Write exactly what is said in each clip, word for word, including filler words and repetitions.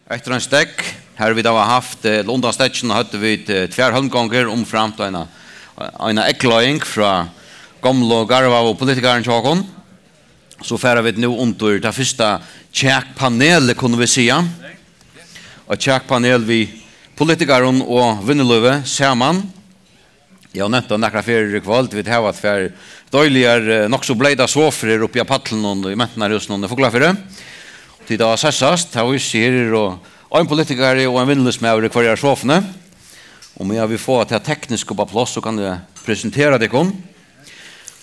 Eftir ein steðg, har vit hava havt, eh, undan steðginum høvdu vit, eh, tvær hólmgongur, umframt eina, eina eygleiðing frá gomlu garvaðu politikarunum hjá okkum. So fara vit nú undir tað fyrsta kjakpanelið, kunnu vit siga. Eitt kjakpanel við politikarum og vinnulívi saman. Eg havi nevnt tað nakrar ferðir í kvøld, vit hava tvær deiligar, eh, nokk so bleytar sofur her uppi á pallinum í Mentanarhúsinum í Fuglafirði. Tí tað var sessast, tað vísir seg, her eru ein politikari og ein vinnulívsmaður í hvørjari sofuni. Og meðan vit fáa tað tekniska upp á pláss, so kann eg presentera tykkum.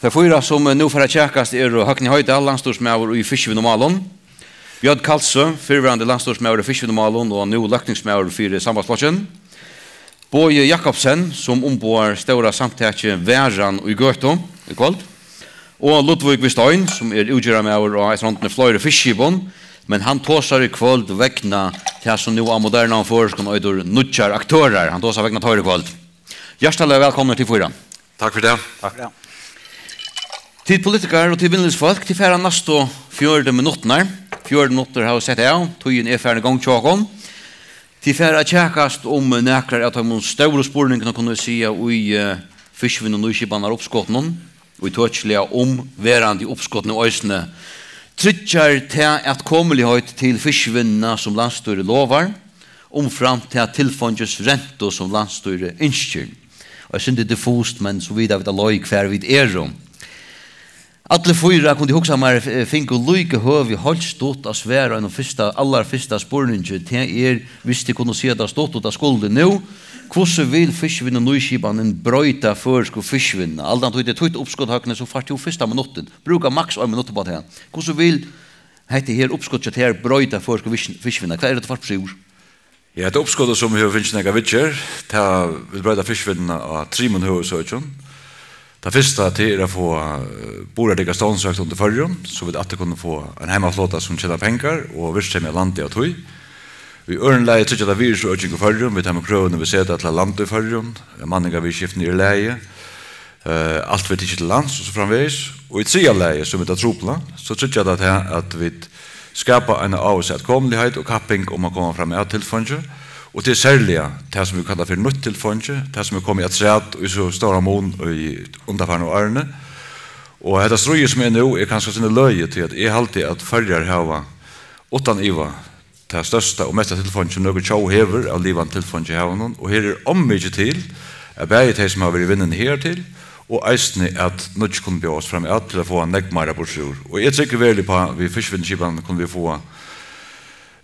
Tey fýra, sum nú fara at kjakast, eru Høgni Hoydal, landsstýrismaður í fiskivinnumálum, Bjørn Kalsø, fyrrverandi landsstýrismaður í fiskivinnumálum og nú løgtingsmaður fyri Sambandsflokkin, Bogi Jakobsen, sum umboðar stóra samtakið Varan í Gøtu í kvøld, og Ludvig Vistheim, sum er útgerðarmaður og eitt rond við fleiri fiskiskipum, men hann tosar í kvøld vegna tað, sum nú á modernum føroyskum eitur nýggjar aktørar. Hann tosar vegna teir í kvøld. Hjartaliga vælkomnir, tit fýra. Takk fyri tað. Takk fyri tað. Tit politikarar og tit vinnulívsfólk, tit fara næstu fjøruti minuttirnar. Fjøruti minuttir hava sett av, tíðin er farin í gongd hjá okkum. Tit fara at kjakast um nakrar av teimum stóru spurningunum, kunnu vit siga, í, eh, fiskivinnu- og nýskipanarupskotinum, og ítøkiliga um verandi uppskot nú eisini. Tryggjar tað atkomuligheit til fiskivinnuna, sum landsstýrið lovar, umframt ta tilfeingisrentu, sum landsstýrið ynskir? Og eg sindi diffust, men so vita vit á leið, hvar vit eru. Allir fýra, kundi hugsað mær, eh, fingu líka høvi heilt stutt at svara einum fyrsta, allar fyrsta spurningi. Tað er, viss tit kunnu siga tað stutt, og tað skulu tit nú: hvussu vil fiskivinnu- og nýskipanin broyta føroysku fiskivinnuna? Allan tíð tað er títt uppskot, Høgni, so fært tú fyrsta minuttin. Brúka maks ein minutt upp á tað. Hvussu vil hetta her uppskot hjá tær broyta føroysku fisk-, fiskivinnuna? Hvat er tað, tú fært seg úr? Ja, hetta uppskotið, sum hevur fingið nakað viðgerð, tað vil broyta fiskivinnuna á trimum høvuðsøkjum. Tað fyrsta, tað er at fáa, eh, burðardygga stovnsvøkt undir Føroyum, so vit aftur kunnu fáa ein heimaflota, sum tenar pengar og virksemi á landi á tí. Í øðrum lagi tryggja tað virðisøking í Føroyum við teimum krøvum, vit seta til at landa í Føroyum, manningarviðurskiftini eru í lagi, eh, alt verður tikið til lands og so framvegis. Og í triðja lagi, sum er tað trupla, so tryggjar tað tað, at vit skapa eina ávísa atkomuligheit og kapping um at koma fram at tilfeingi. Og tað er serliga tað, sum vit kalla fyri nýtt tilfeingi, tað, sum er komið afturat í so stóran mun í undanfarnu árini. Og hetta stríðið, sum er nú, er kanska sindur løgið, tí at eg haldi, at Føroyar hava uttan iva tað størsta og mesta tilfeingi, sum nøkur tjóð hevur av livandi tilfeingi í havinum, og her er ov mikið til, at bæði tey, sum hava verið í vinnuni higartil, og eisini at nýggj kunnu bjóðast fram at til at fáa nógv meira burtur úr. Og eg trúgvi veruliga upp á, við fiskivinnuskipan kunnu vit fáa,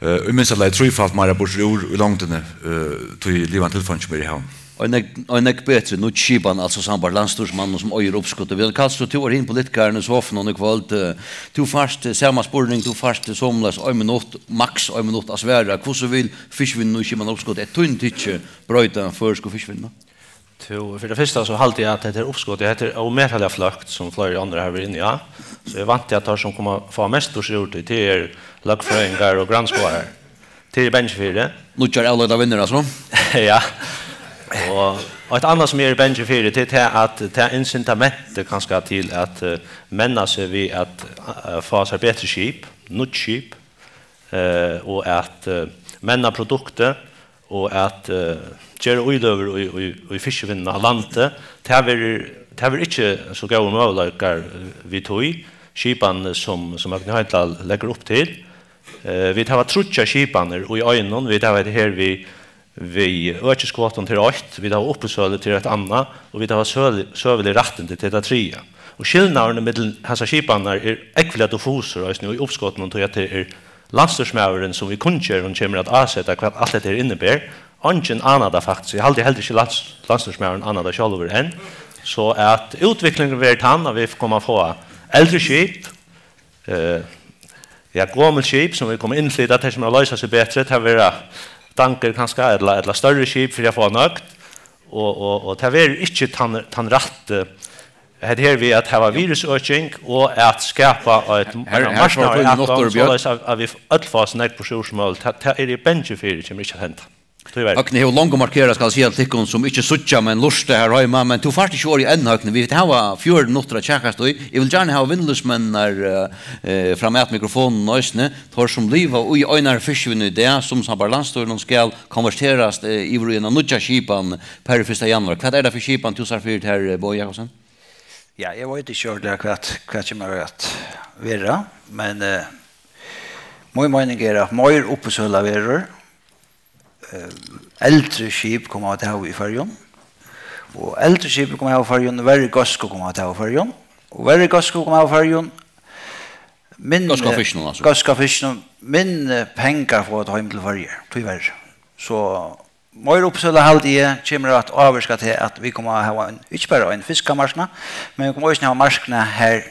eh, í minsta lagi trífalt meira burtur úr í longdini, eh, tí livandi tilfeingi, sum er í havinum. Ein nógv, ein nógv betri nýggj skipan, altso, sambært landsstýrismanninum, sum eigur uppskotið. Bjørn Kalsø, tú ert hin politikarin í sofanum í kvøld. Eh, tú fært, eh, sama spurning, tú fært, eh, somuleiðis ein minutt, maks ein minutt at svara. Hvussu vil fiskivinnu-, nýskipanarupskotið, eftir tín tykki, broyta føroysku fiskivinnuna? Tú, fyri tað fyrsta, so haldi eg, at hetta er uppskotið, hetta er ómetaliga fløkt, sum fleiri onnur hava verið inni á. So eg vænti, at teir, sum koma at fáa mest burtur úr tí, tað er løgfrøðingar og grannskoðarar. Tað eri eg bangin fyri. Nýggjar avleiddir vinnir, altso? Ja. Og eitt annað, sum eg eri bangin fyri, tað er tað, at tað incitamentið kanska til at, eh, menna seg við at, eh, fáa sær betri skip, nýggj skip, eh, og at, eh, menna produktið, og at, eh, gera íløgur í, í, í fiskivinnuna á landi, tað verður, tað verður ikki so góðir møguleikar, eh, við tí skipan, sum, sum Høgni Hoydal leggur upp til. Eh, vit hava tríggjar skipanir í einum. Vit hava hetta her við, við økiskvotum til eitt, vit hava uppisølu til eitt annað, og vit hava sølu-, søgulig rættindi til tað triðja. Og skilnaðurin millum hasar skipanirnar er ógvuliga diffusur eisini í uppskotinum, tí at tað er landsstýrismaðurin, sum við kunngerðum kemur at áseta, hvat alt hetta her inniber. Eingin anar tað faktiskt. Eg haldi heldur ikki, lands-, landsstýrismaðurin anar tað sjálvur enn. So at útviklingurin verður tann, at vit koma at fáa eldri skip, eh, ja, gomul skip, sum vit koma at innflyta, tey sum eru at loysa seg betri, tað verða dangur kanska, ella, ella størri skip fyri at fáa nøgd. Og, og, og tað verður ikki tann, tann rætti, hetta her við at hava virðisøking og at skapa eitt, Her, ein her svarar marknað, tín minuttur, Bjørn. Soleiðis at, at vit øll fáa so nógv burtur úr sum møguligt. Tað, tað eri eg bangin fyri, kemur ikki at henda. Tíverri. Høgni hevur longu markerað, skal eg siga til tykkum sum ikki síggja, men lurta her heima, men tú fært ikki orðið enn, Høgni. Vit hava fjøruti minuttir at kjakast í. Eg vil gjarna hava vinnulívsmenninar, eh, eh, fram at mikrofonini eisini. Teir sum liva í einari fiskivinnu í dag, sum sambært landsstýrinum skal konverterast, eh, yvir í eina nýggja skipan per fyrsta januar. Hvat er tað fyri skipan, tú sært fyri tær, eh, Bogi Jakobsen? Ja, eg veit ikki ordiliga hvat, hvat kemur at vera, men, eh, mín meining er at meir uppboðssøla verður. Eh, eldri skip koma at hava í Føroyum, og eldri skip koma at hava í Føroyum, verri góðsku koma at hava í Føroyum, og verri góðsku koma at hava í Føroyum, minni góðsku av fiskinum, altso. Góðsku av fiskinum, minni pengar fáa at heim til Føroyar, tíverri. So meir uppboðssøla, haldi eg, kemur at ávirka til, at vit koma at hava ein, ikki bara ein fiskamarknað, men vit koma eisini at hava marknað her,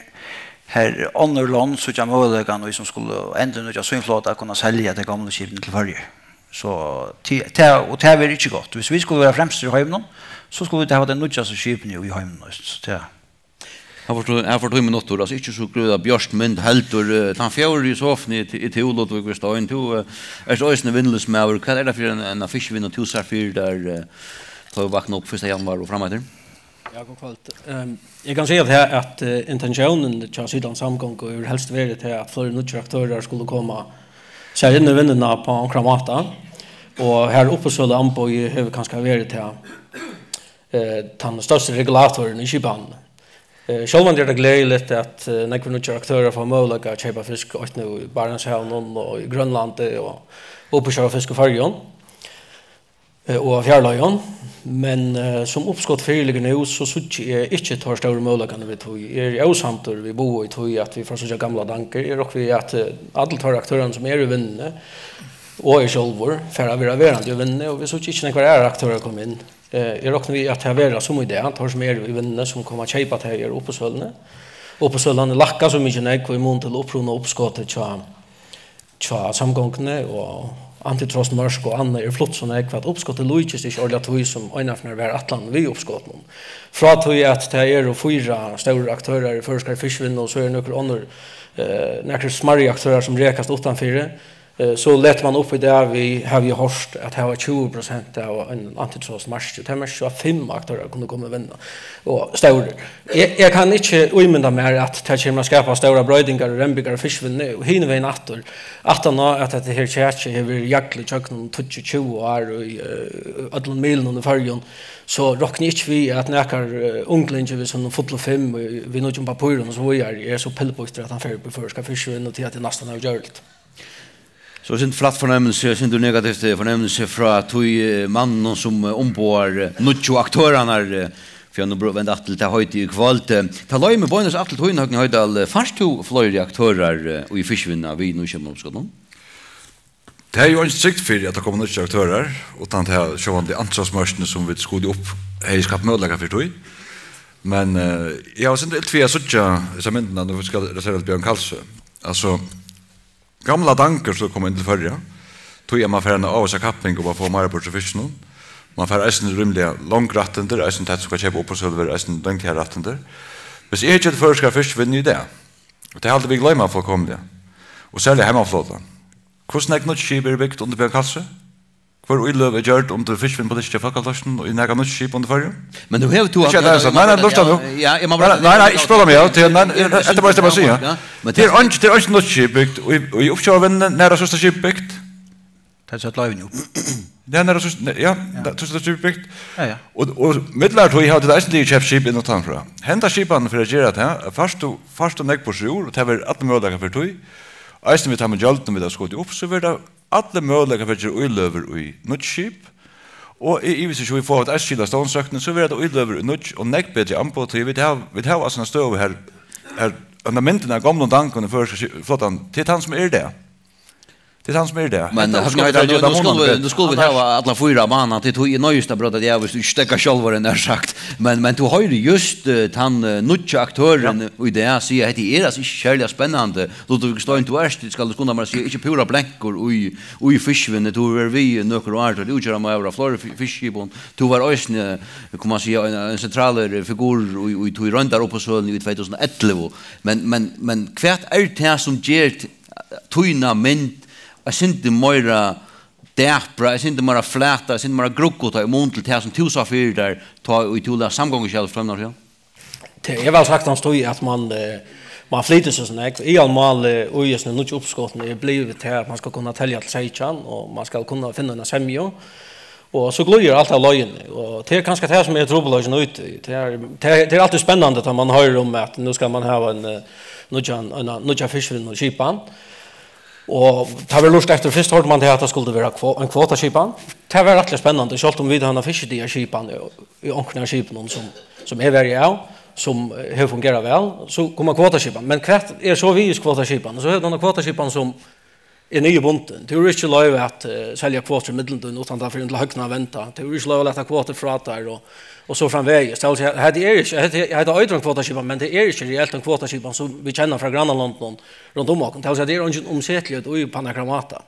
her onnur lond síggja møguleikan, og sum skulu endurnýggja sín flota, kunna selja tey gomlu skipini til Føroyar. So tí, tað, og tað verður ikki gott. Viss vit skulu vera fremstir í heiminum, so skulu vit hava tey nýggjastu skipini í heiminum, so tað. Her fært tú, her fært tú tíggju minuttir, altso ikki so gríðarliga bjørt mynd heldur. Eh, tann fjórði í sofuni er til, er til Ludvig Vestain. Tú, eh, ert eisini vinnulívsmaður. Hvat er tað fyri ein, ein fiskivinna tú sært fyri tær, eh, tá tú vaknar upp fyrsta januar og frameftir? Ja, gott kvøld. Ehm, eg kann siga tað her, at, eh, intentiónin hjá sitjandi samgongu hevur helst verið tað, at fleiri nýggir aktørar skulu koma sær inn í vinnuna á onkran máta. Og her uppboðssøluamboðið hevur kanska verið tað, eh, tann størsti regulatorin í skipanini. Eh, sjálvandi er tað gleðiligt, at, eh, nógvir nýggir aktørar fáa møguleika at keypa fisk, eitt nú í Barentshavinum og í Grønlandi og uppboðssøla av fiski í Føroyum, eh, og á fjarleiðum. Men, eh, sum uppskot fyriliggur nú, so síggi eg ikki teir stóru møguleikarnar við tí. Eg eri ósamdur við Boga í tí, at vit fara at síggja gamlar dangar. Eg rokni við, at, eh, allir teir aktørarnir, sum eru í vinnuni, og eg sjálvur, fara at vera verandi í vinnuni, og vit síggja ikki nógvar aðrar aktørar koma inn. Eh, eg rokni við, at tað verða sum í dag, teir sum eru í vinnuni, sum koma at keypa tey her uppboðssøluni. Uppboðssølan er lækkað so mikið nógv í mun til upprunauppskotið hjá, hjá samgonguni, og antitrustmørk og annað er flutt so nógv, at uppskotið líkist ikki ordiliga tí, sum einaferð var ætlanin við uppskotinum. Frá tí at tað eru fýra stórir aktørar í føroyskari fiskivinnu, og so eru nøkur onnur, eh, nakrir smærri aktørar, sum rekast uttanfyri, Eh, so letur man upp í dag við, havi eg hoyrt, at hava tjúgu prosent av einum antitrustmarki, og tað merkir, at fimm aktørar kunnu koma at vinna, og stórir. Eg, eg kann ikki ímynda mær, at tað kemur at skapa stórar broytingar og rembingar í fiskivinnuni, og hin vegin aftur. Aftan á, at hetta her kjakið hevur verið jaglað gjøgnum tíggju, tjúgu ár í, eh, øllum miðlunum í Føroyum, so rokni eg ikki við, at nakar, eh, unglingur við sínum fullu fimm, eh, við nýggjum pappírum og so víðari, er so pillbýttur, at hann fer upp í føroyska fiskivinnu, tí at tað næstan er ógjørligt. So eitt sindur flatt fornemmilsi, eitt sindur negativt, eh, fornemmilsi frá tí, eh, manninum, sum, eh, umboðar, eh, nýggju aktørarnar, eh, fyri at nú br-, venda aftur til tað heitið í kvøld. Eh, tað leiðir meg beinleiðis aftur til tín, Høgni Hoydal. Eh, fært tú fleiri aktørar, eh, í fiskivinnuni við nýskipauppskotinum? Tað er jú eingin trygd fyri, at tað koma nýggir aktørar, uttan tað sjálvandi antitrustmørkini, sum vit skutu upp, hevði skapt møguleika fyri tí. Men, eh, eg havi eitt sindur ilt við at síggja hesa myndina, nú skal eg referera til Bjørn Kalsø. Altso, gamlar dangar, sum koma inn til Føroya, tí at man fær eina ávísa kapping um at fáa meira burtur úr fiskinum. Man fær eisini rímiliga long rættindi, eisini tað, sum skal keypa upp og sølu, verður eisini long har rættindi. Viss eg hyggi til føroyskar fiskivinnur í dag, og tað haldi eg vit gloyma fullkomiliga, og serliga heimaflotan. Hvussu nógv nýggj skip eru bygd undir Bjørn Kalsø? Hvør íløga er gjørd undir fiskivinnupolitikki í Fólkaflokkinum í nakað nýtt skip undir Føroyum? Men nú hevur tú Ikki at lesa. Nei, nei, lurta nú. Ja, eg má Nei, bara nei, nei, ikki spæla meg av, tí at, nei, Eg, eg, hetta er bara, hetta er bara at siga. Ja. Men Tað er tað einki, tað er einki nýtt skip bygt í, í Uppsjóvarvinnuni, nær er síðsta skip bygt? Tað er sett loyvin upp. Ja, nær er síðsta, ja, Ja. tað er síðsta skip bygt. Ja, ja. Og, og millum tíð hava tit eisini ligið keypt skip inn uttanfrá. Henda skipanin fer at gera tað, at fært tú, fært tú nógv burtur úr, og tað verður allir møguleikar fyri tí. Eisini við teimum gjøldum, vit hava skotið upp, so verður tað allir møguleikar fyri at gera íløgur í nýggj skip. Og eg ivist ikki, um vit fáa eitt skil av stovnsøkni, so verða tað íløgur í nýggj og nógv betri amboð, tí vit hava, vit hava altso eina støðu her, her, henda myndin av gomlum dangum í føroyska ski-, flotan, tað er tann, sum er í dag. Tað er tann, sum er í dag. Men Hetta Høgni uppskotið Hoydal, fer at nú, gera nú skulu munarmun vit, betri. nú skulu vit Annars hava allar fýra á banan, tí tú er noyðist at bróta teg av, viss tú ikki steðgar sjálvur, nær sagt. Men, men tú hoyrir júst, eh, tann, eh, nýggja aktørin Ja. í dag siga, hetta er altso ikki serliga spennandi. Ludvig Stein, tú ert, skal eg skunda mær at siga, ikki púra blankur í, í fiskivinnu. Tú hevur verið við nøkur ár, tú ert útgerðarmaður á fleiri fi-, fiskiskipum. Tú var eisini, kann man siga, ein, ein sentralur figurur í, í tí royndaruppboðssøluni í tvey túsund og ellivu. Men, men, men hvat er tað, sum ger t-, tína mynd eitt sindur meira dapra, eitt sindur meira flata, eitt sindur meira grugguta í mun til tað, sum tú sá fyri tær, tá ið tú las samgonguskjalið frá Framnámsskúlanum? Tað er væl saktans tí, at man, eh, man flytur seg so nógv. Aðalmálið í hesum nýggju uppskotunum er blivið til, at man skal kunna telja til seytjan, og man skal kunna finna eina semju. Og so glíður alt av leiðini. Og tað er kanska tað, sum er trupulleikin úti. Tað er, tað er, tað er altíð spennandi, tá man hoyrir um, at nú skal man hava ein, eh, nýggjan, eina nýggja fiskivinnuskipan. Og tá vit lurta eftir, fyrst hoyrdi man til, at tað skuldi vera kvo-, ein kvotaskipan. Tað var rættiliga spennandi, sjálvt um vit hava eina fiskidagarskipan í, í onkrum av skipunum, sum, sum er verið av, sum, eh, hevur fungerað væl, so kom ein kvotaskipan. Men hvat er so við kvotaskipan? So hevur tú eina kvotaskipan, sum er niðurbundin. Tú hevur ikki loyvi at, eh, selja kvotur í millum tín uttan tað fer inn til høgna at venda. Tú hevur ikki loyvi at lata kvotur frá tær og, og so framvegis. Tað vil siga, hetta er ikki, hetta, hetta eitur ein kvotaskipan, men tað er ikki reelt ein kvotaskipan, sum vit kenna frá grannalondunum rundan um okkum. Tað vil siga, tað er eingin umsetaligheit í, á nakran máta.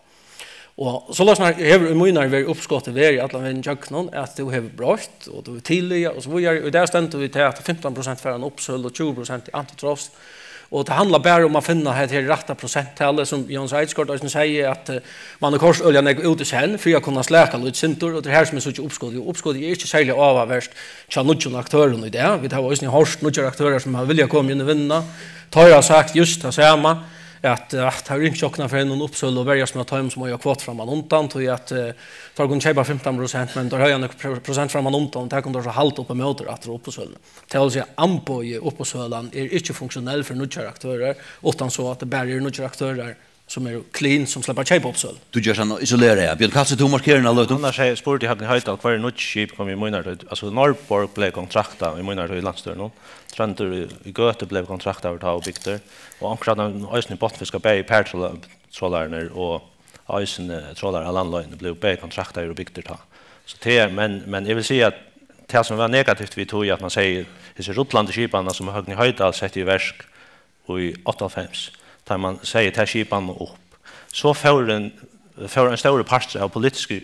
Og soleiðis hevur í mínari verið uppskotið verið allan vegin gjøgnum, at tú hevur broytt, og tú hevur tillaga, og so víðari. Og í dag stendur vit til, at fimtan prosent fara til uppsølu, og tjúgu prosent til antitrust. Og tað handlar bara um at finna hetta her rætta prosenttalið, sum Jónas Eidskort eisini segði, at, eh, man hevur koyrt øgiliga nógv út í senn fyri at kunna slaka lítið sindur, og tað er her, sum eg síggi uppskotið. Og uppskotið er ikki serliga áhugavert hjá nýggjum aktørum í dag. Vit hava eisini hoyrt nýggjar aktørar, sum hava viljað koma inn í vinnuna. Teir hava sagt júst tað sama, at, at teir eru ikki okkum fyri eina uppsølu og verjast við teimum, sum eiga kvot framman undan, tí at, eh, teir kunnu keypa fimtan prosent, men teir høvdu nøkur pro-, prosent framman undan, og tað kunnu teir so halda upp á móti aftur á uppboðssøluni. Tað vil siga, amboðið, uppboðssølan er ikki funktionell fyri nýggjar aktørar, uttan so at tað bara eru nýggjar aktørar, sum eru clean, sum sleppa at keypa uppboðssølu. Tú ger sånn isolera, ja. Bjørn Kalse, tú markerar hana løtu. Annars hevði eg spurt í Høgni Hoydal, hvørji nýggj skip komu í mínar tíð. Altso, Norðborg bleiv kontraktað í mínar tíð í landsstýrinum. Tróndur í, í Gøtu bleiv kontraktað tá og bygdur. Og onkran eisini botnfiskar, bæði pærtrola-, trolararnir og eisini trolarar á landleiðini blivu bæði kontraktaðir og bygdir tá. So tað er, men, men eg vil siga, at tað, sum var negativt við tí, at man segði, hesi rullandi skipanir, sum Høgni Hoydal setti í verk í áttaoghálvfems, tá man segði ta skipan upp, so fór ein, fór ein stórur partur av politisku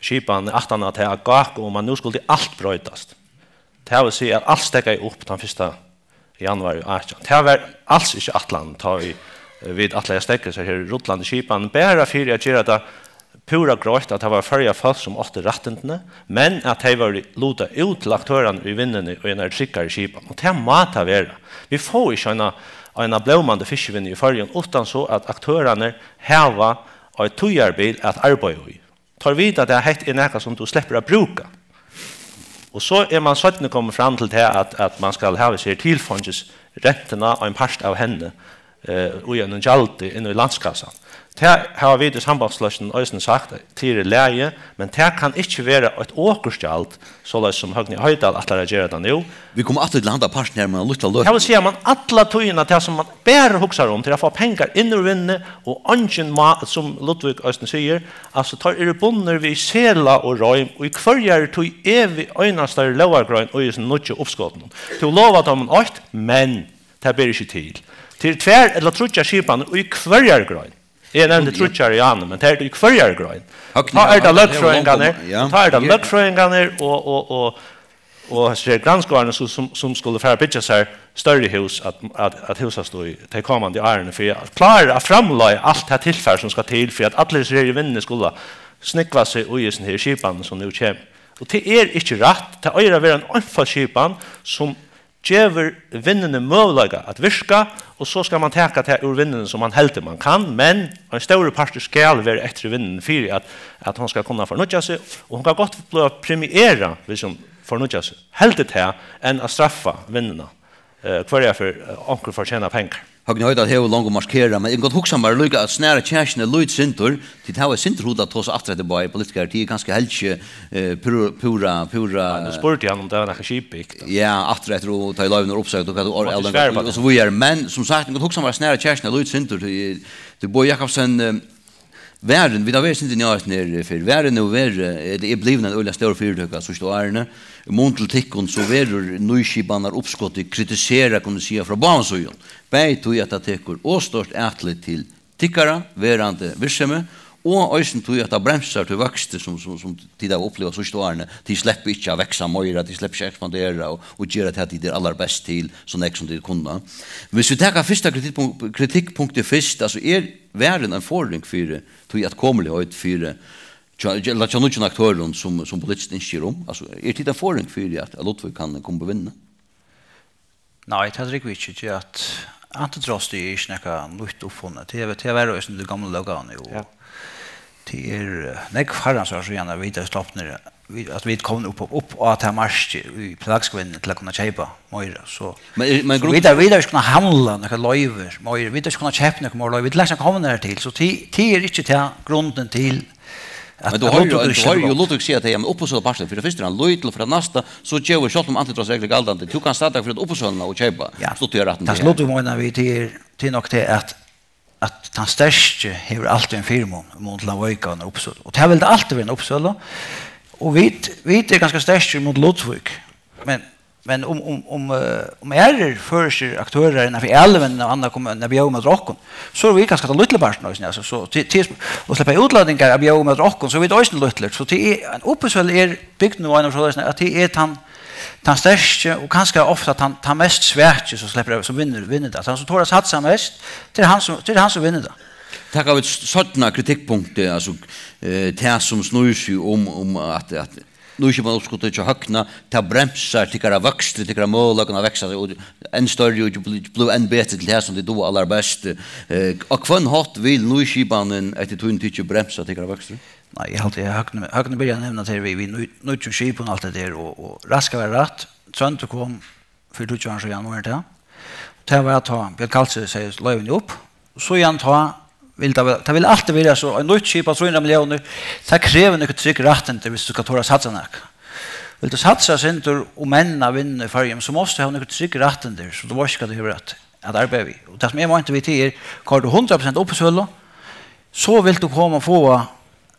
skipan aftan á tað at gáka um, at nú skuldi alt broytast. Tað vil siga, at alt steðgaði upp tann fyrsta januar í átjan. Tað var als ikki ætlanin, tá ið, eh, vit ætlaðu at steðga hesari her rullandi skipan, bara fyri at gera tað púra greitt, at tað var Føroya fólk, sum áttu rættindini, men at tey vóru lutað út til aktørarnar í vinnuni í einari tryggari skipan. Og tað má tað vera. Vit fáa ikki eina, eina blómandi fiskivinnu í Føroyum, uttan so at aktørarnir hava eitt tíðarbil at arbeiða í. Teir vita, at hetta er nakað, sum tú sleppur at brúka. Og so er man seinni komin fram til tað, at, at man skal hava sær tilfeingisrentuna, ein part av henni, eh, í einum gjaldi inn í landskassan. Tað hava vit í Sambandsflokkinum eisini sagt, at tað er í lagi, men tað kann ikki vera eitt okursgjald, soleiðis sum Høgni Hoydal ætlar at gera tað nú. Vit koma aftur til handa partin her, men lítla løtu. Tað vil siga, man alla tíðina, tað sum man bara hugsar um, tað er at fáa pengar inn úr vinnuni, og eingin má, sum Ludvig eisini sigur, altso, teir eru bundnir við sela og reim í hvørjari tíð, evig einastari lógargrein í hesum nýggju uppskotunum. Tú lovar teimum eitt, men tað ber ikki til. Tað eru tvær ella tríggjar skipanir í hvørjari grein. Eg nevndi tríggjar í áðni, men tað er í hvørjari grein. Tá er tað løgfrøðingarnir, ja, tá er tað løgfrøðingarnir og, og, og, og hesir grannskógarnir, sum, sum, sum skulu fara at byggja sær størri hús at, at, at húsast í tey komandi árini, fyri at klára at framleiða alt tað tilfar, sum skal til, fyri at allir hesir her í vinnuni skulu snúgva seg í hesum her skipanum, sum nú kemur. Og tað er ikki rætt. Tað eigur at vera ein einføld skipan, sum gevur vinnuni møguleika at virka, og so skal man taka tað úr vinnuni, sum man heldur man kann, men ein stórur partur skal vera eftir í vinnuni fyri at, at hon skal kunna fornýggja seg, og hon kann gott blíva premierað, viss hon fornýggjar seg. Heldur tað, enn at straffa vinnuna, eh, hvørja ferð, eh, onkur fortjenar pengar. Høgni Hoydal hevur longu markerað, men eg kundi gott hugsa mær líka at snara kjakið lítið sindur, tí tað var eitt sindur hugdað at tosa aftur eftir báðir politikarar, tí er kanska helst ikki, eh, púra, púra, púra. Nei, nú spurdi hann, um tað var nakað skip bygt. Ja, aftur eftir, og tá ið loyvin er uppsøgd, og hvat tú... Mátti svara upp á og tað. So víðari. Men, sum sagt, eg kundi gott hugsa mær at snara kjakið lítið sindur, tí, tí Bogi Jakobsen, eh, Varðin, vit hava verið sindur njáðast her fyrr. Varðin hevur verið, ella er blivin ein øgiliga stór fyritøka síðstu árini. Í mun til tykkum, so verður nýskipanarupskotið kritiserað, kunnu siga, frá báðum síðum. Bæði tí, at tað tekur ov stórt atlit til tykkara verandi virksemi, og eisini tí, at tað bremsar tí vøkstri, sum, sum, sum tit hava upplivað síðstu árini. Tit sleppa ikki at vaksa meira, tit sleppa ikki at ekspandera og, og gera tað, tit eru allarbest til, so nógv sum tit kunna. Hvis vit taka fyrsta kritikk-, kritikkunktið fyrst, altso, er Varðin ein forðing fyri tí at komuligheit fyri Hjá, ella hjá nýggjum aktørum, sum, sum politiskt ynski er um? Altso, eru tit ein forðing fyri, at, at Ludvig kann koma upp og vinna? Nei, tað trúgvi eg ikki, tí at antitrust er ikki nakað nýtt uppfunnið. Tað er, tað var eisini í tí gomlu lóggávuni, og Ja. tað er, eh, nógv harrans ár síðan, at vit eru slupnir, vit, at vit komnir upp, upp á tað markið í pelagiskri vinnu til at kunna keypa meira. So, Men er, men so grund- vit eru, vit eru ikki kunna handla nakrar loyvir meira, vit eru ikki kunna keypa nakrar meira loyvir, vit eru ikki komnir her til, so tað, tað er ikki tað grundin til at Men tú at hoyrir, Ludvig tú hoyrir jo skilur Ludvig siga, at, ja, men uppboðssøluparturin, fyri tað fyrsta er hann lítil, og fyri tað næsta, so gevur, sjálvt um antitrust reglur eru galdandi, tú kanst stadig fyri at uppboðssøla og keypa Ja, stuttliga rættin tað til. Ludvig meinar við, tað er, tað er nokk tað, at, at tann sterki hevur altíð ein fyrimun, í mun til tann veika, ein uppboðssølu. Og tað vil tað altíð vera ein uppboðssøla. Og vit, vit eru ganska sterkir móti Ludvig. Men, men um, um, um, eh, um aðrir føroyskir aktørar innan fyri alivinnuni og annað koma at bjóða móti okkum, so eru vit kanska tann lítli parturin eisini, altso, so til, til, og sleppa útlendingar at bjóða móti okkum, so eru vit eisini lítlir. So tað er, ein uppboðssøla er bygd nú á einum soleiðis, at tað er tann, tann sterki og kanska ofta tann, tann mest svaki, sum sleppur, sum vinnur, vinnur tað. Tann, sum torir at satsa mest, tað er hann, sum, tað er hann, sum vinnur tað. Taka vit seinna kritikkpunktið, altso, eh, tað, sum snýr seg um, um at, at nýskipauppskotið hjá Høgna, tað bremsar tykkara vøkstri, tykkara møguleikum at vaksa, og enn størri, og bli-, blíva enn betri til tað, sum tit duga allarbest. Eh, á hvønn hátt vil nýskipanin eftir tín tykki bremsa tykkara vøkstri? Nei, eg haldi, at Høgni, Høgni byrjaði at nevna tað við, við nýggj-, nýggjum skipum og alt tað har, og, og rætt skal vera rætt. Tróndur kom fyri tjúgu árum síðan, var tað? Tað var tá Bjørn Kalsoy segði loyvini upp. Og síðan tá vil tað vera, tað vil altíð vera so, ein nýggj skip á trý hundrað milliónir, tað krevur nøkur trygg rættindi, viss tú skal tora at satsa nakað. Vil tú satsa eitt sindur og menna vinnuna í Føroyum, so mást tú hava nøkur trygg rættindi, so tú veitst, hvat tú hevur at, at arbeiða við. Og tað, sum eg meinti við, tað er, koyrir tú hundrað prosent uppboðssølu, so vilt tú koma og fáa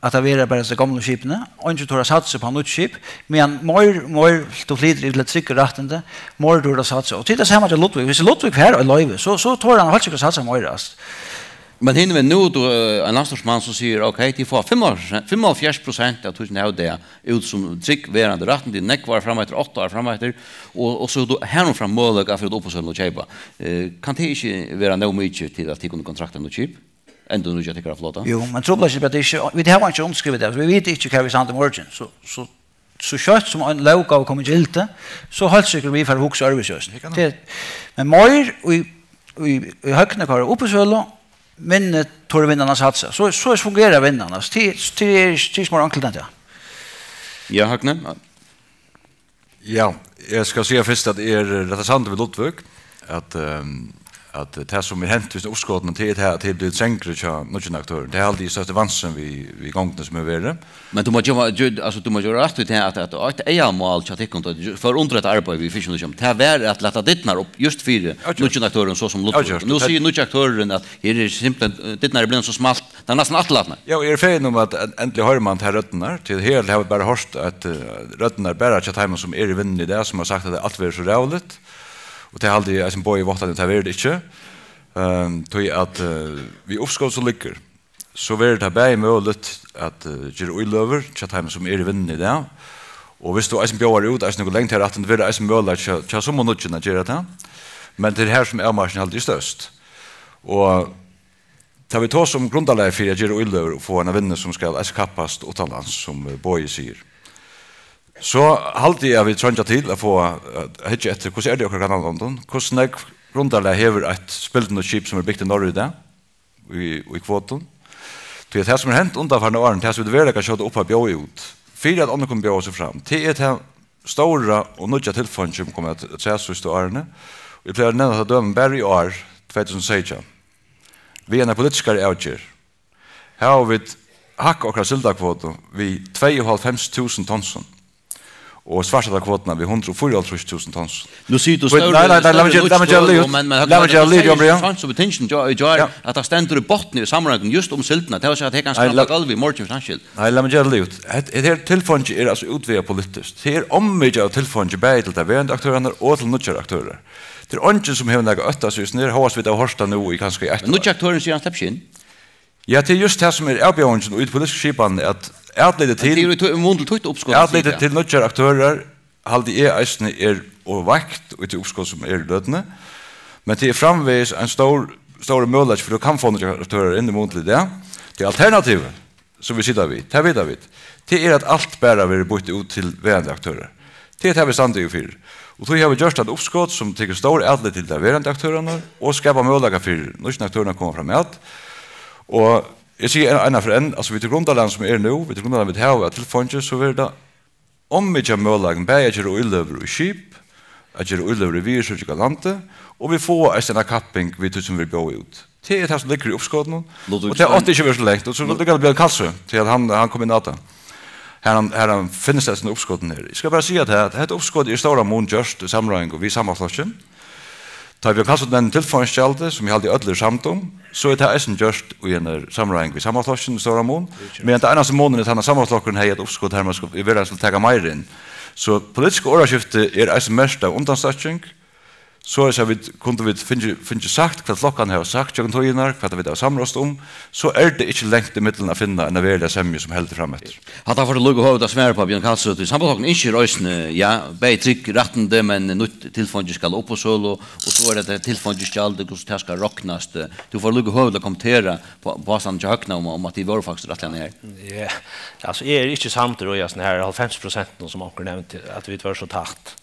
at tað vera bara hesi gomlu skipini, eingin torir at satsa upp á nýggj skip, meðan meir, meir tú flytur yvir til trygg rættindi, meir torir at satsa. Og tað er tað sama hjá Ludvig. Viss Ludvig fær eitt loyvi, so, so torir hann heilt sikkurt at satsa meira, altso. Men hinvegin, nú, tú, eh, ein landsstýrismann sum sigur, ok, tit fáa fimm, fimmoghálvfjerðs prosent av tí, sum tit hava í dag, út sum trygg verandi rættindi, nógv ár frameftir, átta ár frameftir, og, og so hevur tú harumframt møguleika fyri at uppboðssøla og keypa. Eh, kann tað ikki vera nóg mikið til, at tit kunnu kontrakta nýtt skip? Endurnýggja tykkara flota? Jú, men trupulleikin er bara, at tað er ikki, vit hava ikki undirskrivað tað, so vit vita ikki, hvar vit standa í morgin. So, so, so skjótt sum ein lóggáva kemur í gildi, so heilt sikkurt vit fara at hugsa øðrvísi eisini. Tað kann Tað, men meir í, í, í Høgni koyrir uppboðssølu, minni torir vinnarar at satsa. So, so fungerar vinnan, altso. Tað, tað er, tað er ikki meira enkelt enn tað. Ja, Høgni? Ja, eg skal siga fyrst, at eg eri rætt samdur við Ludvig, at, ehm, at tað, sum er hent við uppskotinum, tað er tað, at tað er blivið trongri hjá nýggjum aktørum. Tað haldi eg er størsti vansin við, við gongdini, sum hevur verið. Men tú mást geva, gju-, altso, tú mást geva rætt í tað, at, at eitt aðalmál hjá tykkum, tá tit fóru undir hetta arbeiðið við Fish and Wildlife, tað var at lata dyrnar upp júst fyri Avgjørt. Nýggjum aktørum, so sum Ludvig. Avgjørt. Nú Og tað sigur nýggji aktørurin, at her er simpelthen, eh, dyrnar eru blivnar so smalt, tað er næstan afturlatnar. Ja, og eg eri fegin um, at en-, endiliga hoyrir mann tær røddirnar, tí her hava vit bara hoyrt, at, eh, røddirnar bara hjá teimum, sum eru í vinnuni í dag, sum hava sagt, at alt verður so ræðuligt. Og tað haldi eg eisini boðar í vátt, at tað verður tað ikki. Ehm, tí at, eh, við uppskot sum liggur, so verður tað bæði møguligt at, eh, gera íløgur hjá teimum, sum eru í vinnuni í dag. Og viss tú eisini bjóðar út eisini nøkur longri rættindi, verður eisini møguligt hjá, hjá sum og nýggjum at gera tað. Men tað er her, sum avmarkingin haldi eg er størst. Og tá vit tosa um grundarlagið fyri at gera íløgur og fáa eina vinnu, sum skal eisini kappast uttanlands, sum, eh, Bogi sigur, so haldi eg, at vit treingja til at fáa, at hyggja eftir, hvussu er tað í okkara grannalondum? Hvussu nógv grundarlag hevur eitt spildurnýtt skip, sum er bygt í Noregi í dag, í, í kvotum? Tí at tað, sum er hent undanfarnu árini, tað, sum vit veruliga skjóta upp á at bjóða út, fyri at onnur kunnu bjóða seg fram, tað er tað stóra og nýggja tilfeingi, sum kom at, at síðstu árini. Eg plagi at nevna tað dømi bara í ár, tvey túsund og seytjan. Við eina politiskari avgerð hava vit hækkað okkara sildarkvotu við tveyoghálvfems túsund tonsum og svartsildarkvotuna við hundrað og fýraoghálvtrýss túsund tonsum. Nú sigur tú Wait, stóru, nei, nei, nei, lat meg stóru gera, lat meg gera lítið, støðu, men, men lat meg gera lítið, Andrea. Seint sum betingini í gjár, í gjár, Ja. at tað stendur í botni í samráðingum júst um sildina. Tað vil siga, at tað kann Nei, skapa la- gólv í morgin fyri samskift. Nei, lat meg gera lítið. Hetta, hetta her tilfeingi er altso útvegað politiskt. Tað er ómikið av tilfeingi bæði til teir verandi aktørarnar og til nýggjar aktørar. Tað er eingin, sum hevur nakað at óttast við hesum her, hóast vit hava hoyrt tað nú í kanska í eitt Men ár. Nýggji aktørin sigur, hann sleppur ikki inn. Ja, tað er júst tað, sum er avbjóðingin í tí politisku skipanini, at atlitið Men til, tað er í mun til títt uppskot at atlitið siga. til nýggjar aktørar, haldi eg eisini er ov veikt í tí uppskot, sum er í løtuni. Men tað er framvegis ein stór, stórur møguleiki fyri, at kann fáa nýggjar aktørar inn í mun til í dag. Tí alternativið, sum vit sita við, tað vita vit, tað er, at alt bara verður býtt út til verandi aktørar. Tað er tað, vit standa jú fyri. Og tí hava vit gjørt eitt uppskot, sum tekur stór atlit til teir verandi aktørarnar og skapar møguleika fyri nýggju aktørarnar at koma framat. Og eg sigi ein, eina ferð enn, altso, við tí grundarlagnum, sum er nú, við tí grundarlagnum, vit hava av tilfeingi, so verður tað ov mikið av møguleikum, bæði at gera íløgur í skip, at gera íløgur í viðurskifti á landi, og vit fáa eisini eina kapping við tí, sum verður bjóðað út. Tað er tað, sum liggur í uppskotinum, Lutvík og tað átti ikki at verið so langt. Og so liggur Bjørn Kalsø, tí at hann, hann kom inn á tað. Her hann, her hann finnur seg í uppskotinum her. Eg skal bara siga tað, at hetta uppskot er í stóran mun gjørt í samráðingum við Sambandsflokkin. Tá Bjørn Kalsø nevnir tilfeingisgjaldið, sum eg haldi, øll eru samd um, so er tað eisini gjørt í einari samráðing við Sambandsflokkin í stóran mun, meðan tað einasti munurin er, at hann, Sambandsflokkurin hevði eitt uppskot, har man skuldi, í verðin skuldi taka meira inn. So politiskt orðaskifti er eisini merkt av undanstøkking, soleiðis at vit kundu vit fingið, fingið sagt, hvat flokkarnir hava sagt gjøgnum tíðirnar, hvat vit hava samráðst um, so er tað ikki langt ímillum at finna eina veruliga semju, sum heldur fram eftir. Hatta fært tú líka høvuð at svara upp á, Bjørn Kalsø, tí Sambandsflokkurin ynskir eisini, ja, bæði trygg rættindi, men nýtt tilfeingi skal upp á sølu, og so er tað tilfeingisgjaldið, hvussu tað skal roknast. Tú fært líka høvuð at kommentera pá-, påstandin hjá Høgna um, um at tit vóru faktiskt rættiliga nær. Ja, altso, eg eri ikki samdur í hasum her hálvfems prosent, sum onkur nevndi, at vit vóru so tætt.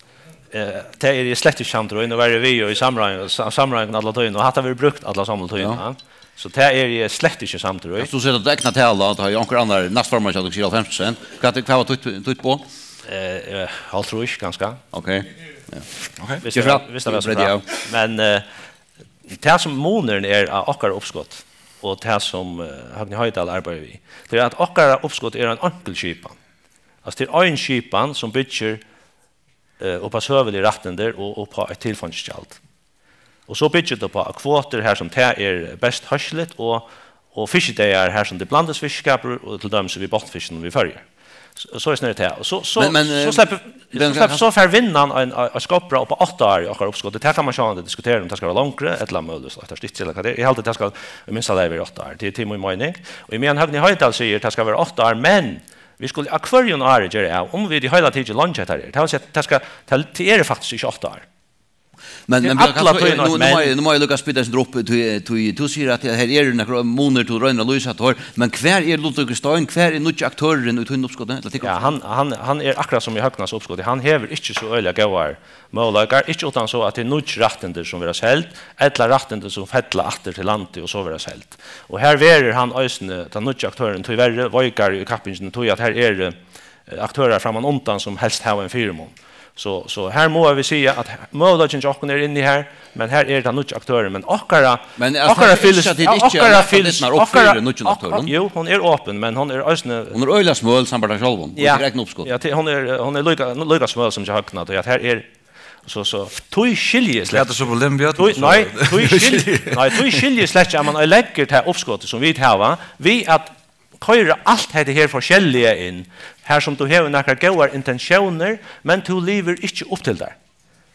Eh, tað eri eg slett ikki samdur í. Nú var eg við í samráðing-, sa-, samráðingum alla tíðina, og hatta verður brúkt alla somlu tíðina. Ja. So tað eri eg slett ikki samdur í. Ja, so setir tú egna talu, at tá onkur annar næstformaður hjá tykkum sigur hálvfems prosent. Hvat, hvat var títt, títt boð? Eh, eh, hálvtrýss, kanska. Ok. Ja. Ok. Viss tað var, viss tað var so bra. Men, eh, tað sum munurin er á okkara uppskot, og tað sum, eh, Høgni Hoydal arbeiðir við, tað er, at okkara uppskot er ein einkultskipan. Altso, tað er ein skipan sum byggir eh, upp á søgulig rættindi og upp á eitt tilfeingisgjald. Og so byggir tað upp á kvotur, har sum tað er best høsligt, og, og fiskidagar, har sum tað er blandingsfiskiskapur, og til dømis við botnfiskinum við Føroyar. So, so er snarari tað. Og so, so, Men, men, so eh, sleppur, men so sleppur, so fær vinnan ein, ein, ein skotbrá upp á átta ár í okkara uppskoti. Tað kann man sjálvandi diskutera, um tað skal vera longri, ella møguliga, so eitt ár styttri, ella hvat tað er. Eg haldi, tað skal í minsta lagi vera átta ár. Tað, tað er mín meining. Og meðan Høgni Hoydal sigur, tað skal vera átta ár, men vit skulu á hvørjum ári gera av, um vit í heila tikið leingja hetta her. Tað vil siga, tað skal, tað, tað eru faktiskt ikki átta ár. Men, Tað er men Bjørn, alla kanst tú, tíðina nú, eitt nú má men. eg, nú má eg líka spyrja eitt sindur upp, tú, tú, tú sigur at her eru nakrir munir, tú roynir at lýsa teir, men hvar er Lutvík í Stein, hvar er nýggi aktørurin í tínum uppskoti, ella tykkum? Ja, hann, hann, hann er akkurát sum í Høgnasa uppskoti, hann hevur ikki so øgiliga góðar møguleikar, ikki uttan so at tað er nýggj rættindi sum verða seld, ella rættindi sum fella aftur til landið og so verða seld. Og her verður hann eisini, tann nýggi aktørin, tíverri veikari í kappingini, tí at her eru, eh, aktørar frammanundan sum helst hava ein fyrimun. So, so her mugu vit siga, at møguleikin hjá okkum er inni her, men her er tann nýggi aktørin, men okkara, Men, altso, okkara hetta er ikki, at tit ikki okkara hava lagt fylis-, dyrnar upp okkara, fyri nýggjum ok-, aktørum? Jú, hon er opin, men hon er eisini Hon er øgiliga smøl, sambært tær sjálvum, og Ja. tykra egna uppskot. Ja, tí hon er, hon er líka, líka smøl sum hjá Høgna, tí at her er So, so, tí skilji eg slett. Hvat er so problem við Tí, øllum, so nei, tí skilji, nei, tí skilji eg slett ikki, at man leggur tað uppskotið, sum vit hava, við at koyra alt hetta her forskelliga inn, har sum tú hevur nakrar góðar intensjónir, men tú livir ikki upp til tær.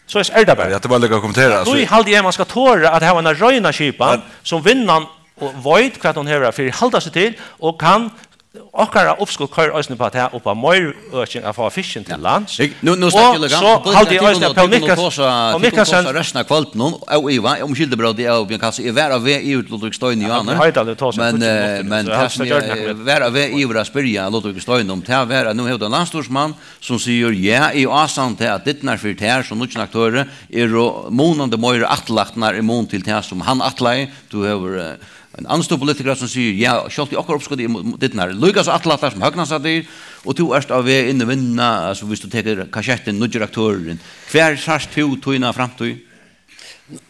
So er tað bara. Ja, tað var líka at kommentera, Tí altso. haldi eg, man skal tora at hava eina reina skipan, Men sum vinnan og veit, hvat hon hevur at fyrihalda seg til, og kann Okkara uppskot koyrir eisini upp á tað, upp á meir øking at fáa fiskin til lands. Eg, nú, nú Og snakki eg líka, so politikarar, haldi eg tit eisini kunnu, at Pól tit kunnu Mikkelsen, tosa, Pól tit kunnu tosa Mikkelsen restina av kvøldinum, óivað, um skyldubrót av Bjørn Kalsø. Eg var á veg yvir til Lutvík Stein í Ja, áðni, Bjørn Hoydal hevur tosað í men, tíggju eh, minuttir, men so eg tað haldi, sum tað gjør eg nakað við. var á veg yvir at spyrja Lutvík Stein um, tað var at nú hevur tú ein landsstýrismann sum sigur, ja, eg ásanni tað, at dyrnar fyri tær sum nýggjum aktøri eru munandi meira afturlatnar í mun til tað, sum hann ætlaði. Tú hevur, eh, ein annan politikar sum sigur, ja, sjálvt í okkara uppskoti er mo-, mo-, dyrnar líka so afturlatnar sum Høgna sigur, og tú ert á veg inn í vinnuna, altso, viss tú tekur kasjettin, nýggi aktørurin. Hvar sært tú tína framtíð?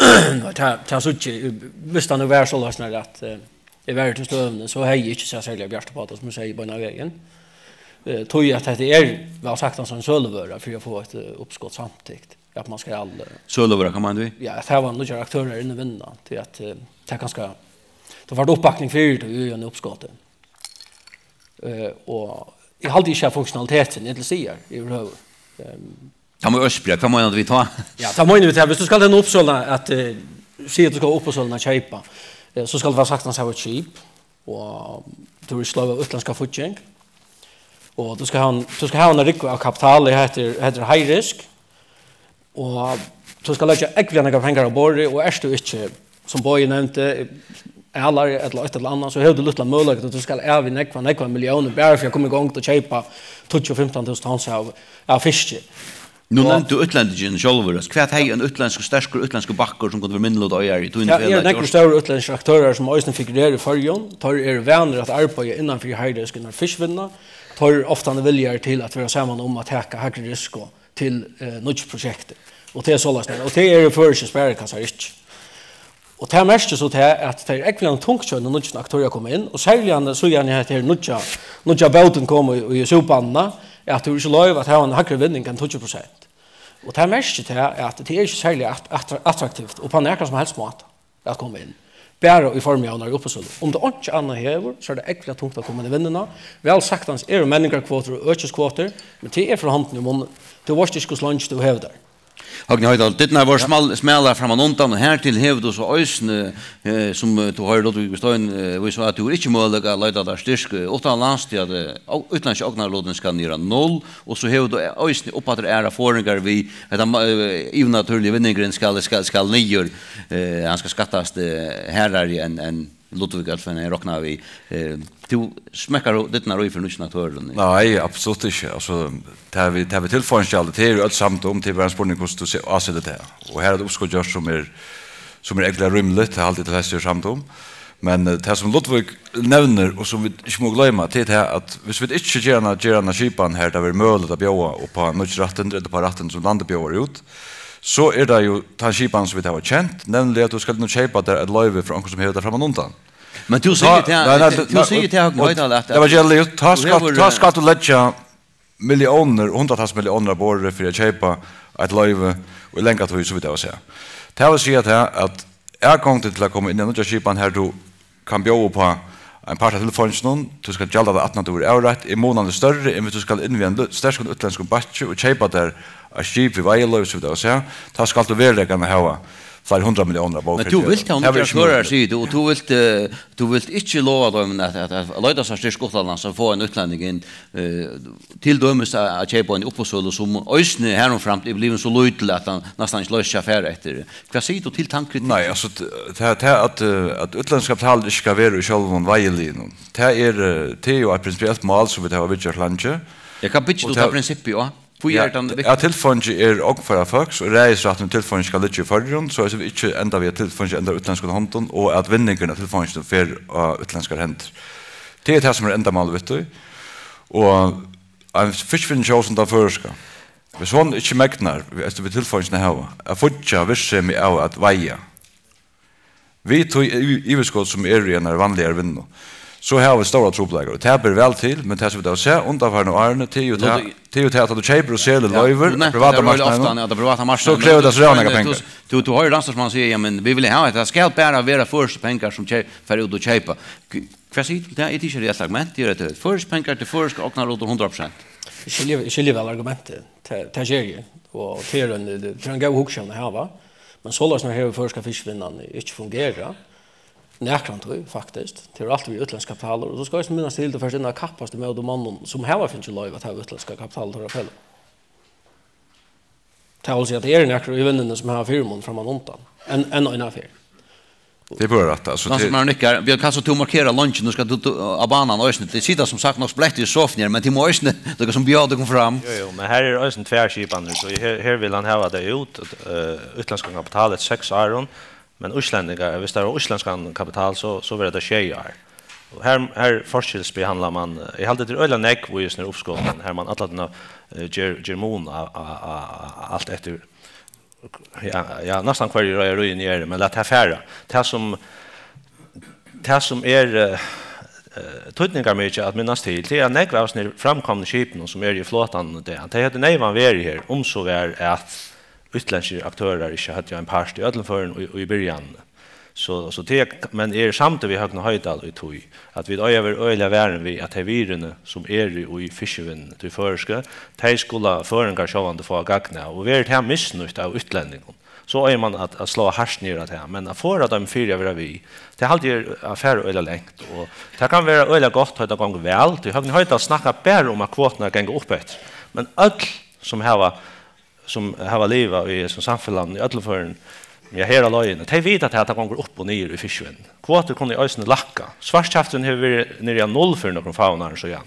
Nei, tað, tað síggi eg, viss tað nú var soleiðis, at, eh, eg var til støðuna, so hevði eg ikki sæð serliga bjart upp á tað, sum eg sigi beinanvegin. Eh, tí at hetta er, væl sagt, ein søluvøra fyri at fáa eitt, eh, uppskot samtykt. At man skal, eh, Søluvøra, hvat meinar tú við? Ja, at hava nýggjar aktørar inn í vinnuna, tí at, eh, tað er kanska, tú fært uppbakning fyri tað í einum uppskoti. Eh, og eg haldi ikki, at funktionalitetin er til staðar yvirhøvur. Ehm, Tað má eg spyrja, hvat meinar tú við tá? Ja, tað meini eg við tað. Viss tú skal til eina uppsølu, at, eh, siga at tú skal upp á søluna at keypa, eh, so skal tú væl saktans hava eitt skip, og tú ert sløv av útlendska fígging, og tú skal hava ein, tú skal hava eina rúgvu av kapitali, hetta er, hetta er high risk, og tú skal leggja ógvuliga nógvar pengar á borðið, og ert tú ikki, sum Bogi nevndi, ælar ella eitt ella annað, so hevur tú lítla møguleika, at tú skal av við nógvar, nógvar milliónir, bara fyri at koma í gongd og keypa tíggju, fimtan túsund tons av, av fiski. Nú Og nevndi tú útlendingin sjálvur, altso, hvat hevði ein útlendskur, sterkur útlendskur bakkur, sum kundi verið minniluta eigari í tínum Ja, eru felagi nógvir gjørt? Stórir útlendskir aktørar, sum eisini figurerar í Føroyum. Teir eru vanir at arbeiða innan fyri heiðursku, innan fiskivinnuna. Teir eru ofta villigir til at vera saman um at taka hægri risiko til, eh, nýggj prosjekt. Og tað er soleiðis, og tað eru føroyskir sparikassar ikki. Og tað merkir so tað, at tað er ógvuliga tungt hjá einum nýggjum aktøri at koma inn, og serliga síðan hetta her nýggja, nýggja bótin kom í, í súpanina, at tú ikki loyva at hava ein hægri vinning enn tíggju prosent. Og tað merkir tað, at tað er ikki serliga att-, attra-, attraktivt og á nakran sum helst máta at koma inn. Bara í form av uppboðssølu. Um tað einki annað hevur, so er tað ógvuliga tungt at koma inn í vinnuna. Væl saktans eru menningarkvotur og økiskvotur, men tað er frá hondini í munnin. Tú veitst ikki, hvussu leingi tú hevur tær. Høgni Hoydal, dyrnar vóru smal-, smalar framman undan, og hertil hevur tú so eisini, eh, sum, eh, tú hoyrir Ludvig Stein, eh, vísa, at tú hevur ikki møguleika at leita tær styrk, eh, uttanlands, tí at, eh, ó-, útlendski ognarlutin skal niður á null, og so hevur tú eisini uppaftur aðrar forðingar við hetta ma-, eh, yvirnatúrliga vinningurin skal, skal, skal niður, eh, hann skal skattast, eh, harðari enn, enn Ludvig Alfred hevði roknað við. Eh, tú smekkar dyrnar í fyri nýggjum aktørum? Nei, absolutt ikki. Altso, tað við, tað við tilfeingisgjaldið, tað eru øll samd um, tað er bara ein spurningur, hvussu tú se-, ásetir tað. Og her er eitt uppskot gjørt, sum er, sum er ógvuliga rímiligt, tað haldi eg, tað flestu eru samd um. Men, eh, tað, sum Ludvig nevnir, og sum vit ikki mugu gloyma, tað er tað, at viss vit ikki gera eina, gera eina skipan her, tað verður møguligt at bjóða upp á nýggj rættindi, ella upp á rættindi, sum landið bjóðar út, so er tað jú tann skipan, sum vit hava kent, nevniliga, at tú skalt nú keypa tær eitt loyvi frá onkrum, sum hevur tað framman undan. Men tú Og sigur tá, tað, nei, nei, tú nei, sigur tað, og, Høgni Hoydal, at, eg var gjallig, tá tú skal, hevur, tá eh, skalt tú leggja milliónir og hundraðtals milliónir á borðið fyri at keypa eitt loyvi í langa tíð, so vidt eg var at siga. Tað vil siga tað, at atgongdin til at koma inn í ein nýggja skipan, har tú kann bjóða upp á ein part av tilfeinginum, tú skal gjalda tað aftan, at tú verður avreitt, er munandi størri, enn hvis tú skal inn við ein lí-, sterkum útlendskum bakki og keypa tær eitt skip við veiðiloyvi, so vidt eg var at siga, tá skalt tú veruliga gjarna hava fleiri hundrað milliónir á bók. Men tú vilt hava nýggjar aktørar, sigur tú, og tú vilt, eh, tú vilt ikki lova teimum at, at, at leita sær styrk uttanlands og fáa ein útlending inn, eh, til dømis at, at keypa ein uppboðssølu, sum eisini harumframt er blivin so lítil, at hann næstan ikki loysir seg at fara eftir. Hvat sigur tú til tann kritikkin? Nei, altso, t-, tað, tað at, eh, at útlendsk kapital ikki skal vera í sjálvum veiðiliðnum, tað er, eh, tað er jú eitt prinsipielt mál, sum vit hava viðgjørt leingi. Ja, hvat byggir Og tú tað tað prinsippið á? Hví Ja, er tað viktigt? At tilfeingi er ogn fyrra fólks, og ræðisrætturin til tilfeingi skal liggja í Føroyum, so at vit ikki enda við, at tilfeingi endar í útlendskum hondum, og at vinningurin av tilfeinginum fer á útlendskar hendur. Tað er tað, sum er endamálið við tí. Og ein fiskivinnutjóð sum tann føroyska, viss hon ikki megnar, við, eftir við tilfeingina hava, at fíggja virksemið av at veiða, við tí y-, yvirskot, sum er í einari vanligari vinnu, so hava vit stórar trupulleikar. Og tað ber væl til, men tað, sum vit hava sæð undanfarnu árini, tað er jú Nú, tað, tú tað er jú tað, at tá tú keypir og selur Ja, loyvir tú á nevnir privata tað øgiliga marknaðinum, ofta, at á privata so marknaðinum, krevur tað so ræðuliga nógvar men, pengar. Tú, tú, tú hoyrir landsstýrismannin siga, ja, men vit vilja hava, at tað skal bara vera føroyskir pengar, sum key-, fara út og keypa. Hvat sigur tú til tað? Er tað ikki eitt reelt argument? Tað er eitt føroyskir pengar, tað er føroyskar ognarlutir, hundrað prosent. Eg skilji, eg skilji væl argumentið. Tað, tað geri eg. Og tað er ein, tað er ein góð hugsjón at hava. Men soleiðis nú hevur føroyska fiskivinnan ikki fungerað nakrantíð, faktiskt. Tað er altíð við útlendskar kapitalir. Og tú skalt eisini minnast til, tú fert inn at kappast ímóti monnum, sum hava fingið loyvi at hava útlendskar kapitalir til at fela. Tað vil siga, at tað eru nakrir í vinnuni, sum hava fyrimun framman undan. Enn, enn eina ferð. Tað er bara rætt, altso, Landsstýrismaður nikkar. Bjørn, kanst tú markera longina? Nú skalt tú, tú, á banan eisini. Tit sita sum sagt nokk splettið í sofuni her, men tit mugu eisini, tit sum bjóða tykkum fram. Jú, jú, men her eru eisini tvær skipanir, so her, her vil hann hava tað út, eh, útlendskan kapital eftir seks árum, men íslendingar, viss tað er íslendskan kapital, so, so verður tað sjey ár. Og her, her forskjellsbehandlar man, eh, eg haldi, tað er øgiliga nógv í hesum her uppskotum, har man alla tíðina, eh, ger, ger mun á, á, á, á, alt eftir, ja, ja, næstan hvørji reiðaríini eru, men lat tað fara. Tað sum, tað sum er, eh, eh, týdningarmikið at minnast til, tað er, at nógv av hesum her framkomnu skipunum, sum eru í flotanum í dag, tey høvdu neyvan verið her, um so var, at útlendskir aktørar ikki høvdu ein part í øllum førum í, í byrjanini. So, so tað er, men eg eri samdur við Høgna Hoydal í tí, at vit eiga at vera øgiliga varin við, at tey virðini, sum eru í fiskivinnuni, tí føroysku, tey skulu føroyingar sjálvandi fáa gagn av, og verður tað misnýtt av útlendingum, so eigur man at, at sláa hart niður á tað, men at forða teimum fyri at vera við, tað haldi eg er at fara øgiliga langt, og tað kann vera øgiliga gott, tá tað gongur væl, tí Høgni Hoydal snakkar bara um, at kvoturnar ganga upp eftir, men øll, sum hava sum hava livað í hesum samfelagnum í øllum førum, Ja, her á leiðini. Tey vita, at tað gongur upp og niður í fiskivinnuni. Kvotur kunnu eisini lækka. Svartkjafturin hevur verið niðri á null fyri nøkrum fáum árum síðan.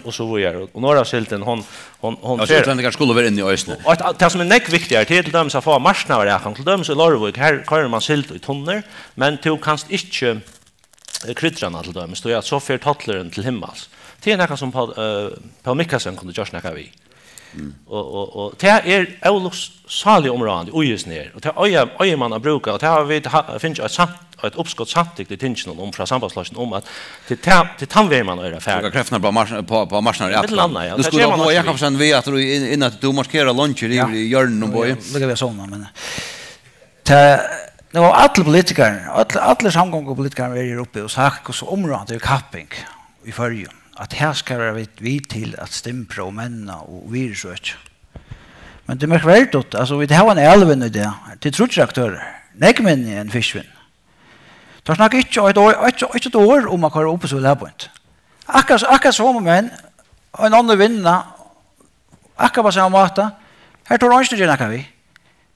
Og so víðari. Og norðasildin, hon, hon, hon Ja, fer útlendingar skulu vera inni eisini. Og eitt, tað sum er nógv viktigari, tað er til dømis at fáa marknaðaratgang. Til dømis í Leirvík, her koyrir man sild í tunnur, men tú kanst ikki, eh, krydda hana til dømis, tí at so fer tollurin til himmals. Tað er nakað sum Poul, eh, Poul Mikkelsen kundi gjørt nakað við. Og, og, og tað er ólukksáliga umráðandi í hesum her. Og tað eiga, eigur man at brúka, og tað hava vit ha-, fingið eitt samt, eitt uppskot samtykt í tinginum um frá Sambandsflokkinum um, at tað er ta-, tað er tann vegin man eigur at fara. Brúka kreftirnar á mars-, á, á marknaðaratgang. Millum annað, ja. Nú skulu vit fáa Boga Jakobsen við aftur í, inn, inn at tú markerar longir Ja. yvir í hjørnum, Bogi. Ja, lukka við at sovna, men tað, nú hava allir politikarar, allir, allir samgongupolitikarar verið her uppi og sagt, hvussu umráðandi er kapping í Føroyum, at her skal vera við, við til at stimbra og menna og virðisøkja. Men tað er merkverdigt, altso, vit hava eina alvinn í dag, tað eru tríggir aktørar, nógv minni enn fiskivinna. Teir snakka ikki eitt orð, ikki, ikki eitt orð um at koyra upp í so lagbeint. Akkurát, akkurát somu menn, ein annan vinna, akkurát á sama máta, her torir eingin gera nakað við.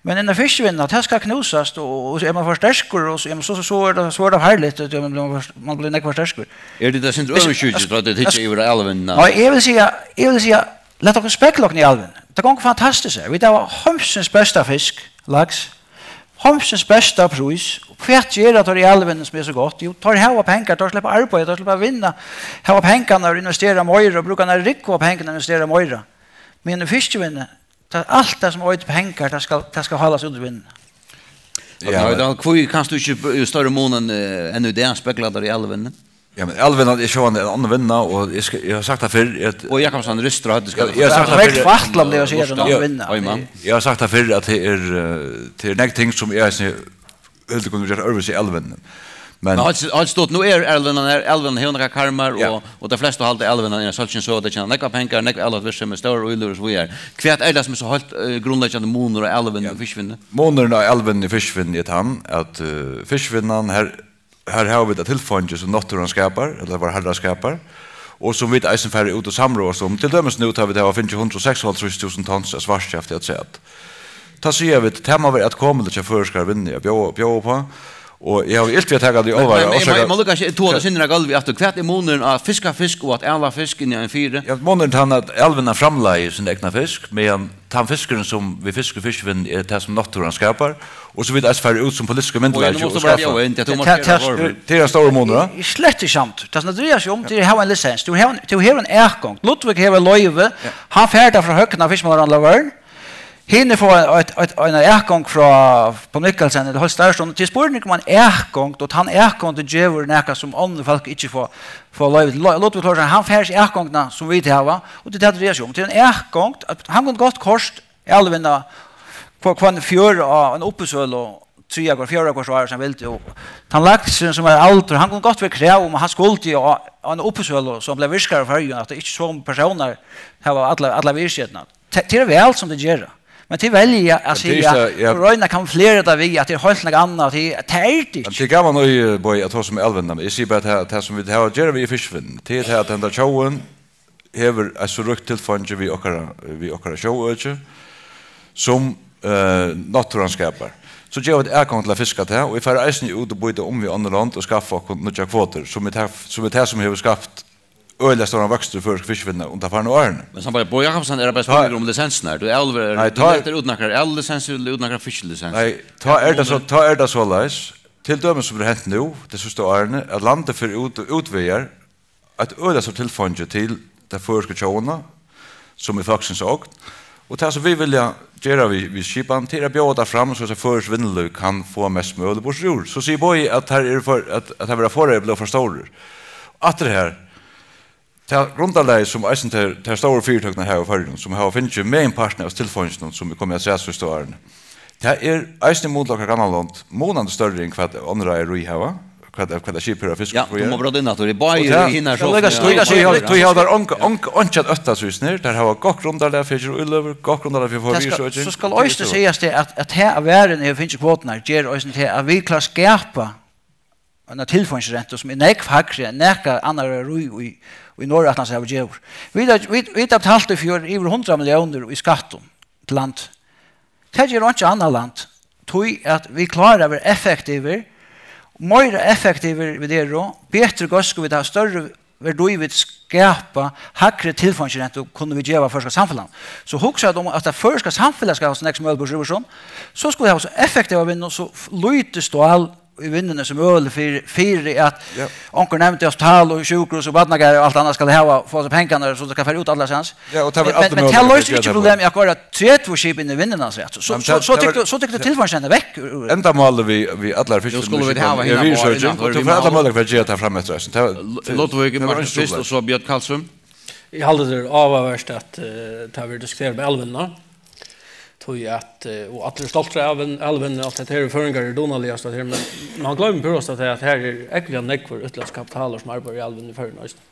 Men innan fiskivinnuna, tað skal knúsast, og, og er man for sterkur, og so, jamen, so, so, so er tað, so er tað farligt, at man blívur for, man blívur nógv for sterkur. Er tað eitt sindur Hvis- øvundsjúki, so at tað ikki er yvir alvinn? Nei, eg vil siga, eg vil siga, lat okkum spegla okkum í alvinn. Tað gongur fantastiskt her. Vit hava heimsins besta fisk, laks. Heimsins besta prís. Hvat gera teir í alvinn sum er so gott? Jú, teir hava pengar, teir sleppa arbeiða, teir sleppa vinna, hava pengarnar og investera meira, og brúka eina rúgvu av pengum og investera meira. Men í fiskivinnu, tað, alt tað sum eitur pengar, tað skal, tað skal haldast út í vinnuni. Ja, Átni Hoydal, hví kanst tú ikki b-, í størri mun enn, eh, enn í dag spegla tær í alvinn? Ja, men alvin er sjálvandi ein annan vinna, og eg skal, eg havi sagt tað fyrr, at Og Jakobsen ristir á høvdið, skal Ja, eg havi sagt tað Vekk fyrr. Fatla, blívur at siga, Ja, ein annan vinna. Oi, mann. Eg havi sagt tað fyrr, at tað er, eh, tað er nógv ting, sum eg eisini heldur kunnu gjørt øðrvísi í alvinni. Men Men alt, alt stutt, nú er alvinnan her, alvinnan hevur nakrar karmar, Ja. og, og tey flestu halda alvinnan er ein sólskinssøga, tey tjena nógvar pengar, nógv avlat virksemi, stórar íløgur og so víðari. Hvat er tað sum er so heilt, eh, grundleggjandi munur á alvinni Ja. og fiskivinnu? Munurin á alvinni og fiskivinnu er tann, at, eh, fiskivinnan, her, her hava vit eitt tilfeingi sum náttúran skapar, ella vár Harra skapar, og sum vit eisini fara út og samráðast um. Til dømis nú, tá vit hava fingið hundrað og seksoghálvtrýss túsund tons av svartkjafti afturat. Tá siga vit, tað má vera atkomuligt hjá føroyskari vinnu at bjóða, bjóða upp á. Og eg havi ilt við at taka tað í álvara, Men, men, orsaka men, men, Lukas, eg togi tað sindur av gólvi aftur. Hvat er munurin á fiska fisk og at ala fisk inni í ein firði? Ja, munurin er tann, at alvinnan framleiðir sín egna fisk, meðan tann fiskurin, sum vit fiska í fiskivinnuni, er tað, sum náttúran skapar, og sum vit eisini fara út sum politiska Og myndugleiki nú mást og tú bara skaffa. bjóða inn, tí at tú Tað, mást tað, gera tað, ormur. Tað er ein stórur munur, ja. Eg eri slett ikki samdur. Tað, sum tað dreiar seg um, tað er at hava ein lisens. Tú hevur ein, tú hevur ein atgongd. Ludvig hevur loyvi. Ja. Hann fær tað frá høgna fiskimálaráðnum. Hini fáa eitt, eitt, eina atgongd frá Poul Mikkelsen, ella heilt starvsstøðan, til spurning um ein atgongd, og tann atgongdin gevur nakað, sum onnur fólk ikki fáa, fáa loyvi til. Lo-, Ludvig Thorsen, hann fær ikki atgongdina, sum vit hava, og tað er tað, tað dreiar seg um. Tað er ein atgongd, at hann kundi gott koyrt alvinna hvør, hvønn fjørða á ein uppboðssølu, triðja hvørt, fjórða hvørt ár, sum hann vildi, og tann laksurin, sum er aldur, hann kundi gott verið krav um, at hann skuldi á, á ein uppboðssølu, sum bleiv virkari í Føroyum, at tað ikki somu persónar hava alla, alla virðisketuna. Tað, tað er væl, sum tey gera. Men tey velja at Men tað er siga, ikki tað, ja. og royna at kamuflera tað við, at tað er heilt nakað annað, at tað, tað er tað Men ikki. tað er gaman, og, eh, Bogi, at tosa um alvinnan. Eg sigi bara, at tað, tað sum vit hava at gera við, er fiskivinnan. Tað er tað, at henda tjóðin hevur eitt so ríkt tilfeingi við okkara, við okkara sjóøki, sum, eh, náttúran skapar. So geva vit atgongd til at fiska tað, og vit fara eisini út og býta um við onnur lond og skaffa okkum nýggjar kvotur, sum er tað, sum er tað, sum hevur skapt øgiliga stóran vøkstur í føroysku fiskivinnuni undanfarnu árini. Men Sambært Bogi Jakobsen er tað bara Tá spurningur um lisensirnar. Tú álverar, Nei, tú tá letur út nakrar allisensir, út nakrar fiskilisensir. Nei, tá Hvat er er tað so, munur? tá er tað soleiðis, til dømis sum er hent nú, tey síðstu árini, at landið fer út og útvegar eitt øgiliga stórt tilfeingi til ta føroysku tjóðina, sum er fólksins ogn. Og tað, sum vit vilja gera við, við skipan, tað er at bjóða tað fram, so at føroyskt vinnulív kann fáa mest møguligt burtur úr. So sigur Bogi, at tær eru for, at, at tær verða forðaði blíva for stórir. Aftur her, tað grundarlagið, sum eisini tær, tær stóru fyritøkurnar hava í Føroyum, sum hava fingið meginpartin av tilfeinginum, sum er komið afturat síðstu árini, tað er eisini í mun til okkara grannalond munandi størri enn hvat onnur reiðarí hava, hvat, hvat skip her á fisk Ja, og tú má fríar. bróta inn aftur. Eg bái Og tað hinar Ja, líka sofuni, støðan, ja. Tí hava, tí hava tær onga, onga, einki at óttast við sum er. Tær hava gott grundarlag fyri at gera íløgur, gott grundarlag fyri at fáa Tað skal, virðisøking. so skal Og tað er eisini so. sigast tað, at, at tað, at verðin hevur fingið kvoturnar, ger eisini tað, at vit klára at skapa eina tilfeingisrentu, sum er nógv hægri enn nakað annað reiðarí í, í Norðuratlantshavi gevur. Vit hava, vit, vit hava betalt í fjør yvir hundrað milliónir í skattum til land. Tað ger einki annað land. tí at vit klára at vera effektivir, meira effektivir vit eru, betri góðsku vit hava, størri verdi vit skapa, hægri tilfeingisrentu kunnu vit geva føroyska samfelagnum. So hugsa um, at tað føroyska samfelagið skal hava so nógv sum møguligt burtur úr sum, so skulu vit hava so effektiva vinnu, so f-, lítið stál í vinnuni sum møguligt fyri, fyri at Ja. onkur nevndi hospital og sjúkrahús og barnagarðar og alt annað skal hava, fáa seg pengarnar, so tað skal fara út allastaðni. Ja, og tað var Men, alt men, men møguligt tað at loysir gera ikki tað problemið at koyra tretivu skip inn í vinnuna, so, so, Men so, tað, so tað tykir var du, so tykir du tilfeingisrentu vekk úr, úr Endamálið við, við allar Nú skulu vit fiskivinnur hava er hina virðisøking, innanfyri og tú fær allar mínum møguleikar at gera tað frameftir eisini. Tað, L-, Ludvig tað var Martin einki fyrst, trupulleiki. Og so Bjørn Kallsøe. Eg haldi, tað er áhugavert, at, eh, tað verður diskuterað um elvina. Tí at, eh, og allir eru stoltir av elvin-, elvini, alt hetta her, føroyingar eru dugnaligast, at her, men man gloymir púrasta tað, at her er ógvuliga nógvur útlendsk kapitalur, sum arbeiðir í elvini í Føroyum eisini.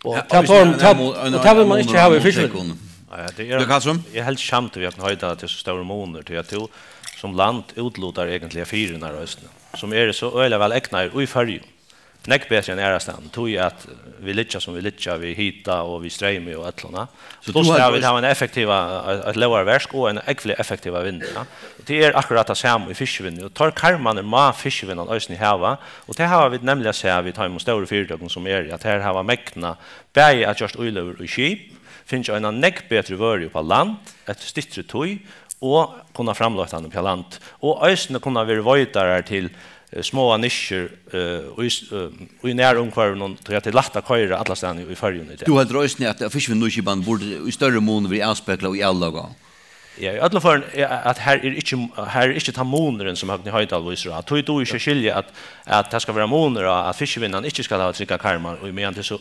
Og Ja, tað eisini tor-, ein tað, mun-, ein, og tað vil ein man ikki munur á hava í fiskivinnu. Móttekunum. Ja, tað er Bjørn Kallsøe? Eg helt samt við at hoyta at tað er so stórur munur, tí at tú sum land útlutar eigentliga firðirnar eisini, sum eru so øgiliga væl egnaðir í Føroyum. Nógv betri enn aðrastaðni, tí at vit liggja sum vit liggja, við hita og við streymi og øllum, ja. So Pluss tú tað har at vit hava ein effektiva, eitt, eitt lógarverk og ein ógvuliga effektiva vinnu, ja. Og tað er akkurát tað sama í fiskivinnu, og teir karmarnar má fiskivinnan eisini hava, og tað hava vit nemliga sæð við teimum stóru fyritøkunum sum eru, at tær hava megnað bæði at gjørt íløgur í skip, fingið eina nógv betri vøru upp á land eftir styttri tíð og kunna framleitt hana upp á land, og eisini kunna verið veitarar til, eh, smáar nisjur, eh, í s-, eh, í nærumhvørvinum, tí at tað er lætt at koyra allastaðni í Føroyum í dag. Tú heldur eisini, at fiskivinnunýskipanin burdi í størri mun verið avspeglað í avløgu? Ja, í øllum førum, ja, at her er ikki, her er ikki tann munurin, sum Høgni Hoydal vísir á. Tí dugi eg ikki at skilja, at, at tað skal vera munur á, at fiskivinnan ikki skal hava tryggar karmar, og meðan tað er so,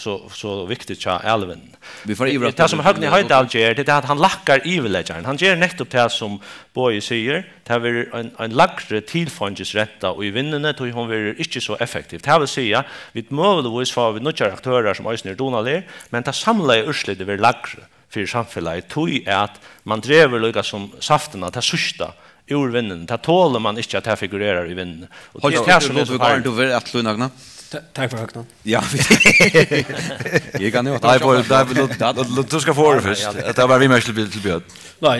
so, so viktigt hjá elvini. Vit fara yvir Tað, aftur sum til Høgni Hoydal ger, tað er, at hann lækkar yvirliggjaran. Hann ger nettupp tað, sum Bogi sigur. Tað verður ein, ein lægri tilfeingisrenta í vinnuni, tí hon verður ikki so effektiv. Tað vil siga, vit møguligvís fáa vit nýggjar aktørar, sum eisini eru dugnaligir, men tað samlaða úrslitið verður lægri fyri samfelagið, tí at man dregur líka sum saftina, tað síðsta, úr vinnuni. Tað tolir man ikki, at tað figurerar í vinnuni. Og tað er Hoyst, tað, sum er so Ludvig, áðrenn farligt. Tú verður aftur, Lúna, Høgna. Ta-, takk fyri, Høgna. Ja, eg kann jo Nei, Bogi, nei, Lú-, Lú-, Lú-, tú skalt fáa orðið fyrst. Tað var viðmerking til, til Bjørn. Nei,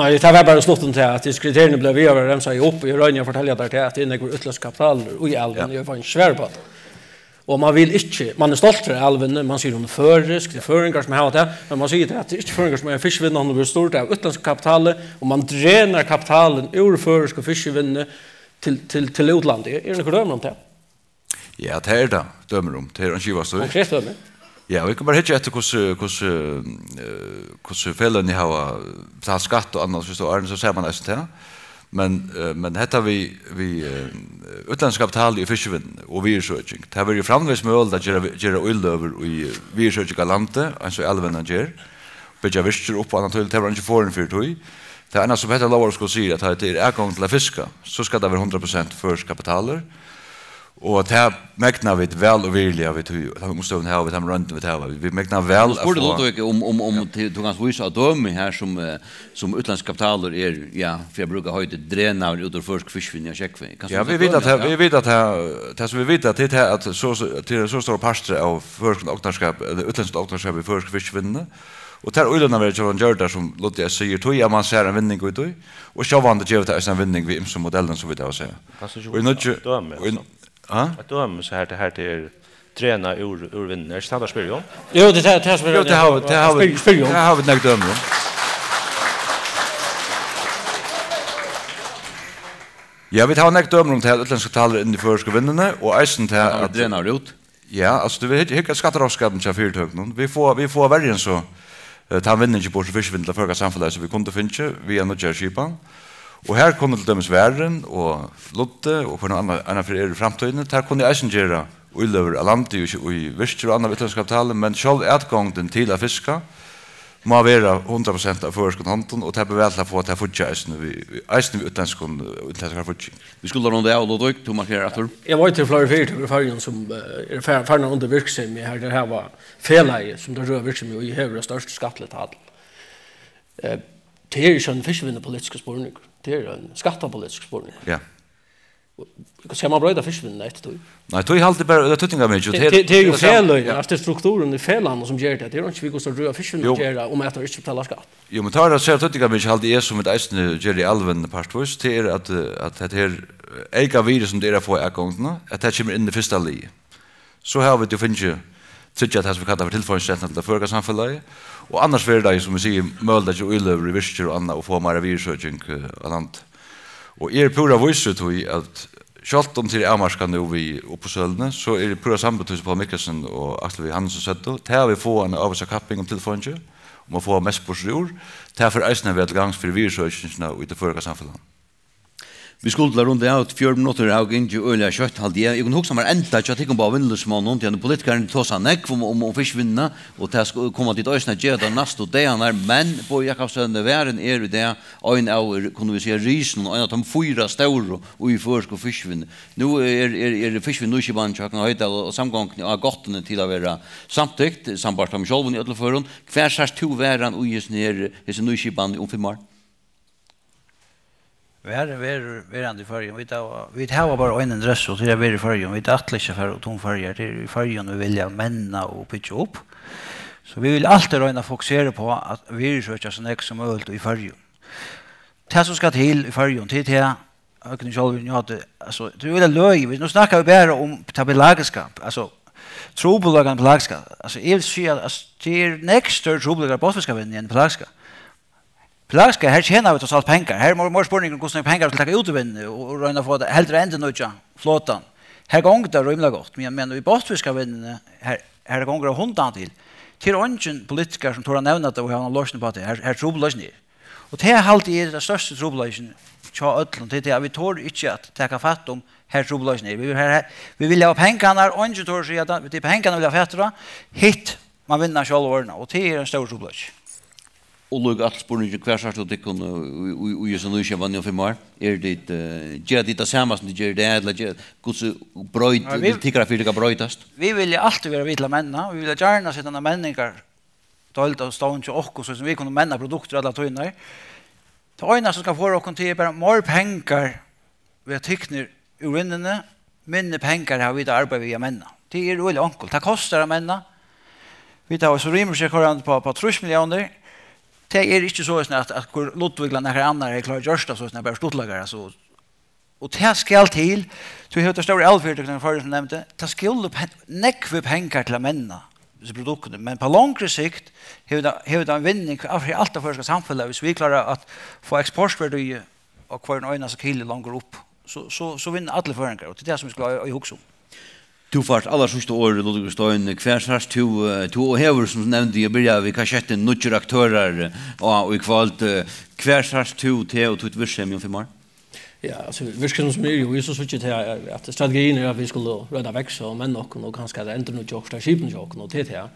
nei, tað var bara stutt um tað, at hesi kriterini blíva við at verða ramsað upp, og eg royni at fortelja tær tað, at tað er nógvur útlendsk kapital í elvini, Ja. eg fái ikki svar uppá tað. Og man vil ikki, man er stoltur av elvini, man sigur, hon er føroysk, tað er føroyingar, sum hava tað, men man sigur, at tað er ikki føroyingar, sum eiga fiskivinnu, hon er stýrd av útlendskari kapitali, og man drenar kapitalin úr føroysku fiskivinnuni til, til, til útlandið. Er, er nøkur dømi um tað? Ja, tað er tað dømi um. Tað er ein skiva støð. Konkret dømi? Ja, vit kunnu bara hyggja eftir, hvussu, hvussu, eh, hvussu feløgini hava betalt skatt og annað, so áðrenn, so sær man eisini tað. Men, eh, men hetta við, við, eh, útlendsk kapital í fiskivinnu og virðisøking, tað verður jú framvegis møguligt at gera, gera íløgur í virðisøking av landi, eins og elvin ger, byggja virkir upp og annað, tað verður eingin forðing fyri tí. Tað eina sum hetta lógarskot sigur, at tá tað er atgongd til at fiska, so skal tað vera hundrað prosent føroyskur kapitalur. Og tað megna vit væl og virðiliga við tí, tann umstøðan hava vit, tann royndin vit hava. Vit megna væl Nú at spurdi fáa Ludvig um, um, um, til, tú kanst vísa á dømi her, sum, eh, sum útlendsk kapitalur er, ja, fyri at brúka heitið, drenaður út úr føroysku fiskivinnuni á sjógvi. Kanst Ja, tú vit vita at tað, ja. vit vita at tað, tað sum vit vita, tað er tað, at so, so, tað er so stór partur av føroyskum ognarskap, ella útlendskum ognarskap í føroysku fiskivinnuni. Og tær íløgurnar verða sjálvandi gjørdar, sum Ludvig sigur, tí at man sær ein vinning í tí, og sjálvandi gevur tað eisini ein vinning við ymsum modellum, sum vit hava sæð. Kanst tú ikki Og í vísa nýggju, eitt dømi, og í, altso? Ha? Eitt dømi, so her, tað her, tað er drenað úr, úr vinnuni. Er ikki tað, tað spyr jú? Jú, tað er tað, tað spyr Jú, tað hava, tað hava, spyr, spyr jú. tað hava vit nógv dømi um. Ja, vit hava nógv dømi um tað, at útlendskir kapitalar inn í føroysku vinnuni, og eisini tað, Hann at drenar út. Ja, altso, tú veist, hygg, hygg at skattarógvskattini hjá fyritøkunum. Vit fáa, vit fáa verri enn so, eh, tann vinningin burtur úr fiskivinnuni til føroyska samfelagið, sum vit kundu fingið við eini nýggjari skipan. Og her kunnu til dømis Varðin og Lundin og hvør annar, annar fyri er í framtíðini, tær kunnu eisini gera íløgur av landi í, í virkir og annað við útlendskum kapitali, men sjálv atgongdin til at fiska má vera hundrað prosent av føroyskum hondum, og tað ber væl til at fáa tað fíggjað eisini við, við, eisini við útlendskum, útlendskari fígging. Vit skulu runda av, Ludvig, tú markerar aftur. Eg veit, tað eru fleiri fyritøkur í Føroyum, sum, eh, eru far-, farnar undir virksemi, har tey hava felagið, sum tey røða virksemi í, hevur eitt stórt skattligt tal. Eh, tað er ikki ein fiskivinnupolitiskur spurningur, tað er ein skattapolitiskur spurningur. Ja. Skal man broyta fiskivinnuna eftir tí? Nei, tí haldi eg bara, tað er týdningarmikið. Tað, tað, tað er jú tað sama, feløgini, ja, altso, tað er strukturin í feløgunum sum ger tað. Tað er jú ikki við, hvussu tú driva fiskivinnu at gera, um at teir ikki betala skatt. Jú, men tá er tað sera týdningarmikið, haldi eg, sum vit eisini gera í Alvin partvíst, tað er at, eh, at hetta her, eh, eyka virði sum tað er at fáa atgongdina, at tað kemur inn í fyrsta lið. So hava vit jú fingið tryggjað tað, sum vit kalla fyri tilfeingisrættina til tað føroyska samfelagið. Og annars verður tað jú, sum vit siga, møguligt at gera íløgur í virkir og annað og fáa meira virðisøking, eh, á land. Og eg eri púra vísur í tí, at sjálvt um tað er avmarkað nú við uppboðssøluni, so eri eg púra samdur tí, sum Poul Mikkelsen og Aksel V. Hansen søgdu, tað at vit fáa eina ávísa kapping um tilfeingi, um at fáa mest burtur úr, tað fer eisini at vera til gagns fyri virðisøkingina í tí føroyska samfelagnum. Vit skulu til at runda av, fjøruti minuttir hava gingið øgiliga skjótt, haldi eg. Eg kundi hugsað mær enda hjá tykkum báðum vinnulívsmonnum, tí at politikararnir tosa nógv um, um, um fiskivinnuna, og tað sk-, koma tit eisini at gera tað næstu dagarnar, men Bogi Jakobsen, verðin er í dag ein av, kunnu vit siga, risunum, ein av teimum fýra stóru í føroysku fiskivinnu. Nú er, er, er fiskivinnuskipanin hjá Høgna Hoydal og, og samgonguni á gáttini til at vera samtykt, sambært teimum sjálvum í øllum førum. Hvar sært tú verðin í hesum her, hesi nýskipan um fimm ár? Verðin verður verandi í Føroyum. Vit hava, vit hava bara eina interessu, og tað er at vera í Føroyum. Vit ætla ikki at fara út um Føroyar. Tað er í Føroyum, vit vilja menna og byggja upp. So vit vilja altíð royna at fokusera á at virðisøkja so nógv sum møguligt í Føroyum. Tað, sum skal til í Føroyum, tað er tað, Høgni sjálvur njóti, altso, tað er øgiliga løgið. Vit, nú snakka vit bara um tað pelagiska, altso, trupulleikan pelagiska. Altso, eg vil siga, at, altso, tað er nógv størri trupulleikar í botnfiskavinnuni enn pelagiska. Pelagiska, her tjena vit tross alt pengar. Her er meir, meir spurningur um, hvussu nógv pengar vit skulu taka út úr vinnuni og, og royna at fáa tað, heldur at endurnýggja flotan. Her gongur tað rímiliga gott, men, men í botnfiskavinnuni, her, her gongur tað hundan til. Tað er eingin politikari, sum torir at nevna tað og hava eina loysn upp á tað. Her, her trupulleikin er. Og tað haldi eg er tann størsti trupulleikin hjá øllum. Tað er tað, at vit tora ikki at taka fatt um, har trupulleikin er. Vit vil, her, her, vit vilja hava pengarnar, og eingin torir at siga, at tað er pengarnar, vit vilja hava fatur á. Hitt má vinna sjálvur, og tað er ein stórur trupulleiki. Og líka aftur spurningurin, hvar sært tú tykkum, eh, í, í, í hesum nýskipanini um fimm ár? Eru tit, eh, gera tit tað sama sum tit gera í dag, ella gera, hvussu broyt-, Nei, vit, vil tykkara fyritøka broytast? Vit vilja altíð vera við til at menna, vit vilja gjarna seta eina menningar deild á stovn hjá okkum, so sum vit kunnu menna produktir allar tíðirnar. Tað einasta sum skal forða okkum, tað er bara meir pengar verða tiknir úr vinnuni, minni pengar hava vit at arbeiða við at menna. Tað er øgiliga enkelt. Tað kostar at menna. Vit hava so rímiliga koyrandi upp á, upp á trýss milliónir. Tað er ikki soleiðis at, at Guðrún Ludvig ella nakar annar hevði klárað gjørt tað soleiðis, bara stuttleikar, altso. Og tað skal til, tú hevur tað stóru álfyritøkurnar í Føroyum, sum nevndi, tað skulu pen-, nógvir pengar til at menna hesi produktini, men á longri sikt hevur tað, hevur tað ein vinning fyri alt tað føroyska samfelagið, viss vit klára at fáa eksportverdi á hvørjum einasta kilo longur upp, so, so, so vinna allir føroyingar, og tað er tað, sum vit skulu hugsa um. Tú fært allarsíðsta orðið, Ludvig Stein. Hvar sært tú, eh, tú hevur, sum nevnt, eg byrjaði við kasjettin, nýggir aktørar, eh, á í kvøld. Eh, hvar sært tú teg og títt virksemi um fimm ár? Ja, altso, virksemið sum er, jú, vit so síggja til, at strategiin er, at vit skulu royna at vaksa og menna okkum, og kanska at endurnýggja okkurt av skipinum hjá okkum, og til tað.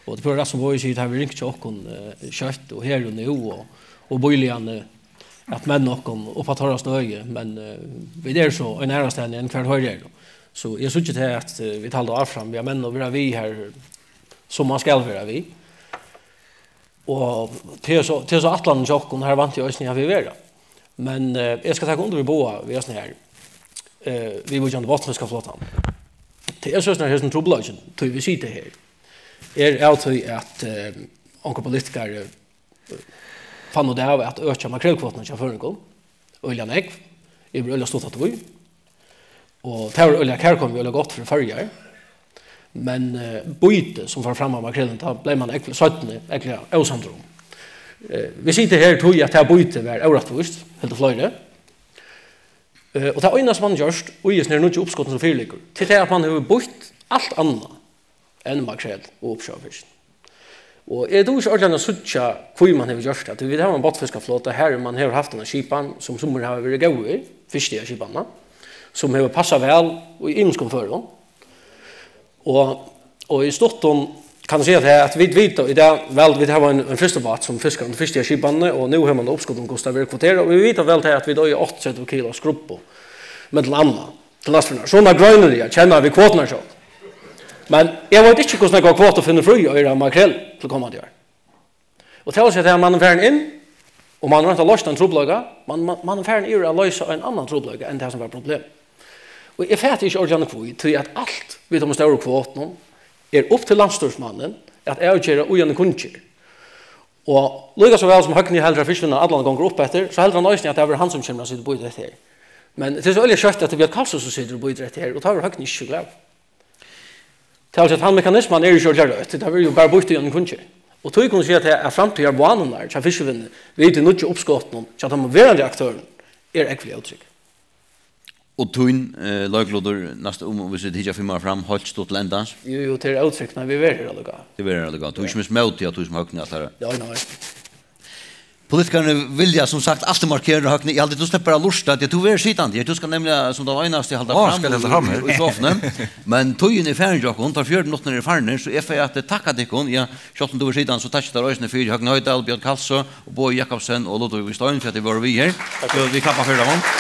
Og tað er púra rætt, sum Bogi sigur, tað hevur verið ringt hjá okkum, eh, skjótt og her og nú, og, og bíligani, eh, at menna okkum upp á teirra støði, men, eh, vit eru so ein aðrastaðni enn hvar teir eru. So eg síggi til, at, eh, vit halda áfram við at menna og vera við har, sum man skal vera við. Og tað er so, tað er so ætlanin hjá okkum, har vænti eg eisini, at vit verða. Men, eh, eg skal taka undir við Boga, við hesum her, eh, viðvíkjandi botnfiskaflotan. Tað er so, at hesin trupulleikin, tí vit sita her, er av tí, at, eh, onkur politikari fann út av at økja makrelkvotuna hjá føroyingum, øgiliga nógv, yvir øgiliga stutta tíð. Og tað var øgiliga kærkomið, øgiliga gott fyri Føroyar. Men, eh, býtið, sum fór fram á makrelinum, tá bleiv man øgiliga, seinni øgiliga ósamdur um. Eh, vit sita her, tí at tað býtið var órættvíst, hildu fleiri. Eh, og tað einasta, man hevur gjørt í hesum her nýggja uppskotinum, sum fyriliggur, tað er, at man hevur býtt alt annað enn makrel og uppsjóvarfisk. Og eg dugi ikki ordiliga at síggja, hví man hevur gjørt tað. Vit hava ein botnfiskaflota, har man hevur havt eina skipan, sum summir hava verið góðir við, fiskiskipanina, sum hevur passað væl í ymiskum førum. Og, og í stuttum kann eg siga tað, at vit vita í dag, væl, vit hava ein, ein frystibát, sum fiskar undir frystiskipanini, og nú hevur man uppskot um, hvussu tað verður kvoterað, og vit vita væl tað, at vit eiga áttaogtretivu kilo av skrubbu, millum annað, til næstu ferð. Soleiðis greiniliga kenna vit kvoturnar sjálv. Men eg veit ikki, hvussu nógvar kvotur finnur frí á makrel til komandi ár. Og tað vil siga, at man er farin inn, og man roynt at loysa ein trupulleika, man, man, man er farin yvir at loysa ein annan trupulleika enn tað, sum var problem. Og eg fati ikki ordiliga hví, tí at alt við teimum stóru kvotunum er upp til landsstýrismannin at avgera í einum kunngerð. Og líka so væl sum Høgni heldur, at fiskivinnan allan gongur upp eftir, so heldur hann eisini, at tað verður hann, sum kemur at sita og býta eftir her. Men tað er so øgiliga skjótt, at tað er Bjørn Karlsson, sum situr og býtir eftir her, og tá verður Høgni ikki so glaður. Tað vil siga, at hann mekanisman er ikki ordiliga røtt, tað verður jú bara býtt í einum kunngerð. Og tí kunnu siga, at, at framtíðarvánirnar hjá fiskivinnuni við tí nýggja uppskotinum hjá teimum verandi aktørunum er ógvuliga ótrygg. Og tín, eh, leiklutur, næst, um, hvis vit hyggja fimm ár fram, heilt stutt til endans? Jú, jú, tað er ótrygt, men vit verða her allíkavæl. Tað verður allíkavæl. Tú er ikki mist mótið, at tú sum Høgni ætlar at... Ja, nei. Politikararnir vilja, sum sagt, altíð markera, Høgni. Eg haldi, tú sleppur at lurta, tí tú verður sitandi her. Tú skal nemliga, sum tann einasti, halda... Á, fram skal eg halda í, fram her? Í sofuni. Men tíðin er farin, Jákup. Hon, teir fjøruti minuttirnar eru farnir, so eg fái at, eh, takka tykkum. Ja, sjálvt um tú verður sitandi, so takki tær eisini fyri, Høgni Hoydal, Bjørn Kalsø, og Bogi Jakobsen og Ludvig Stein, fyri at tit vóru við her. Takk. So vit klappa fyri teimum.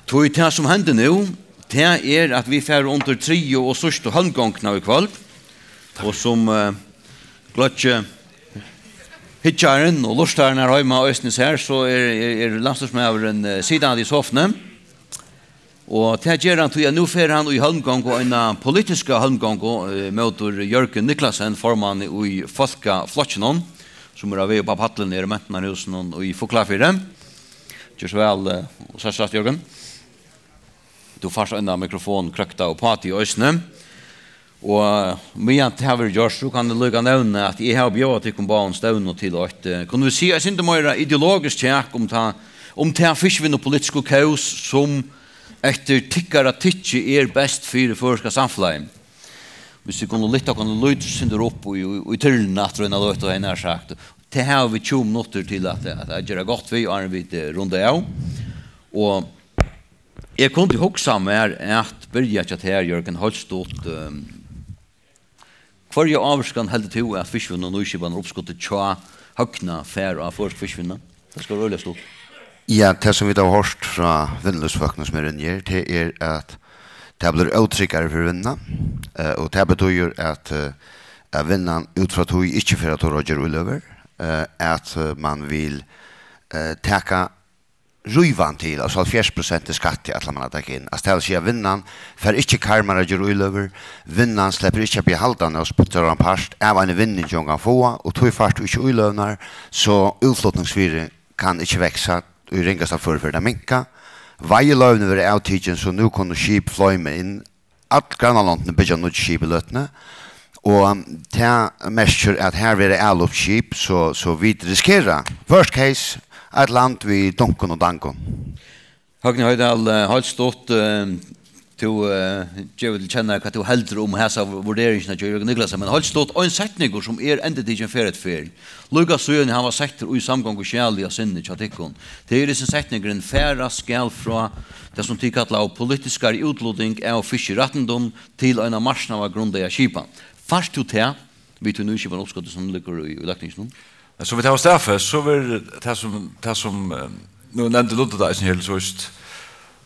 Tí tað, sum hendir nú, tað er, at vit fara undir triðju og síðstu hólmgongdina í kvøld, og sum, eh, gløggi hyggjarin og lurtarin her heima eisini sær, so er, er, er landsstýrismaðurin, eh, sitandi í sofuni. Og tað ger hann, tí at nú fer hann í hólmgongu, eina politiska hólmgongu, eh, móti Jørgen Niklasen, formanni í Fólkaflokkinum, sum er á veg upp á pallin her í Mentanarhúsinum í Fuglafirði. Ger so væl, eh, og sess rætt, Jørgen. Tú fært eina mikrofon krøkta upp á teg eisini. Og meðan tað verður gjørt, so kann eg líka nevna, at eg havi bjóðað tykkum báðum stevnu til eitt, eh, kunnu vit siga, eitt sindur meira ideologiskt kjak um ta, um ta fiskivinnupolitisku kós, sum eftir tykkara tykki er best fyri føroyska samfelagið. Hvis vit kunnu lyfta okkum lítið sindur upp í, í, í tyrluna aftur, eina løtu, hevði eg nær sagt. Tað hava vit tjúgu minuttir til at, at, at gera gott við, áðrenn vit, eh, runda av. Og eg kundi hugsa mær at byrja hjá tær, Jørgen, heilt stutt, ehm, hvørja ávirkan heldur tú at fiskivinnu- og nýskipanarupskotið hjá Høgna fær á føroysk fiskivinnu? Tað skal vera øgiliga stutt. Ja, tað sum vit hava hoyrt frá vinnulívsfólkunum sum eru inni her, tað er at tað blívur ótryggari fyri vinnuna, eh, og tað betýðir at, eh, at vinnan út frá tí ikki fer at tora at gera íløgur, eh, at, eh, man vil, eh, taka rívan til, altso hálvfjerðs prosent í skatti ætlar man at taka inn. Altso, tað vil siga, vinnan fær ikki karmar at gera íløgur, vinnan sleppur ikki at bliva haldandi av stóran part av einum vinningi, hon kann fáa, og tí fært tú ikki íløgurnar, so útflutningsvirðið kann ikki vaksa, í ringasta føri fer tað at minka. Veiðiloyvini verða avtikin, so nú kunnu skip floyma inn, øll grannalondini byggja nýggj skip í løtuni, og tað merkir, at her verða ælupskip, so, so vit risikera, worst case, eitt land við dunkum og dangum. Høgni Hoydal, eh, heilt stutt, eh, tú, eh, gevur til kjenna, hvat tú heldur um hasa vurderingina hjá Jørgen Niklasen, men heilt stutt, ein setningur sum er endurtikin ferð eftir ferð. Líka síðan hann var settur í samgonguskjalið á sinni hjá tykkum, tað er hesin setningurin: Farast skal frá tað, sum tit kalla politiskari útluting av fiskirættindum, til eina marknaðargrundaða skipan. Fært tú tað við tí nýskipan uppskotið, sum liggur í, í løgtinginum? Men sum vit hava staðfest, so verður tað sum, tað sum, eh, nú nevndi Lundi tað eisini her til síðst,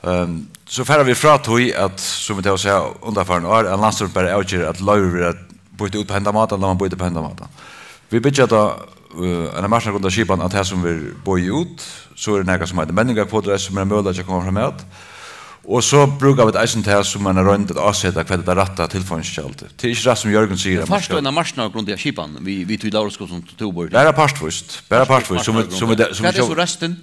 ehm, so fara vit frá tí at, sum vit hava sæð undanfarin ár, at landsstýrið bara avger, at loyvi verða býtt út á hendan mátan, ella man býtur upp á hendan mátan. Vit byggja tá, eh, eina marknaðargrunda skipan á tað, sum verður boðið út. So er nakað, sum eitur menningarkvotur, sum er ein møguleiki at koma framat. Og so brúka vit eisini tað sum eina roynd at áseta, hvat er tað rætta tilfeingisgjaldið. Tað er ikki rætt, sum Jørgen sigur, at man fært tú skal eina marknaðargrunda skipan við, við tí lógarskrift, sum tú býr til? Bara partvíst, bara partvíst, sum vit, sum vit, sum vit... Hvat er so restin?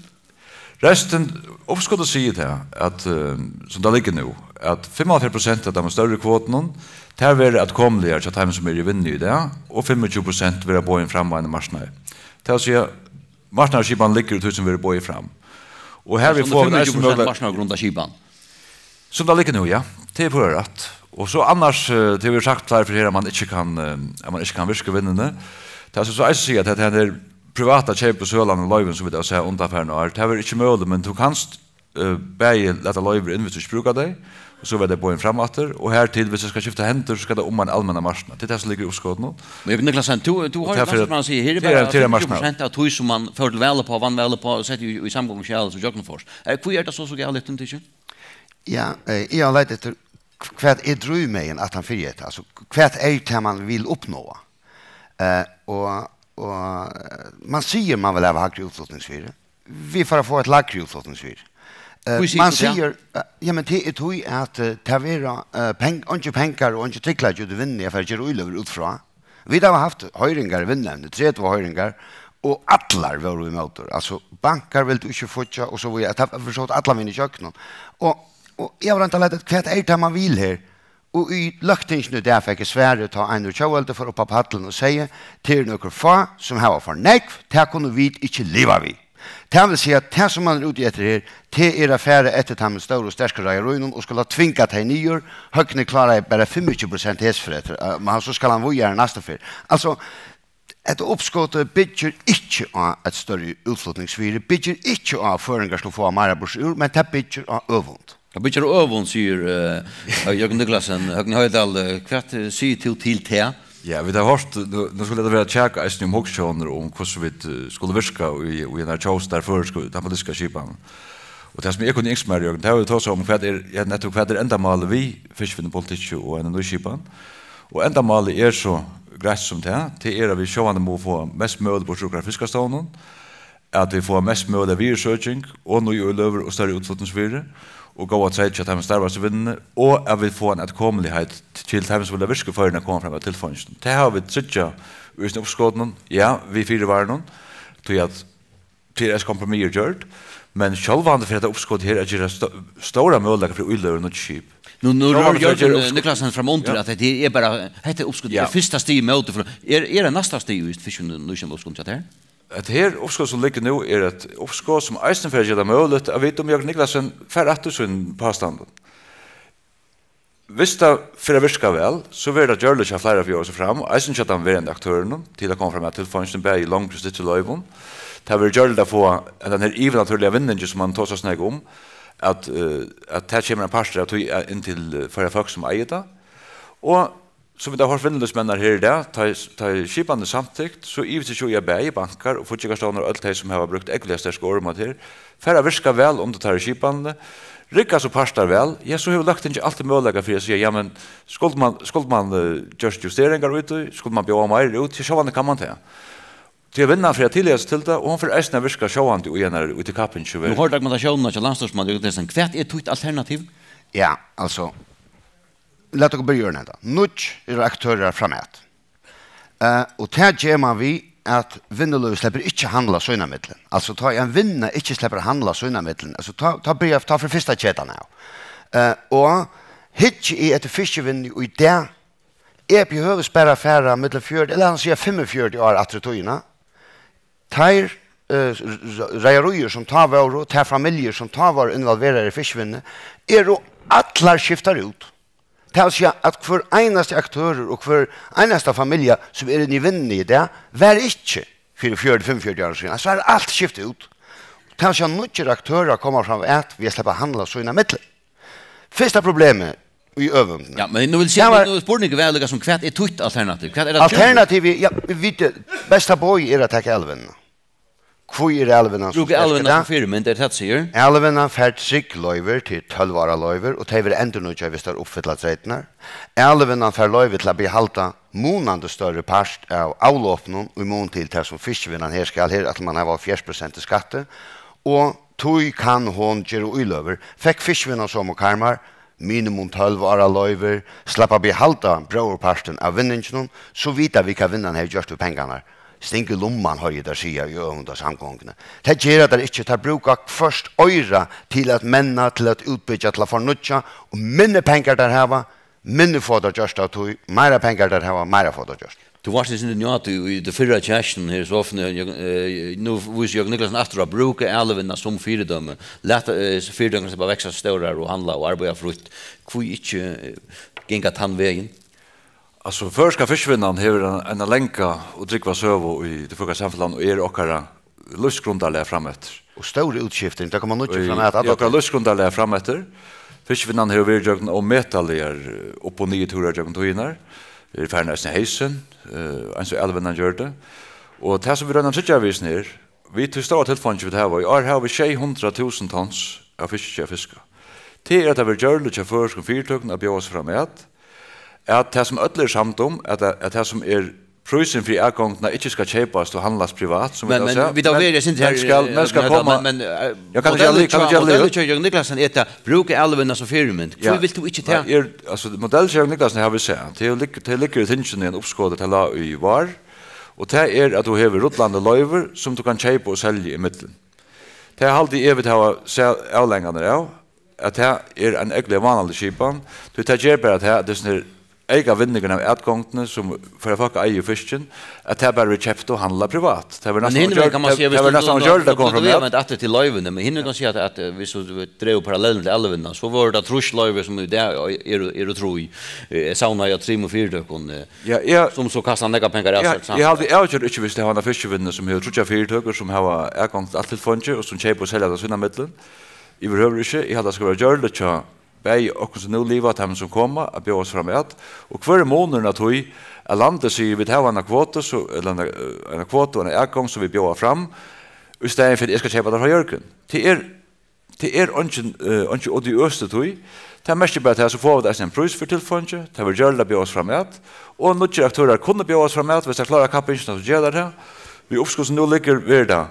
Restin, uppskotið sigur tað, at, eh, sum tað liggur nú, at fimmoghálvfjerðs prosent av teimum størru kvotunum, tær verða atkomiligar hjá teimum, sum eru í vinnu í dag, og fimmogtjúgu prosent verða boðin fram á einum marknaði. Tað vil siga, marknaðarskipanin liggur í tí, sum verður boðið fram. Og her... Altso, við fáa vit eisini fimmogtjúgu prosent møguleika... Marknaðargrunda skipan? Sum tað liggur nú, ja. Tað er púra rætt. Og so annars, eh, tað verður sagt fleiri ferðir her, at man ikki kann, eh, at man ikki kann virka í vinnuni. Tað, sum so eisini siga, at hetta her privata keyp og sølan av loyvum, sum vit hava sæð undanfarin ár, tað verður ikki møguligt, men tú kanst, eh, bæði lata loyvir inn, viss tú ikki brúkar tey, og so verða tey boðin fram aftur, og hertil, viss tey skal skifta hendur, so skal tað um ein almennan marknað. Tað er tað, sum liggur í uppskotinum. Men Niklasen, tú, tú... Og hoyrir tað fer... Landsstýrismann siga, her er... Tað er, bara tað er fimmogtjúgu prosent marknaður. Av tí, sum man fór til val uppá, vann val uppá og setti í, í samgonguskjalið, sum gjøgnumført. Eh, hví er tað so, so galið, um tykkum? Ja, eh, eg havi leitað eftir Hvat er drívmegin at hann fyri hetta? Altso, hvat er tað, man vil uppnáa? Eh, og, og, eh, man sigur, man vil hava hægri útflutningsvirði. Vit fara at fáa eitt lægri útflutningsvirði. Eh, Hví sigur man tú tað? Sigur, eh, ja, men tað er tí, at, eh, tað verða, eh, peng-, eingir pengar og eingir tryggleiki út í vinnuni at fara at gera íløgur út frá. Vit hava havt hoyringar í Vinnuevni, tretivu hoyringar, og allar vóru ímóti. Altso, bankar vildu ikki fíggja, og so víðari. Tað var so allan vegin ígjøgnum. Og, og eg havi roynt at leita, hvat er tað, man vil her? Og í Løgtingini í dag fekk eg svarið, tá Einar Tjóðveldi fór upp á pallin og segði: "Tað eru nøkur fá, sum hava for nógv, tað kunnu vit ikki liva við." Tað vil siga, tað sum man er úti eftir her, tað er at fara eftir teimum stóru og sterku reiðaríunum og skula tvinga tey niður. Høgni kláraði bara fimmogtjúgu prosent hesfrøð, eh, men so skal hann víðari næstu ferð. Altso, hetta uppskotið byggir ikki á eitt størri útflutningsvirði, byggir ikki á, at føroyingar skulu fáa meira burtur úr, men tað byggir á øvund. Tað byggir á øvund, sigur, eh, Jørgen Niclasen. Høgni Hoydal, eh, hvat, eh, sigur tú til tað? Ja, vit hava hoyrt, nú, nú skuldi hetta vera kjak eisini um hugsjónir og um hvussu vit, eh, skulu virka í, í einari tjóðs-, tær føroysku, tær politisku skipanini. Og tað sum eg kundi ynskt mær, Jørgen, tað er at tosa um, hvat er, ja, nettupp hvat er endamálið við fiskivinnupolitikki og eini nýskipan. Og endamálið er so greitt sum tað, tað er at vit sjálvandi mugu fáa mest møguligt burtur úr okkara fiskastovnum, at vit fáa mest møguliga virðisøking og nýíløgur og størri útflutningsvirði og góðan treyt hjá teimum starvandi í vinnuni, og at vit fáa eina atkomuligheit til teimum, sum vilja virka í Føroyum, at koma fram við tilfeingjum. Tað hava vit tryggjað í hesum uppskotinum, ja, við fyrivarnum, tí at T R S-kompromiss er gjørt, men sjálvandi fer hetta uppskotið her at gera stó-, stóra møguleika fyri íløgur og nýggj skip. Nú, nú Sjálvandi rørir fer at Jørgen, gera eh, uppskot- Niclasen fram undir, Ja. at hetta er bara, hetta uppskotið Ja. er fyrsta stig ímóti, for er, er tað næsta stig í fiskvinnu nýsum uppskotinum hjá tær? Hetta her uppskot sum liggur nú er eitt uppskot sum eisini fer at gera tað møguligt at vita um Jørgen Niclasen fær rætt í sínum pástandi. Viss tað fer at virka væl, so verður tað gjørligt hjá fleiri at bjóða seg fram, eisini hjá teimum verandi aktørunum, til at koma fram við tilfeingjum, bæði í longri og styttri loyvum. Tað verður gjørligt at fáa hendan her yvirnatúrliga vinningin, sum man tosar so nógv um, at, eh, at tað kemur ein partur av tí, eh, inn til, eh, Føroya fólk, sum eigur tað. Og sum vit hava hoyrt vinnulívsmenninar her í dag, tá ið, tá ið skipanin er samtykt, so ivist eg ikki í, at bæði bankar og fíggindarstovnar og øll tey, sum hava brúkt ógvuliga sterk orð um hatta her, fara at virka væl undir teirri skipanini, rigga so partar væl, ja, so hevur Løgtingið altíð møguleika fyri at siga, ja, men skuldi man, skuldi man, eh, gjørt justeringar í tí, skuldi man bjóða meira út, ja, sjálvandi kann man tað. Tí at vinnan fer at tillita seg til tað, og hon fer eisini at virka sjálvandi í einari, í tí kappingini sum Nú verður. Hoyrir tú argumentatiónina hjá landsstýrismanni, Jørgen Niclasen. Hvat er títt alternativ? Ja, altso, lat okkum byrja í enda. Nýggj eru aktørar framat. Eh, og tað ger man við, at vinnulívið sleppur ikki at handla sínámillum. Altso, tá ein vinna ikki sleppur at handla sínámillum, altso, tá, tá byrjar, tá fer fyrsta ketan av. Eh, og hyggi eg eftir fiskivinnu í dag, eg behøvi bara fara millum fjøruti, ella lat siga fimmogfjøruti ár aftur í tíðina. Teir, eh, r-, r-, reiðaríir sum tá vóru, tær familjur sum tá vóru involveraðar í fiskivinnu, eru allar skiftar út. Tað vil siga, at hvør einasti aktørur og hvør einasta familja, sum er inni í vinnuni í dag, var ikki fyri fjøruti, fimmogfjøruti árum síðan. Altso, er alt skift út. Tað vil siga, nýggir aktørar koma fram at við at sleppa at handla sínámillum. Fyrsta problemið í øvundini. Ja, men nú vil siga, Tað var nú er spurningurin væl líka sum, hvat er títt alternativ? Hvat er tað? Alternativið, ja, vit, besta boðið er at taka Æluvinnuna. Hví er Æluvinnan so Brúka sterk í Æluvinnuna dag? Sum fyrimynd, er tað, sigur? Æluvinnan fær trygg loyvir til tólv ára loyvir, og tey verða endurnýggjað, viss tær uppfylla treytirnar. Æluvinnan fær loyvi til at behalda munandi størri part av avlopinum í mun til tað, sum fiskivinnan her skal. Her ætlar man at hava hálvfjerðs prosent í skatti, og tí kann hon gera íløgur. Fekk fiskivinnan somu karmar, minimum tólv ára loyvir, slapp at behalda bróðurpartin av vinninginum, so vita vit, hvat vinnan hevur gjørt við pengarnar. Sting í lumman, hoyri eg teir siga í øvundasamgonguni. Tað gera teir ikki, teir brúka hvørt oyra til at menna, til at útbyggja, til at fornýggja, og minni pengar teir hava, minni fáa teir gjørt av tí, meira pengar teir hava, meira fáa teir gjørt. Tú vart í sindur njáta í, í tí fyrra kjøkinum her, so ofta, eh, nú vísir Jørgen Niclasen aftur at brúka Æluvinnuna sum fyridømi. Lat, eh, fyridømi sleppa at vaksa stórar og handla og arbeiða frítt. Hví ikki, eh, ganga tann vegin? Altso, føroyska fiskivinnan hevur ein, eina langa og drúgva søgu í tí føroyska samfelagnum og er okkara lívsgrundarlag frameftir. Og stór útskifting, tað koma nýggir Í, fram at í okkara lívsgrundarlag frameftir. Fiskivinnan hevur verið gjøgnum ómetaligar, eh, upp- og niðurtúrar gjøgnum tíðirnar. Er farin eisini heysin, eh, eins og Æluvinnan gjørdi. Og tað sum vit royna at tryggja við hesum her, við tí stóra tilfeingi vit hava, í ár hava vit sjey hundrað túsund tons av fiski at fiska. Tað er, at tað verður gjørligt hjá føroyskum fyritøkum at bjóða seg fram at, at tað, sum øll eru samd um, at, at tað, sum er prísurin fyri atgongdina, ikki skal keypast og handlast privat, sum vit Men, hava men sæð. vit hava Men, verið, eg synes, men her, skal, eh, men skal men, koma men, eh, Ja, kann eg gera modellin lí-, kann eg hjá, gera lí-, modellin hjá Jørgen Niklasen er tað, brúka elvina sum fyrimynd. Hví Ja. vilt tú ikki Nei, tað? er, altso, modellin hjá Jørgen Niklasen hava vit sæð. Tað liggur, tað liggur í tingini í ein uppskot, tað lá í vár, og tað er, at tú hevur rullandi loyvir, sum tú kann keypa og selja ímillum. Tað haldi eg, vit hava sæð avleiðingarnar av, at tað er ein ógvuliga vánalig skipan, tí tað ger bara tað, at hesin her eyka vinningurin av atgongdini, sum fær fólk at eiga fiskin, at tað bara verður keypt og handlað privat. Tað verður Men næstan hinvegin gjørt, kann man tað, siga, tað viss verður tú, næstan tú, gjørt, tú, at koma tú, fram tú at veit at tað til loyvini, men hinvegin kann siga at, at, eh, viss tú dregur parallellin til elvina, so vóru tað trýss loyvir sum í dag eru, eru trý. Eh, eg savnaði av trimum fyritøkum, eh, Ja, eg, sum so kasta nógvar pengar av ja, sær eg haldi avgjørt ikki, viss tey hava eina fiskivinnu, sum hevur tríggjar fyritøkur, sum hava atgongd til alt tilfeingi, og sum keypa og selja tað sín ímillum. Yvirhøvur ikki. Eg haldi, tað skal vera gjørligt hjá bæði okkum, sum nú liva, og teimum, sum koma, at bjóða seg fram at. Og hvør er munurin á tí, at landið sigur, vit hava eina kvotu, so, ella eina, eh, eina kvotu og eina atgongd, sum vit bjóða fram, í staðin fyri, eg skal keypa tað frá Jørgen. Tað er, tað er eingin, eh, eingin odiøst í tí. Tað merkir bara tað, so fáa vit eisini ein prís fyri tilfeingi, tað verður gjørligt at bjóða seg fram at, og nýggir aktørar kunnu bjóða seg fram at, viss teir klára kappingina, so gera teir tað. Við uppskot sum nú liggur, verður tað,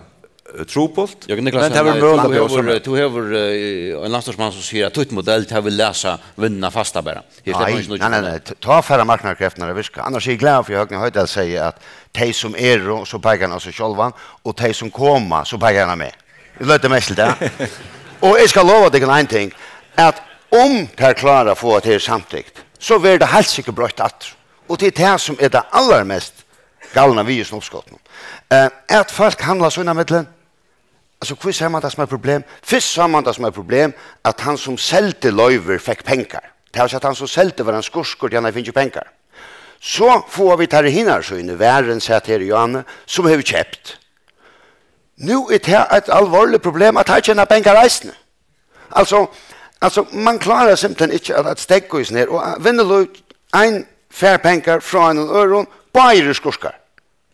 eh, trupult, Jørgen men Niklasen, tað verður nei, møguligt at tú bjóða seg hevur, fram at. Tú hevur, eh, ein landsstýrismann sum sigur at títt modell, tað vil læsa vinnuna fasta bara. Her sleppur Nei, man ikki nei, nei, nýggj nei, t-, tá fara marknaðarkreftirnar at virka. Annars er eg glaður fyri, at Høgni Hoydal segði, at tey sum eru, so peikar hann á seg sjálvan, og tey sum koma, so peikar hann á meg. Eg løgdi mest til tað. Og eg skal lova tykkum ein ting, at um tær klára at fáa tað her samtykt, so verður tað heilt sikkurt broytt aftur. Og tað er tað, sum er tað allarmest galna við hesum uppskotinum. Eh, at fólk handla sín ímillum, altso, hví sær man tað sum eitt problem? Fyrst sá man tað sum eitt problem, at hann, sum seldi loyvir, fekk pengar. Tað vil siga, at hann, sum seldi, var ein skurkur, tí hann hevði fingið pengar. So fáa vit tær hinar síðuna, Varðin sat her í áðni, sum hevur keypt. Nú er tað eitt alvorligt problem, at teir tjena pengar eisini. Altso, altso, man klárar simpelthen ikki at, at steðga í hesum her, og, eh, Vinnulív, ein fær pengar frá einum øðrum, báðir eru skurkar.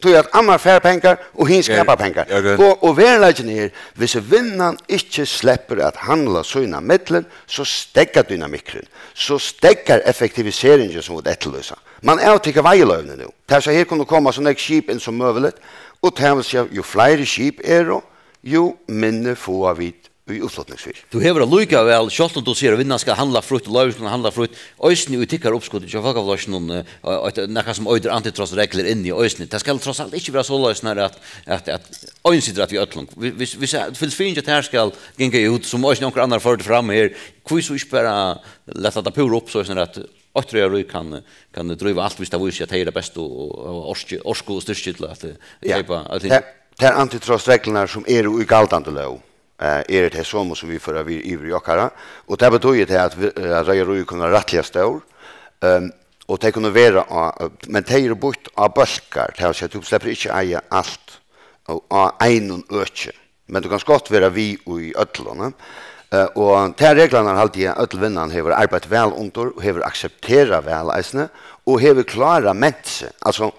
Tí at annar fær pengar, og hin Ja, skapar pengar. ja, gott. Og, og veruleikin er, viss vinnan ikki sleppur at handla sín ímillum, so steðgar dynamikkurin, so steðgar effektiviseringin, sum vit eftirlýsa. Man avtekur veiðiloyvini nú. Tað er so, her kunnu koma so nógv skip inn sum møguligt, og tað vil siga, jú fleiri skip eru, jú minni fáa vit í útflutningsfyrr. Tú hevur allíkavæl, sjálvt um tú sigur, at vinnan skal handla frítt, og loyvir skulu handla frítt, eisini í tykkara uppskoti hjá Fólkaflokkinum, eh, eitt, nakað sum eitur antitrustreglur inni eisini. Tað skal tross alt ikki vera soleiðis, nær at, at, at ein situr at við øllum. Hvis, hvis, hvis, hvis fyringin hjá tær skal ganga út, sum eisini onkur annar førdi fram her, hví so ikki bara lata tað púra upp, soleiðis at eitt reiðarí kann, kann dríva alt, hvis tað vísir seg, at tey eru bestu og, og orku, orku og styrki til at, eh, Ja. keypa øll hini? Tær, tær antitrustreglurnar, sum eru í galdandi lóg, eh, eru tey somu, sum vit føra við yvir í okkara, og tað betýðir tað, at vi, eh, at reiðaríini kunnu vera rættiliga stór, ehm, og tey kunnu vera á, men tey eru býtt á bólkar, tað vil siga, tú sleppur ikki eiga alt á, á einum øki, men tú kanst gott vera við í øllum, eh, og tær reglurnar haldi eg, øll vinnan hevur arbeitt væl undir, og hevur aksepterað væl eisini, og hevur klárað ment seg, altso,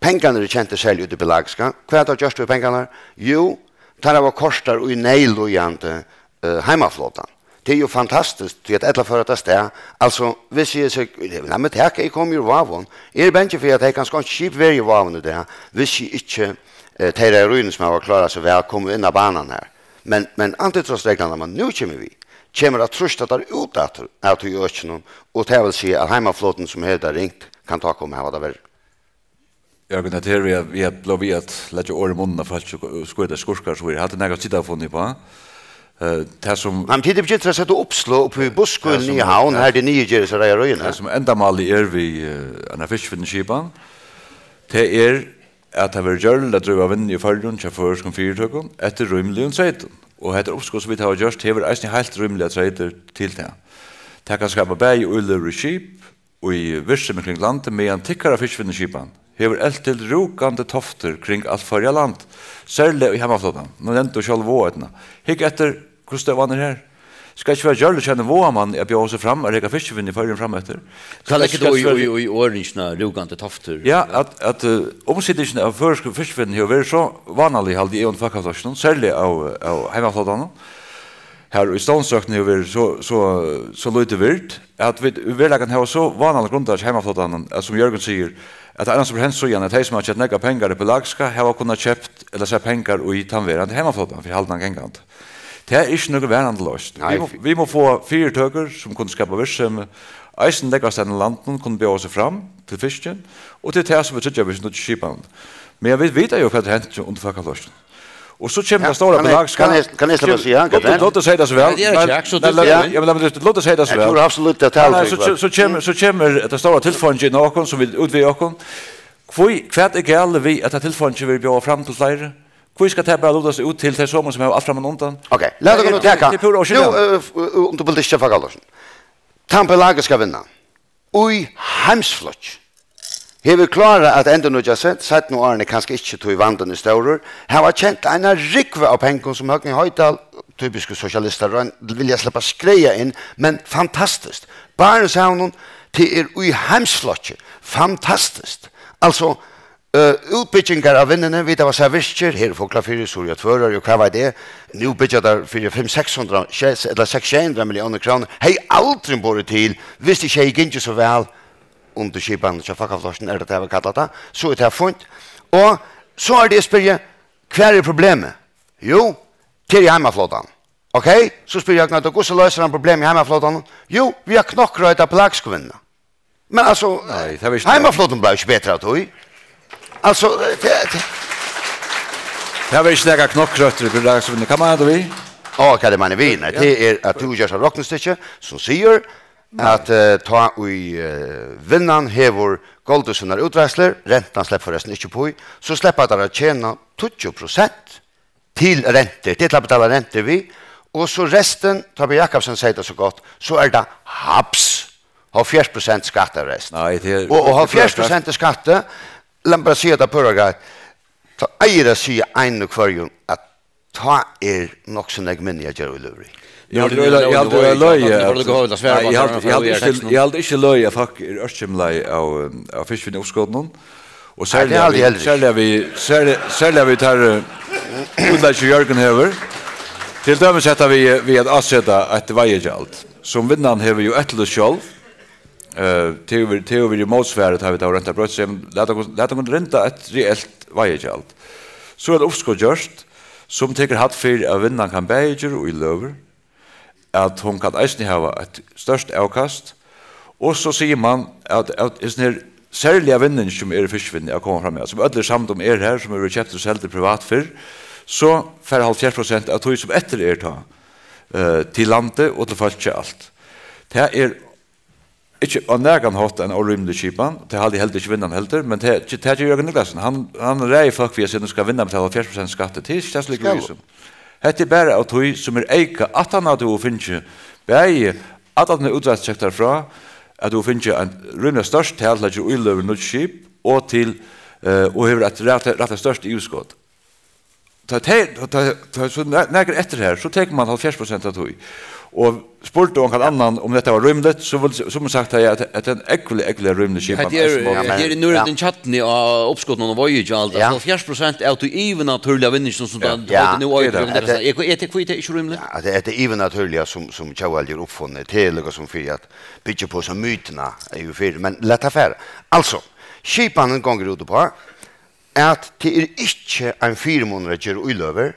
Pengarnir eru tjentir serliga út í pelagiska. Hvat er tað gjørt við pengarnar? Jú, teir hava koyrt teir í neyðlíðandi, eh, heimaflotan. Tað er jú fantastiskt, tí at ella føra tað av stað. Altso, hvis eg sigi, lat meg taka, eg komi úr Vágum. Eg eri bangin fyri, at tey kanska einki skip verið í Vágum í dag, hvis eg ikki, eh, tey reiðaríini, sum hava klárað seg væl, komu inn á banan her. Men, men antitrustreglurnar, man nú kemur við, kemur at trýsta teir út aftur av tí økinum, og tað vil siga, at heimaflotin, sum hevur tað ringt, kann tá koma at hava tað verri. Jørgen, hetta her við at, við at blíva við at leggja orð í munnin á fólki og skíta skurkar og so víðari, hatta er nakað, tit hava funnið uppá. Eh, tað sum Nei, men tit eru begynt at seta uppsløg uppi í Buskúlini í Havn, har tey niðurgera seg reiðaríini. Tað sum endamálið er við, eh, eina fiskivinnuskipan, tað er, at tað verður gjørligt at dríva vinnu í Føroyum hjá føroyskum fyritøkum eftir rímiligum treytum. Og hetta uppskot, sum vit hava gjørt, hevur eisini heilt rímiligar treytir til tað. Tað kann skapa bæði íløgur í skip, í virksemi kring landið, meðan tykkara fiskivinnuskipan hevur elt til rúkandi toftir kring alt Føroya land, serliga í heimaflotanum. Nú nevndi tú sjálv Vágoynna. Hygg eftir, hvussu støðan er her. Skal ikki vera gjørligt hjá einum Vágamanni at bjóða seg fram at reka fiskivinnu í Føroyum frameftir? Hvat leggur tú í, í, í orðini rúkandi toftir? Ja, at, at, eh, umsitingin av føroysku fiskivinnuni hevur verið so vánalig, haldi eg, undir Fólkaflokkinum, serliga av, av heimaflotanum. har í stovnsøkuni hevur verið so, so, so lítið vird, at vit í veruleikanum hava so vánaligt grundar hjá heimaflotanum, at sum Jørgen sigur, at tað einasta, sum er hent síðan, at tey, sum hava tjent nógvar pengar í pelagiska, hava kunnað keypt ella sett pengar í tann verandi heimaflotan fyri at halda hann gangandi. Tað er ikki nøkur varandi loysn. Nei, vit mugu, vit mugu fáa fyritøkur, sum kunnu skapa virksemi, eisini nógvastaðni í landinum kunnu bjóða seg fram til fiskin, og tað er tað, sum er tryggjað við hesi nýggju skipan. Men vit vita jú, hvat er hent undir fólkaflokkinum. Og so kemur Ja, tað stóra kann eg, pelagiska kann eg, kann eg sleppa at siga, Lát, Katrin? Lát oss siga tað so væl. Nei, tað er ikki, so Men, tú men, sigur ja, men, men, lát oss siga tað so Eg væl. trúr, absolutt, at Nei, nei, tala so, til so, so kemur, so kemur hetta stóra tilfongið inn á okkum, sum vit útvega okkum. Hví, hvat er galið við, at tað tilfongið verður bjóðað fram til fleiri? Hví skal tað bara lutast út til tey somu, sum hava alt fram undan? Ok, lat okkum nú Tað er, taka. tað er púra Nú, óskiljandi. eh, f-, eh, undir politikki, Fákalársson. Tann pelagiska vinnan. Í heimsflokki. Hevur klárað at endurnýggja seg, seinnu árini kanska ikki, tí vandin er stórur, hava tjent eina rúgvu av pengum, sum Høgni Hoydal, typiskur sosialistar, royn-, vilja sleppa skræða inn, men fantastiskt. Barentshavinum, tað er í heimsflokki. Fantastiskt. Altso, eh, útbyggingar av vinnuni, vit hava sæð virkir, her í Fuglafirði, Suðuroy, Tvøroyri, og hvat veit eg, nú byggja teir fyri fimm, seks hundrað, sjey, ella seks, sjey hundrað milliónir krónur. Hevði aldrin borið til, viss tað ikki hevði gingið so væl undir skipan hjá Fólkaflokkinum, er tað tað, vit kalla tað? So er tað fínt. Og so er tað, eg spyrji, hvar er problemið? Jú, tað er í heimaflotanum. Ok? So spyrji eg, hvussu loysir hann problemið í heimaflotanum? Jú, við at knokkrøta pelagisku vinnuna. Men altso, Nei, tað var ikki heimaflotin bleiv ikki betri av tí. Altso, eh, tað, tað Tað var ikki nakar knokkrøttur í pelagisku vinnuni. Hvat meinar tú við? Á, hvat eg meini við? Nei, Ja. tað er, at tú gert eitt roknistykki, sum sigur, Nei. at, eh, tá ið, eh, vinnan hevur goldið sínar útreiðslur, rentan sleppur forrestin ikki upp í, so sleppa teir at tjena tíggju prosent til rentur, til at betala rentur við, og so restin, Tobbi Jakobsen segði tað so gott, so er tað haps, hálvfjerðs prosent skatt av rest. Nei, tað er Og, og hálvfjerðs prosent í skatti, lat meg bara siga tað púra greitt, tá eigur at siga einum og hvørjum, at tá er nokk so nógv minni at gera í løtuni. Eg haldi, eg haldi, eg haldi, eg haldi, eg haldi, eg haldi ikki løgið, at fólk eru ørkymlað av, um, av fiskivinnuuppskotinum. Og Nei, tað serliga haldi eg við, heldur ikki. serliga við, serliga, serliga við tær, eh, útleggingar Jørgen hevur. Til dømis hetta við, við at avseta eitt veiðigjald, sum vinnan hevur jú eftirlýst sjálv. Eh, tað hevur verið, tað hevur verið mótsvarið, tá vit hava roynt at broytt seg. Lat okkum, lat okkum rinda eitt reelt veiðigjald. So er eitt uppskot gjørt, sum tekur hædd fyri, at vinnan kann bæði gera í løtuni, at hon kann eisini hava eitt stórt avkast. Og so sigur mann, at, at hesin her serliga vinningur, sum er í fiskivinnu, at koma fram við, sum øll eru samd um er her, sum hevur verið keyptur og seldur privat fyrr, so fær hálvfjerðs prosent av tí, sum eftir er tá, eh, til landið og til fólkið alt. Tað er ikki á nakran hátt ein órímilig skipan, tað haldi eg heldur ikki vinnan heldur, men tað, tað ger Jørgen Niclasen. Hann, hann ræðir fólk við at siga, nú skal vinnan betala hálvfjerðs prosent skatt, tað er ikki tað, sum liggur í Skal hesum. Hetta er bara av tí, sum er eyka, aftan á at tú hevur fingið bæði allar tínar útreiðslur trektar frá, at tú hevur fingið ein rímiliga stórt tal til at gera í løtuni nýggj skip, og til, eh, og hevur eitt rætt, rætt stórt yvirskot. Tá tey, tá, tá, tá so na-, nakað eftir her, so tekur mann hálvfjerðs prosent av tí. Og spurdi onkran annan, um hetta var rímiligt, so vil, sum sagt, at, at tað er ein ógvuliga, ógvuliga rímilig skipan, Hetta er, eisini á ja, men, hetta er í ja. Nørdin kjarni á uppskotinum og veiðigjald. Ja. Altso hálvfjerðs prosent av tí yvirnatúrliga vinninginum, sum Ja. tað Ja. heita nú, Tað er og tað. Hetta er, er, er, er, er ikki rímiligt? Ja, hetta, hetta er yvirnatúrliga, sum, sum Tjóðveldi er uppfunnið, tað er líka sum fyri at byggja upp á hesa mytuna, er jú fyri, men lat tað fara. Altso, skipanin gongur út uppá, at tað er ikki ein fyrimunur at gera í løtuni,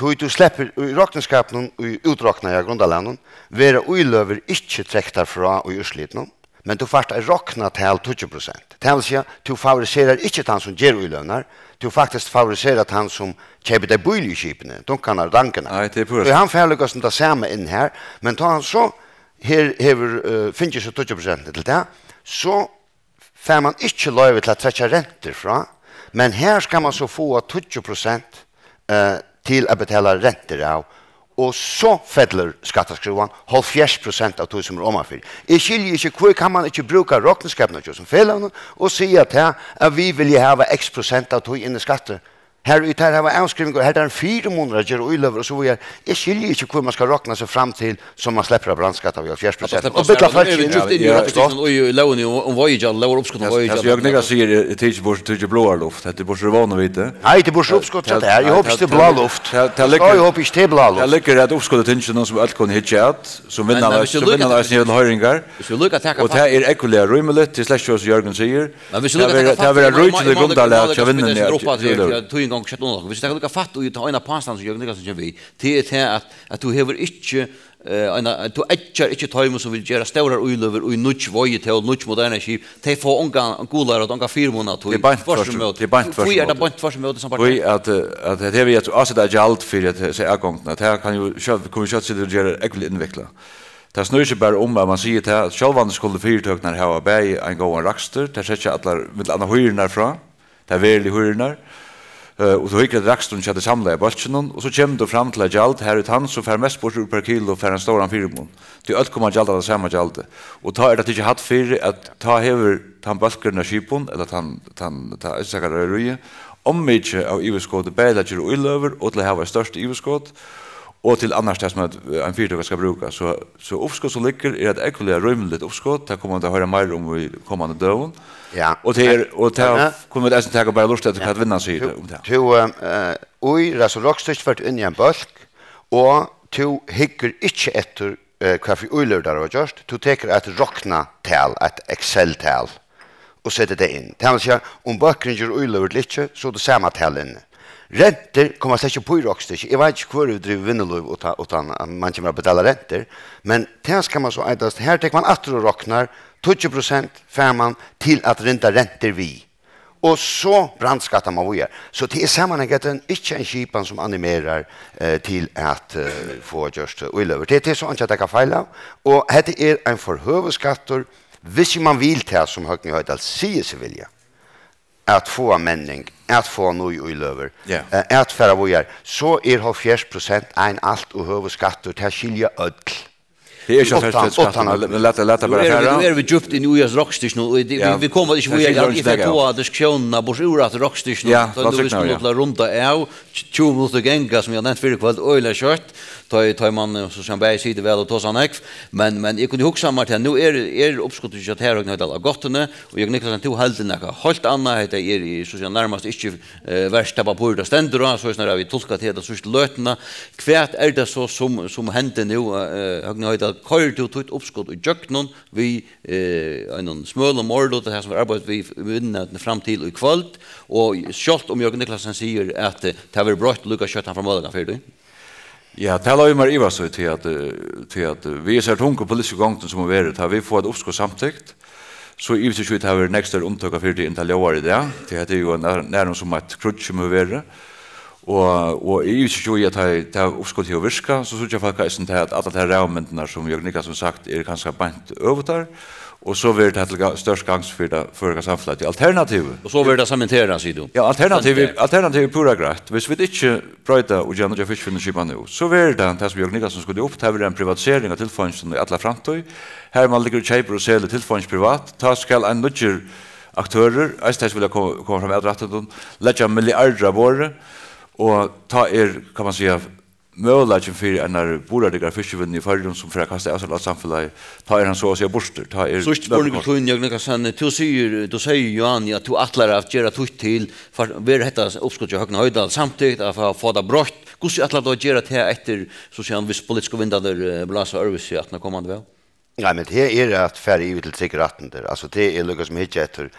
tí tú sleppur í rokniskapinum, í útroknaða grundarlagnum, verða íløgur ikki trektar frá í úrslitinum, men tú fært eitt roknað tal tíggju prosent. Tað vil siga, tú favoriserar ikki tann, sum ger íløgurnar, tú faktiskt favoriserar tann, sum keypir tey bíligu skipini, dunkarnar og dangirnar. Nei, tað er púra Tí hann fær líka sum tað sama inn her, men tá hann so her hevur, eh, fingið so tíggju prosent til tað, so fær mann ikki loyvi til at trekkja rentur frá, men her skal mann so fáa tíggju prosent, eh, til at betala rentur av, og so fellur skattaskrúvan hálvfjerðs prosent av tí, sum er omanfyri. Eg skilji ikki, hví kann mann ikki brúka rokniskapin hjá hesum felagnum og siga tað, at vit vilja hava x prosent av tí inn í skatti-, Her í tær hava avskriving, og her er ein fyrimunur at gera íløgur og so víðari. Eg skilji ikki, hví man skal rokna seg fram til, so man sleppur at brandskatta við hálvfjerðs prosent. Og bylla fólk inn. Djúpt inn í Ja, ja. Rokstykkinum og í, í lógini um, um veiðigjald, lóg um uppskot um Tað, tað veiðigjald. Sum Jørgen Niklas sigur, er, er tikið burtur, tikið bláar luft. Hetta er burtur vánað við tað. Nei, tað er burtur uppskot, tað, tað, eg hopi ikki, tað er blá luft. Tað, tað, tað liggur, eg hopi ikki, tað er blá luft. Tað liggur eitt uppskot í tinginum sum øll kunnu hyggja at, sum Nei, vinnan nei, eis-, hvis tú sum líka vinnan taka eisini hevur til hoyringar. Hvis tú líka taka Og tað er ógvuliga rímiligt, tað er slett ikki, sum Jørgen sigur. Men hvis tú Tað líka verður, taka tað verður fatt í ríkiligt grundarlag hjá vinnuni at gera íløgur. Tíðin gongur skjótt undan. Hvis tú taka líka fatt í ta eina påstand sum Jørgen Niklas kemur við, tað er tað at, at tú hevur ikki, eh, eina, at tú eggjar ikki teimum sum vil gera stórar íløgur í nýggj veiðitól, nýggj moderne skip. Tey fáa ongan gularót, ongan fyrimun av tí. Tað er beint Tvørturímóti. Tvørtur-, tað er beint Hví er tað tvørturímóti. Beint tvørturímóti, sambært Tí tað? at, eh, at hetta hevur jú at áseta gjald fyri at, eh, seg atgongnina. Tað kann jú sjálv, kunnu vit sjálv sita og gera ógvuliga innviklað. Tað snýr seg bara um, at man sigur tað, at sjálvandi skulu fyritøkurnar hava bæði ein góðan rakstur, tær trekkja allar, millum annað hýrurnar frá, tær veruligu hýrurnar, eh, og tú hyggur at raksturin hjá tí samlaða bólkinum, og so kemur tú fram til eitt gjald, har er tann, sum fær mest burtur úr per kilo, fær ein stóran fyrimun. Tí øll koma at gjalda tað sama gjaldið. Og tá er tað tikið hædd fyri, at tá hevur tann bólkurin av skipum, ella tann, tann, tað einstakar reiðaríið, ov mikið av yvirskoti, bæði til at gera íløgur og til at hava eitt stórt yvirskot, og til annars tað, sum at, eh, ein fyritøka skal brúka. So, so uppskot sum liggur er eitt ógvuliga rímiligt uppskot. Tað koma vit at hoyra meira um í komandi døgum. Ja. Og tað er, og tað Ja. kunnu vit eisini taka bara lurta eftir, Ja. hvat vinnan sigur Tú, um tað. tú, eh, eh, í ræðst og rokstykki fert tú inn í ein bólk, og tú hyggur ikki eftir, eh, hvat fyri íløgur tær hava gjørt. Tú tekur eitt roknatal, eitt Excel-tal, og setur tað inn. Tað vil siga, um bólkurin ger íløgur ella ikki, so er tað sama tal inni. Rentur koma slett ikki upp í rokstykki. Eg veit ikki, hvør hevur drivið vinnulív uttan, uttan at man kemur at betala rentur. Men tað skal man so eitast. Her tekur man aftur og roknar. Tíggju prosent fær man til at rinda rentur við. Og so brandskattar man víðari. So tað er samanhangandi, ikki ein skipan sum animerar, eh, til at, eh, fáa gjørt, eh, íløgur. Tað, tað er so einki at taka feil av. Og hetta er ein for høgur skattur, hvis man vil tað, sum Høgni Hoydal sigur seg vilja, at fáa menning, at fáa nýggjar íløgur, Ja. eh, at fara víðari, so er hálvfjerðs prosent ein alt ov høgur skattur, tað skilja øll. Tað er ikki Uttan, hálvfjerðs prosent skattur, uttan at men lat, lat tað Nú bara eru vit, fara. nú eru vit djúpt inn í rokstykkinum, og Ja. vit, vit koma ikki Tað víðari. skilur Eg fari ikki at taka av. toga diskusjónina burtur úr at rokstykkinum, Ja, tá lat nú vit sykna, skulu ja. til at runda av. Tjúgu minuttir ganga, sum eg havi nevnt fyrr í kvøld, øgiliga skjótt. Tá, tá man, eh, so sum bæði sita væl og tosa nógv. Men, men eg kundi hugsa mær til, at nú er, er uppskotið hjá tær, Høgni Hoydal, á gáttini, og Jørgen Niclasen, tú heldur nakað heilt annað. Hetta er í, so sum nærmast ikki, eh, vert tað pappír, tað stendur á, so er snarari, vit tulka til hetta síðstu løtuna. Hvat er tað so, sum, sum hendir nú, eh, Høgni Hoydal? Koyrir tú títt uppskot í gjøgnum við, eh, einum smølum orðluta, tað sum er arbeitt við, við vinnuna fram til í kvøld, og sjálvt um Jørgen Niclasen sigur, at, eh, tað verður broytt líka skjótt hann fær møguleikan fyri tí? Ja, tað loyvir mær ivast í, tí at, eh, tí at, eh, við hesari tungu politisku gongdini, sum hevur verið, tá vit fáa eitt uppskot samtykt, so ivist eg ikki í, at tað verður nógv størri umtøka fyri tí, enn tað ljóðar í dag, tí hetta er jú nær-, nærum sum eitt kríggj, sum hevur verið. Og, og eg ivist ikki í, at tá, tá uppskotið hevur virkað, so síggja fólk eisini tað, at allar tær ræðumyndirnar, sum Jørgen Niclasen sagt, eru kanska beint øvugtar, og so verður tað til ga-, stórt gagns fyri tað føroyska samfelagið. Tí alternativið Og so verður tað sementerað, sigur tú? Ja, alternativið, Sementerað. Alternativið er púra greitt. Hvis vit ikki broyta og gera nýggja fiskivinnuskipan nú, so verður tað, tað sum Jørgen Niclasen skuldi upp, tað verður ein privatisering av tilfeinginum í alla framtíð. Har man liggur og keypir og selur tilfeingis privat, tá skal ein nýggjur aktørur, eisini tey sum vilja ko-, koma fram við aðratum, leggja milliardir á borðið, og tá er, kann man siga, møguleikin fyri einari burðardyggari fiskivinnu í Føroyum, sum fer at kasta av sær alt samfelagið, tá er hann so at siga burtur. Tá er Síðsti spurningur til tín, Jørgen Niclasen. Tú sigur, tú segði, Johanni, at tú ætlar at gera títt til, far-, verður hetta uppskot hjá Høgna Hoydal samtykt, at fáa, fáa tað broytt? Hvussu ætlar tú at gera tað eftir, so siga, hvis politisku vindarnir, eh, blása øðrvísi aftan á komandi val? Nei, men tað er at fara yvir til trygg rættindi. Altso, tað er líka sum at hyggja eftir.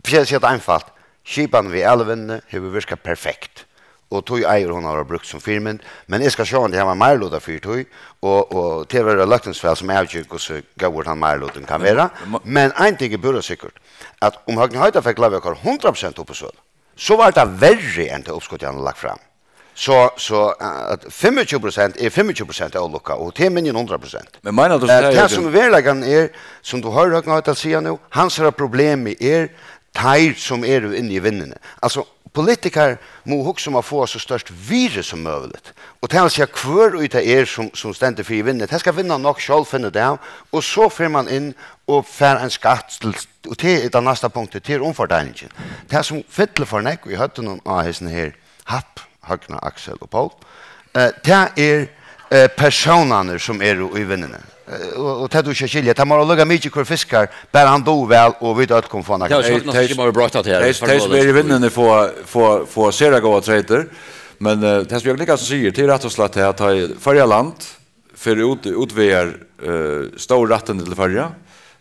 Fyri at siga tað einfalt, skipanin við alivinnuni hevur virkað perfekt. Og tí eigur hon at verða brúkt sum fyrimynd. Men eg skal sjálvandi hava ein meiriluta fyri tí, og, og tað verður eitt løgtingsval sum avger, hvussu góður tann meirilutin kann vera. Men, men ein ting er púra sikkurt, at um Høgni Hoydal fekk loyvi at koyra hundrað prosent upp á sølu, so var tað verri enn tað uppskotið, hann hevur lagt fram. So, so, eh, at fimmogtjúgu prosent er fimmogtjúgu prosent ólukka, og tað er minni enn hundrað prosent. Men meinar tú Eh, so, tað Jørgen? Sum í veruleikanum er, sum tú hoyrir Høgni Hoydal siga nú, hansara problemi er teir, sum eru inni í vinnuni. Altso, politikarar mugu hugsa um at fáa so stórt virði sum møguligt. Og tað vil siga, hvør ið tað er, sum, sum stendur fyri vinnuni, tað skal vinnan nokk sjálv finna út av, og so fer man inn og fær ein skatt til, og tað er tað næsta punktið, tað er umfordeilingin. Tað, sum fyllir for nógv í høvdinum á hesum her Papp, Høgna, Aksel og Poul, eh, tað er, eh, persónarnir, sum eru í vinnuni. Eh, og, og tað tú ikki skilja, tað má líka mikið hvør fiskar, bara hann dugir væl, og vit øll kunnu fáa nakað. Ja, Tey, tey, tey, tey sum eru í vinnuni fáa, fáa, fáa sera góðar treytir, men, eh, tað sum Jørgen Niclasen sigur, tað er rætt og slætt, at tá Føroya Land fer út, útvegar, eh, stór rættindi til Føroya.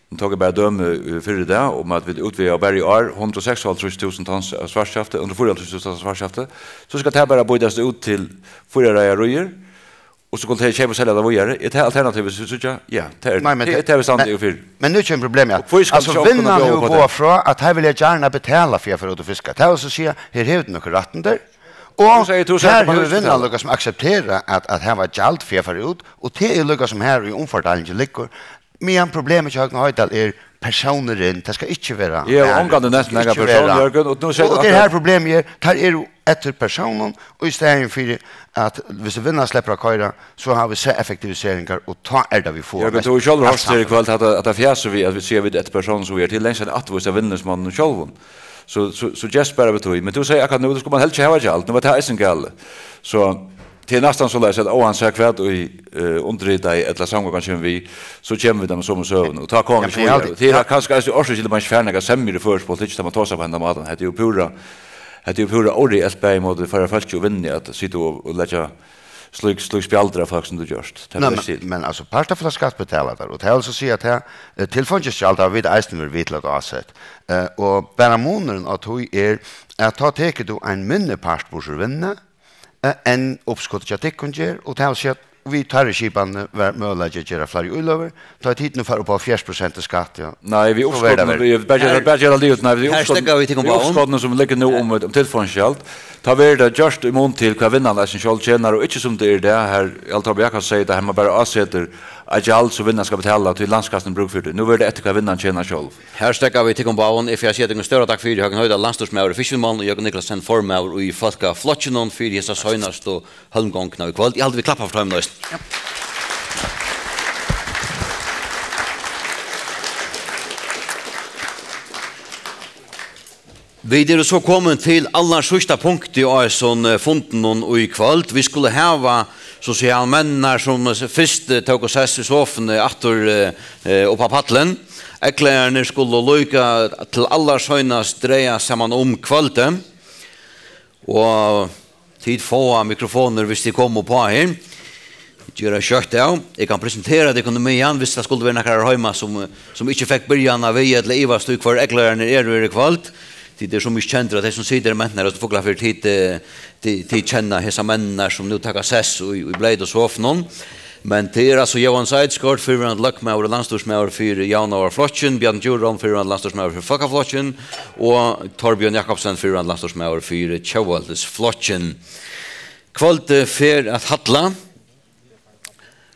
Nú tók eg bara dømi, eh, fyrr í dag, um at vit útvegaðu bara í ár hundrað og seksoghálvtrýss túsund tons av svartkjafti, hundrað og fýraoghálvtrýss túsund tons av svartkjafti. So skal tað bara býtast út til fýra reiðareiir, og so skulu tey keypa og selja tað víðari. Er tað alternativið, sum vit síggja? Ja, tað er, Nei, men tað, tað, tað er vit standa men, yvir fyri. Men nú kemur problemið, ja. Og hví skal Altso, so vinnan hevur boðað frá, at tey vilja gjarna betala fyri at fara út og fiska. Tað vil so siga, her hevur tú nøkur rættindi, og Tú segði, tú segði, her at man hevur ikki vinnan betala. Líka sum akseptera at, at hava gjald fyri at fara út, og tað er líka sum her í umfordeilingini liggur. Meðan problemið hjá Høgna Hoydal er persónurin, tað skal ikki vera Eg havi nær, ongantíð tað nevnt skal nakran ikki persón, vera. Jørgen, og nú segði Og, og tú tað er akkurát her problemið er, tær eru eftir persónum, og í staðin fyri at, viss vinnan sleppur at koyra, so hava vit sæð effektiviseringar, og tá er tað vit fáa Jørgen, mest tú hevur sjálvur hoyrt her í alt kvøld, at, at tað fjasir við, at vit siga, vit eftir persónum, sum vit eru til lengst enn afturvíst av vinningsmanninum sjálvum. So, so, so gevst bara við tí. Men tú segði akkurát nú, tú skuldi man helst ikki hava gjald. Nú var tað eisini galið. So, tað er næstan soleiðis, at óansæð hvat í, eh, undirritaði ella samgongan kemur við, so kemur vit við somu søguni. Og tá koma vit Jamen, ikki víðari. Tað er kanska eisini orsøkin til, at man ikki fær nakrar semjur í føroyskari politikki, tá man tosar á hendan mátan. Hetta er jú púra, hetta er jú púra óreelt bæði móti Føroya fólki og vinnuni at sita og, og leggja slík, slík spjaldur á fólk, sum tú gjørst. Tað Nei, ber men, til. Men altso, partafelagaskatt betala tær, og tað vil so siga, at tað, eh, tilfeingisgjald hava vit eisini verið við til at áseta. Eh, og bara munurin á tí er, at tá tekur tú ein minni part burtur úr vinnuni, eh, enn uppskotið hjá tykkum ger, og tað vil siga, at við teirri skipanini var møguleiki at gera fleiri íløgur, tá tit nú fara upp á hálvfjerðs prosent í skatt, ja. Nei, við So verður tað uppskotinum, verið. við, bara gera, Her, bara gera liðugt, nei, við her uppskotinum, steðga vit tykkum við báðum. uppskotinum, sum liggur nú um, um tilfeingisgjald, tá verður tað gjørt í mun til, hvat vinnan eisini sjálv tjenar, og ikki sum tað er í dag, har Allan Tórbjørn Jacobsen segði, at hann bara ásetir eitt gjald, sum vinnan skal betala, tí landskassin brúk fyri tí. Nú verður tað eftir, hvat vinnan tjenar sjálv. Her steðga vit tykkum báðum. Eg fari at siga tykkum stóra takk fyri, Høgni Hoydal, landsstýrismaður í Fiskivinnumálum, og Jørgen Niclasen, formaður í Fólkaflokkinum, fyri hesa seinastu hølmgongina í kvøld. Eg haldi, vit klappa for teimum eisini. Ja. Vit eru so komin til allarsíðsta punktið á hesum, eh, fundinum í kvøld. Vit skulu hava sosialmenninar, sum, eh, fyrst, eh, tóku sess í sofuni aftur, eh, eh, upp á pallin. Eygleiðararnir skulu líka til allarseinast draga saman um kvøldið. Og tit fáa mikrofonir, viss tit koma upp á her. Gera skjótt av. Eg kann presentera tykkum um miðjan, viss tað skuldi vera nakar her heima, sum, sum ikki fekk byrjanina við, ella ivast í, hvør eygleiðararnir eru her í kvøld. Tit eru so mikið kendir, at tey, sum sita her, mentanir, og Fuglafjørð, tit, eh, tit, tit kenna hesar menninar, sum nú taka sess í, í bleitu sofunum. Men tað er altso Jóanes Eidgaard, fyrrverandi løgmaður og landsstýrismaður fyri Javnaðarflokkin, Bjarni Djurholm, fyrrverandi landsstýrismaður fyri Fólkaflokkin, og Torbjørn Jacobsen, fyrrverandi landsstýrismaður fyri Tjóðveldisflokkin. Kvøldið fer at halla.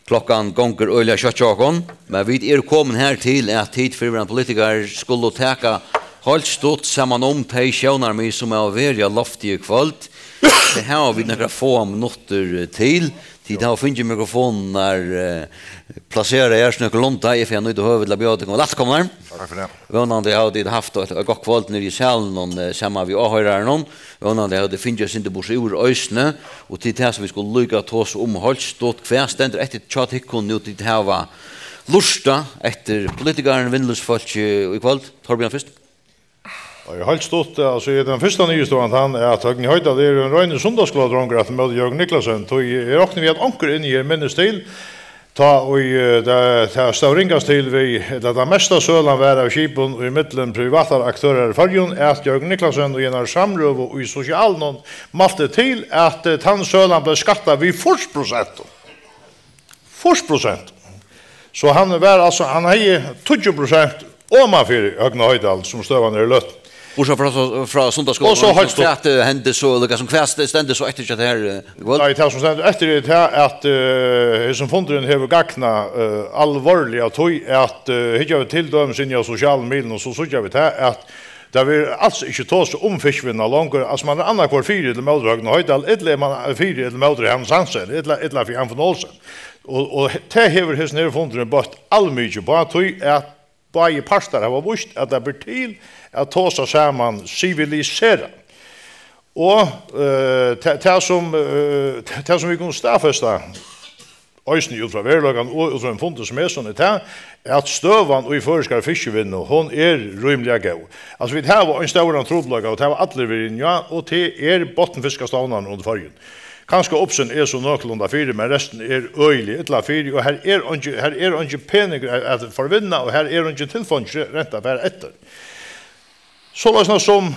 Klokkan gongur øgiliga skjótt hjá okkum, men vit eru komin her til, at tit, fyrrverandi politikarar, skulu taka heilt stutt saman um tey sjónarmið, sum hava verið á lofti í kvøld. Tað hava vit nakrar fáar minuttir til. Tit hava fingið mikrofonirnar, eh, plaseraðar her, so nøkulunda. Eg fari at nýta høvið til at bjóða tykkum vælkomnar. Takk fyri tað. Vónandi hava tit havt eitt, eitt gott kvøld niðri í salinum, eh, saman við áhoyrarunum. Vónandi hava tit fingið eitt sindur burtur úr eisini. Og til tað, sum vit skulu líka tosa um heilt stutt, hvat stendur eftir hjá tykkum nú, tit hava lurtað eftir politikarunum, vinnulívsfólki í kvøld? Torbjørn fyrst. Og heilt stutt, altso, er tann fyrsta niðurstøðan tann, at Høgni Hoydal er ein reinur sunnudagsskúladrongur aftur móti Jørgen Niclasen. Tí eg rokni við, at onkur inni her minnist til, tá ið, eh, tað, tað stóð ringast til við, ella tann mesta sølan var av skipum í millum privatar aktørar í Føroyum, at Jørgen Niclasen í einari samrøðu í Sosialinum mælti til, at, eh, tann sølan bleiv skattað við fýrs prosent. Fýrs prosent. So hann var, altso, hann hevði tíggju prosent omanfyri Høgna Hoydal, sum støðan er í løtuni. Burtursæð frá, frá sunnudagsskúlanum, Og so heilt stutt. Hvat, eh, hendi so, ella sum hvat stendur so eftir hjá tær, eh, í kvøld? Nei, tað sum stendur eftir er tað, at, eh, hesin fundurin hevur gagnað, eh, álvarsliga, tí at, eh, hyggja vit til dømis inn á sosialu miðlunum, so síggja vit tað, at tað verður als ikki tosað um fiskivinnuna longur. Altso, man er annaðhvørt fyri ella móti Høgna Hoydal, ella er man fyri ella móti Hanus Hansen, ella, ella fyri Anfinn Olsen. Og, og tað hevur hesin her fundurin bøtt almikið uppá, tí at báðir partar hava víst, at tað ber til at tosa saman siviliserað. Og, eh, ta-, tað sum, eh, ta-, tað sum vit kunnu staðfesta, eisini út frá veruleikanum og út frá ein fundi sum hesum, er tað, at støðan í føroyskari fiskivinnu, hon er rímiliga góð. Altso, vit hava ein stóran trupulleika, og tað hava allir verið inni á, og tað er botnfiskastovnarnir undir Føroyum. Kanska Upsin er so nøkulunda fyri, men restin er øgiliga illa fyri, og har er eingin, har er eingin peningur at, at forvinna, og har er eingin tilfeingi rent at fara eftir. Soleiðis sum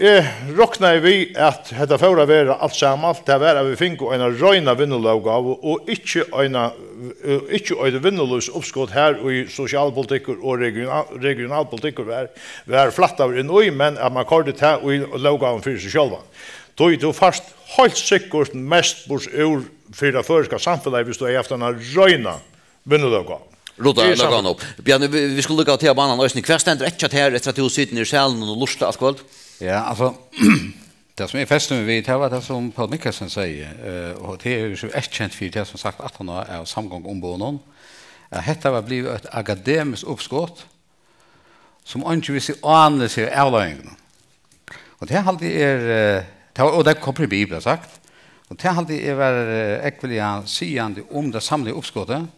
eg roknaði við, at hetta fór at vera alt saman, tað var, at vit fingu eina reina vinnulóggávu og ikki eina, ikki eitt vinnulívsuppskot, har í sosialpolitikkur og regional-, regionalpolitikkur var, var flættaður inn í, men at mann koyrdi tað í lóggávuna fyri seg sjálvan. Tí tú fært heilt sikkurt mest burtur úr fyri tað føroyska samfelagið, viss tú hevði havt eina reina vinnulóggávu. Rudda lóggávuna upp. Bjarni, vit, vit skulu líka til banan eisini. Hvat stendur eftir hjá tær, eftir at tú situr niðri í salinum og lurtar alt kvøld? Ja, altso, tað sum eg festi meg við, tað var tað sum Poul Mikkelsen segði, eh, og tað er jú so eyðkent fyri tað sum sagt aftan á av samgonguumboðunum, at hetta var blivið eitt akademiskt uppskot, sum eingin vissi ánilsi av avleiðingunum. Og tað haldi eg er, eh, tað var, og tað kom í Bibelen, sagt. Og tað haldi eg var, eh, ógvuliga sigandi um tað samlaða uppskotið.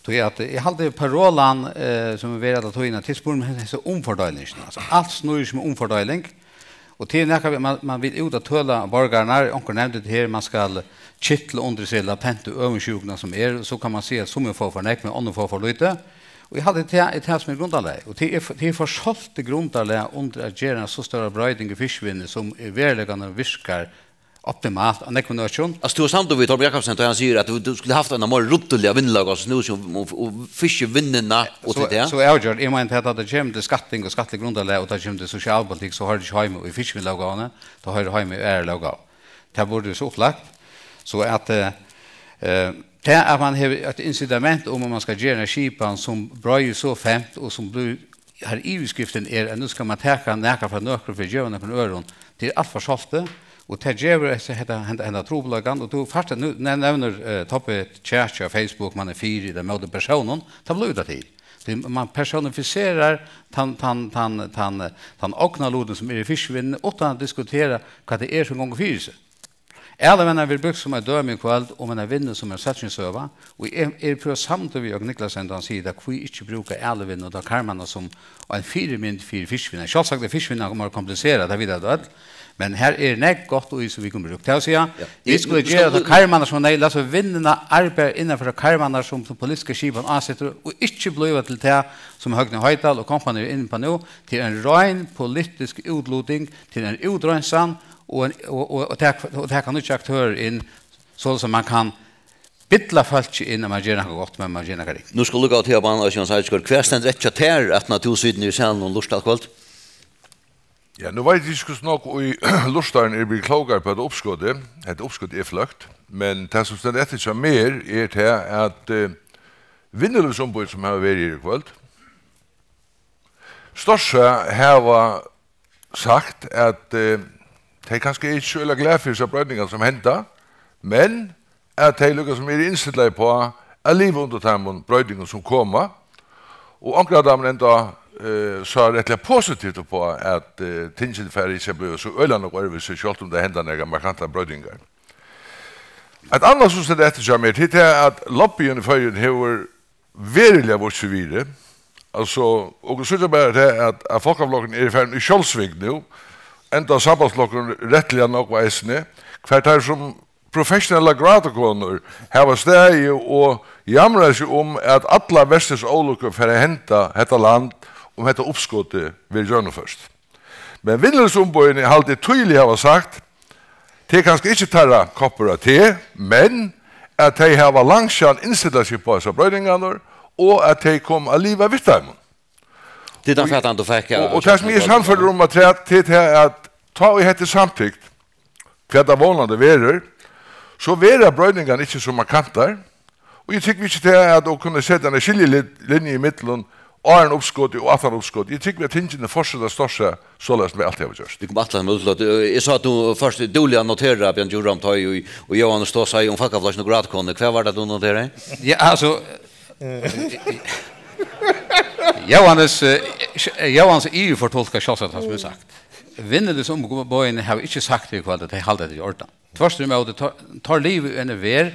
Tí at eg haldi parolan, eh, sum er verið alla tíðina, til spurning um hesa umfordeilingina. Altso, alt snýr seg um umfordeiling. Og til nakað, man, man vil út at tøla borgararnar, onkur nevndi tað her, man skal kitla undir seg latentu øvundsjúkuna sum er, og so kann man siga at summi fáa for nógv, men onnur fáa for lítið. Og eg haldi, tað er tað sum er grundarlagið. Og tað er for, tað er for soltið grundarlag undir at gera eina so stóra broyting í fiskivinnuni, sum í veruleikanum virkar optimalt á nógvum økjum. Altso, tú ert samdur við Torben Jakobsen, tá hann sigur, at tú, tú skuldi havt eina meira ruddiliga vinnulóg, altso, nú sum, og, og fiskivinnuna og So, til tað? so avgjørt, eg meini, at tá tað kemur til skatting og skattligt grundarlag, og tá tað kemur til sosialpolitikk, so hoyrir tað ikki heima í fiskivinnulóggávuni, tað hoyrir heima í aðrari lóggávu. Tað burdi so upplagt, so at, eh, eh, tað at man hevur eitt incitament um, at man skal gera eina skipan sum breiðir so femt og sum blívur, har yvirskriftin er, at nú skal man taka nakað frá nøkrum fyri at geva nøkrum øðrum, tað er alt for soltið, og tað gevur hetta, hetta, henda, henda trupulleikan, og tú fært, nú ne-, nevnir, eh, Tobbi Kjær á Facebook, man er fyri ella móti persónum, tað blívur tað til. Tí man personifiserar tann, tann, tann, tann, tann ognarlutin sum er í fiskivinnuni, uttan at diskutera hvat tað er sum gongur fyri seg. Alivinna verður brúkt sum eitt dømi í kvøld um eina vinnu sum er sólskinssøga, og eg, eg eri púra samdur við Jørgen Niclasen, tá hann sigur tað, hví ikki brúka alivinnu og teir karmarnar sum ein fyrimynd fyri fiskivinnu. Sjálvsagt er fiskivinna meira kompliserað, tað vita vit øll, men har er nógv gott í sum vit kunnu brúkt. Tað vil siga, Ja, vit vit, skulu vit gera skulu teir karmarnar sum neyð-, lat so vinnuna arbeiða innanfyri teir karmarnar sum, sum politiska skipan ásetir, og ikki blíva til tað sum Høgni Hoydal og kompani eru inni á nú, til ein rein politisk útluting, til ein útreinsan, og, ein, og, og, og taka, og taka nýggjar aktørar inn, soleiðis at man kann billa fólki inn, at man ger nakað gott, men man ger nakað ringt. Nú skal tú gá til á banan, Jens Eidskjøld. Hvat stendur eftir hjá tær, aftan á tú situr niðri í salinum og lurtar alt kvøld? Ja, nú veit eg ikki, hvussu nógv ið lurtarin er blivin klókari upp á hetta uppskotið. Hetta uppskotið er fløkt, men tað, sum stendur eftir hjá mær, er tað, at, eh, vinnulívsumboðini, sum hava verið her í kvøld, stórt sett hava sagt, at, eh, tey kanska eru ikki so øgiliga glað fyri hesar broytingar, sum henda, men at tey líka sum eru innstillaði uppá at liva undir teimum broytingum, sum koma. Og onkur av teimum enntá, eh, sá rættiliga positivt uppá, at, eh, tingini fara ikki at blíva so øgiliga nógv øðrvísi, sjálvt um tað henda nakrar markantar broytingar. Eitt annað, sum stendur eftir hjá mær, tað er tað, at lobbying í Føroyum hevur veruliga víst seg virði. Altso, okur síggja bara tað, at, at Fólkaflokkurin er farin í sjálvsving nú, enntá Sambandsflokkurin rættiliga nógv eisini, hvar teir sum professionellar grátakonur hava staðið og jamrað seg um, at allar verstu ólukkur fara at henda hetta land, um hetta uppskotið verður gjøgnumført. Men vinnulívsumboðini haldi eg týðiliga hava sagt, tað er kanska ikki teirra koppur av te, men at tey hava langsjan innstillað seg upp á hesar broytingarnar, og at tey koma at liva við teimum. Tað er tann fatan, tú fekk, ja, Og, og tað sum eg er sannførdur um, at tað, tað er at tá ið hetta er samtykt, hvat tað vónandi verður, so verða broytingarnar ikki so markantar. Og eg tykki ikki tað at okur kunnu seta eina skiljilinju ímillum áðrenn uppskotið og aftan uppskotið. Eg tykki, at tingini fortseta at stóra seg soleiðis, sum tey altíð hava gjørt. Vit koma aftur til útsløtt. Eg sá, at tú fyrst dúgliga noterar, Bjarni Djurhuus, tá ið, og Jóhannes tosaði um Fólkaflokkin og grátakonur. Hvat var tað, tú noteraði? Ja, altso, Jóhannes, eh, Jóhannes yvirfortolkar sjálvsagt tað, sum er sagt. Vinnulívsumboðini hava ikki sagt í kvøld, at tey halda, at tað er í ordan. Tvørturímóti, teir, teir liva í eini verð,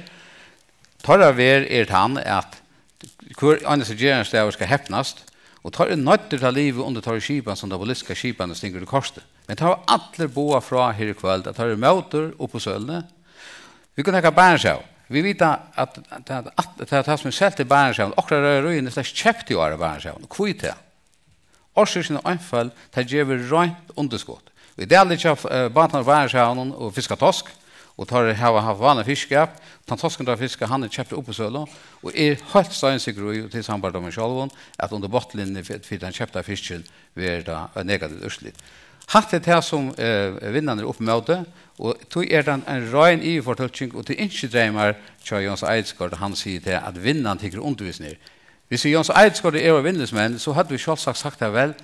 teirra verð er tann, at hvør einasti gerandisdagur skal hepnast, og teir eru noyddir til at liva undir teirri skipan, sum tann politiska skipanin stingur í kortið. Men teir hava allir boðað frá her í kvøld, at teir eru ímóti uppboðssøluni. Vit kunnu taka Barentshavið. Vit vita, at, at, at, at tað, tað, sum er selt í Barentshavinum, okkara reiðarí er slett keypt í ár av Barentshavinum. Hví tað? Orsøkin er einføld, tað gevur reint undirskot. Í dag liggja, eh, bátarnir í Barentshavinum og fiska tosk, og teir hava havt vanligan fiskiskap. Tann toskurin, teir fiska, hann er keyptur á uppboðssølu, og eg eri heilt steinsikkur í, og til sambært við meg sjálvum, at undir botnlinjuni fyri, fyri tann keypta fiskin verður tað eitt negativt úrslit. Hatta er tað, sum, eh, vinnan er upp ímóti, og tí er tað ein rein yvirfortolking, og tað er ynskidreymar hjá Jóns Eidsgaard, at hann sigur tað, at vinnan tekur undirvísing her. Hvis Jóns Eidsgaard og eg vóru vinnuligsmenn, so høvdu vit sjálvsagt sagt tað, væl,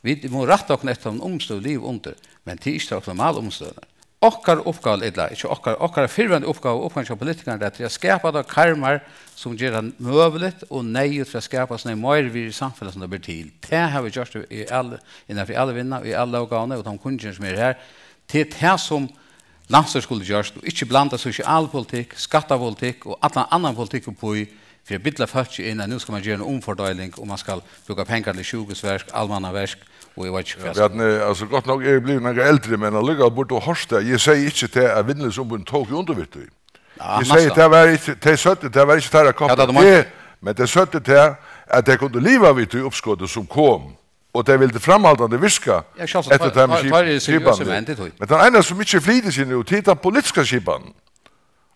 vit mugu rætta okkum eftir teimum umstøðum, vit liva undir, men tað er ikki tær optimalu umstøðurnar. Okkara uppgáva, ella ikki okkara, okkara fyrrverandi uppgáva, uppgávan hjá politikarunum, er at skapa teir karmar, sum ger tað møguligt og neyðugt fyri at skapa sovorðið meirivirði í samfelag, sum tað ber til. Tað hava vit gjørt í, í all, innan fyri alla vinnuna, í alla lóggávuna, og teimum kunngerðum, sum eru her. Tað er tað, sum landsstýrið skuldi gjørt, og ikki blanda sosialpolitikk, skattapolitikk og allan annan politikk upp í, fyri at billa fólki inn, at nú skal man gera eina umfordeiling, og man skal brúka pengar til sjúkrahúsverk, almannaverk, og eg veit ikki hvat. Bjarni, altso, gott nokk eri eg blivin nakað eldri, men allíkavæl burdi tú hoyrt tað. Eg segði ikki tað, at vinnulívsumboðini tóku undir við tí. Ja, eg segði, næstan. Tað var ikki, tey søgdu, tað var ikki teirra koppur te, men tey søgdu tað, at tey kundu liva við tí uppskoti, sum kom, og tey vildu framhaldandi virka eftir teimum skipanini. Men tann eina, sum ikki flytur seg nú, tað er tann politiska skipanin.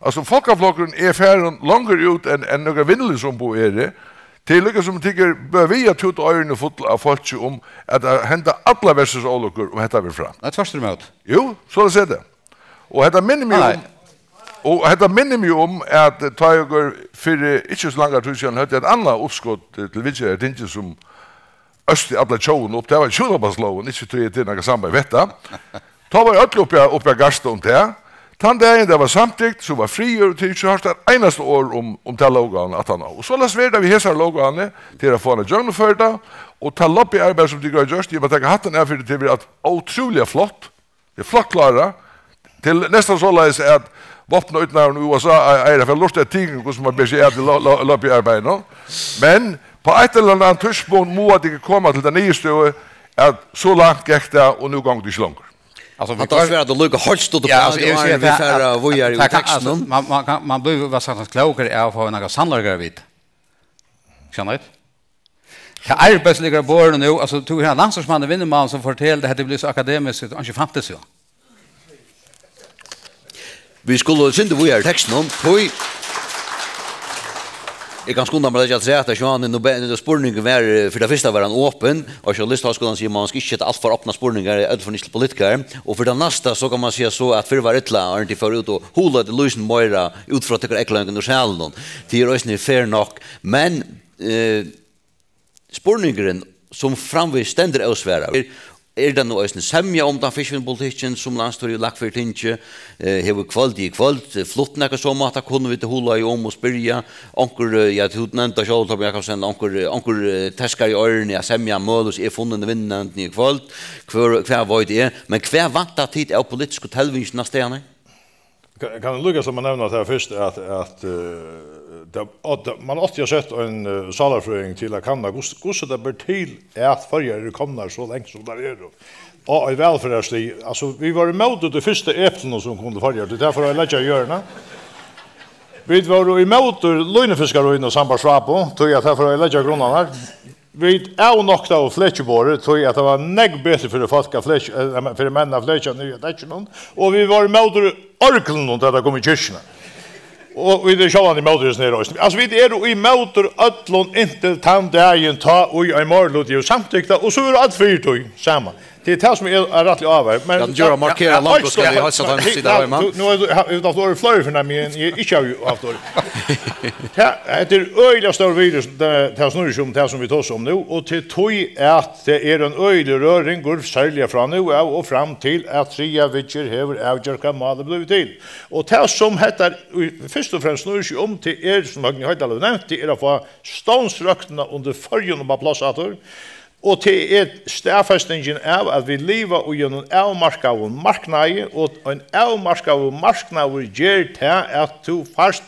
Altso, fólkaflokkurin er farin longur út enn, enn nøkur vinnulívsumboð eru. Tað er líka sum tykur bø við at túta oyruni full av fólki um, at tað henda allar verðsins ólukkur, um hetta verður fram. Nei, tvørturímóti. Jú, soleiðis er tað. Og hetta minnir meg um, og hetta minnir meg um, at tá eg fyri ikki so langari tíð síðan høvdu eitt annað uppskot til viðgerð í tingi, sum østi alla tjóðin upp. Tað var hjúnabandslovin, ikki tí at tað er nakað samband við hetta. Tá var øll uppi á, uppi á Garsta um tað. Tann dagin tað var samtykt, so var friður, og tað er ikki hoyrt eitt einasta orð um, um ta lóggávuna aftaná. Og soleiðis verður tað við hesari lóggávuni, til at fáa hana gjøgnumførda, og tað lobbyarbeiði, sum tit hava gjørt, eg má taka hattin av fyri, tað er ótrúliga flott. Tað er flott klárað. Tað er næstan soleiðis, at vápnaýtnaðurin í U S A eigur at fara at lurta eftir tykkum, hvussu man ber seg at í lo-, lo-, lobbyarbeiðinum. Men á einum ella øðrum tíðspunkti mugu tit koma til ta niðurstøðu, at so langt gekk tað, og nú gongur tað ikki longur. Altso, vit Hatta koyra svarar tú líka heilt stutt upp á, ja, altso, eg vil siga, vit fara víðari í tekstinum. Man, man, man, man blívur, hvat skal man siga, klókari av at fáa nakað sannleika at vita. Skilja tit? Tað arbeiðis liggur á borðinum nú, altso, tú hevur ein landsstýrismann í Vinnumálinum, sum fortelur, at hetta er blivið so akademiskt, at tað ikki fanist, ja. Vit skulu eitt sindur víðari í tekstinum, tí eg kann skunda mær at leggja afturat, at Johanne, nú be-, spurningurin var, eh, fyri tað fyrsta var hann opin, og Journalistháskúlin sigur, man skal ikki seta alt for opnar spurningar, í øllum førum ikki til politikarar, og fyri tað næsta, so kann man siga so, at fyrr var illa, áðrenn tit fóru út og hugleiddu lýsini meira út frá tykkara eygleiðingum úr salinum. Tað er eisini fair nokk, men, eh, spurningurin, sum framvegis stendur ósvaraður, er, er tað nú eisini semja um tann fiskivinnupolitikkin, sum landsstýrið hevur lagt fyri tingið? Eh, hevur kvøldið í kvøld, eh, flutt nakað so máta, kunnu vit hugleiða um og spyrja? Onkur, eh, ja, tú nevndi sjálv, Tórbjørn Jacobsen, onkur, eh, onkur, eh, teskar í oyruni at semja møguliga er funnin í vinnunevndini í kvøld. Hvør, hvat veit eg? Men hvat vænta tit av politisku telvingini næsta ári? Kann, kann eg líka sum at nevna tað fyrst, at, at, eh, tað, at man átti at sett ein, eh, sálarfrøðing til at kanna, hvussu, hvussu tað ber til, at Føroyar eru komnar so langt, sum tær eru, á eitt vælferðarstig. Altso, vit vóru ímóti tí fyrsta eplinum, sum kom til Føroyar, tí tað fór at leggja í jørðina. Vit vóru ímóti línufiskaríunum sambært Svabu, tí at tað fór at leggja grunnarnar. Vit avnoktaðu flekiborðið, tí at tað var nógv betri fyri fólk at flekja, eh, fyri menn at flekja niðri á dekkinum, og vit vóru ímóti orglunum, tá tað kom í kirkjuna. Og vit eru sjálvandi ímóti hesum her eisini. Altso, vit eru ímóti øllum inntil tann dagin, tá ið ein meiriluti hevur samtykt tað, og so eru øll fyri tí sama. Tað er tað, sum er, er rættiliga áhugavert. Men ja, tú gjør at markera langt og skal eg heilsa teimum sum sita heima. Nú, nú hevur tú, hevur tú havt orðið fleiri fyri enn meg, enn eg ikki havi havt orðið. Tað, hetta er øgiliga stór virði, sum tað, tað snýr seg um, tað sum vit tosa um nú, og til tí at tað er ein øgilig røringur, serliga frá nú av og fram til at triðja viðgerð hevur avgjørt, hvat málið blívur til. Og tað, sum hetta í, fyrst og fremst snýr seg um, tað er, sum Høgni Hoydal hevur nevnt, tað er at fáa stovnsrøktina undir Føroyum upp á pláss aftur. Og tað er staðfestingin av, at vit liva í einum avmarkaðum marknaði, og ein avmarkaður marknaður ger tað, at tú fært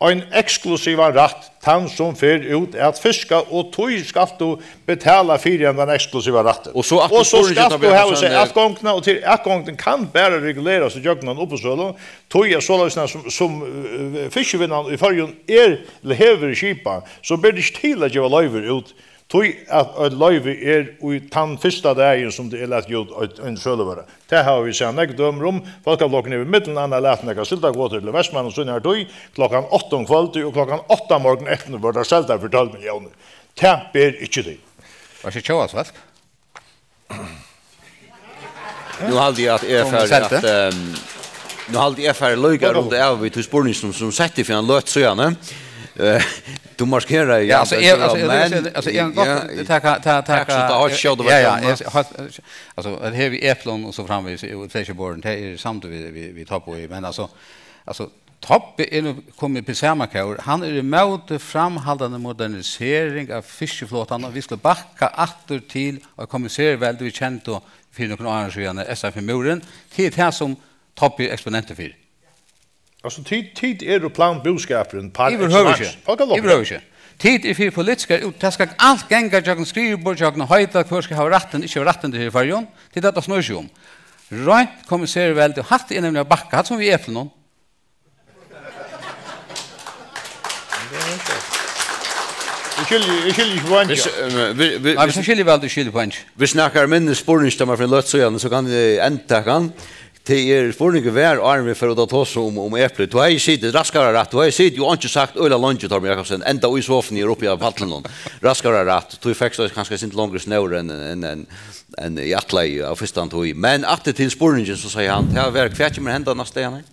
ein eksklusivan rætt, tann sum fer út at fiska, og tí skalt tú betala fyri hendan eksklusiva rættin. Og so aftur Og so spurningin, skalt tá tú vit hava hava seg sanniliga atgongdina, og til atgongdin kann bara regulerast ígjøgnum eina uppboðssølu, tí at soleiðis sum, sum, eh, fiskivinnan í Føroyum er, ella hevur verið skipað, so ber tað ikki til at geva loyvir út, tí at eitt loyvi er í tann fyrsta dagin, sum tað er latið út ein, ein søluvøra. Tað hava vit sæð nógv dømi um. Fólkaflokkurin hevur millum annað latið nakrar sildakvotur til Vestmanna í sínari tíð, klokkan átta um kvøldið, og klokkan átta morgunin eftir vóru tær seldar fyri tólv milliónir. Tað ber ikki til. Var ikki tjóðarsvelt? Nú haldi eg at eg Hon fari seldi. at, ehm, nú haldi eg fari líka Hon rundt av við tí spurninginum sum, sum setti fyri ein løt síðani. Eh, tú markerar, Ja, ja, altso, men eg, altso, eg, men, eg, altso, eg, ja, gott, taka, ta-, tak taka, sum tað heilt skjótt, ja, ja, veit eg, eg, heilt, altso, at her við eplum og so framvegis, og fleiskuborðum, tað er samt við, við, við Tobbi í, men altso, altso, Tobbi er nú komin upp í sama kór. Hann er ímóti framhaldandi modernisering av fiskiflotan, og vit skulu bakka aftur til eitt kommissærveldi, vit kendu fyri nøkrum árum síðan, eystan fyri múrin. Tað er tað, sum Tobbi er eksponentur fyri. Altso, tit, tit eru planbúskapurin par Yvirhøvur excellence. Ikki. Fólk hava Yvirhøvur ikki. Tit er fyri politiskar út-, tað skal alt ganga gjøgnum skriviborð, gjøgnum heita, hvør skal hava rættin, ikki hava rættin til her í Føroyum. Tað er tað, tað snýr seg um. Reint kommissærveldi, og hatta er nemliga at bakka, hatta sum við eplunum. Eg skilji, eg skilji ikki poengið. Hvis, eh, vi, vi, Nei, hvis, hvis eg skilji væl, tú skilur poengið. Hvis nakar minnist spurningsdømar fyri løt síðan, so kann eg endtaka hann. Tað er spurningur var, áðrenn vit fóru út at tosa um, um eplir. Tú hevði sitið raskara rætt, tú hevði sitið og einki sagt øgiliga leingi, Tormod Jakobsen, enda í sofuni er uppi á pallinum. Raskara rætt, tú fekst kanska eitt sindur longri snór enn, enn, enn, enn eg ætlaði á fyrsta tíð. Men aftur til spurningin, so segði hann, tað var, hvat kemur at henda næstu dagarnar?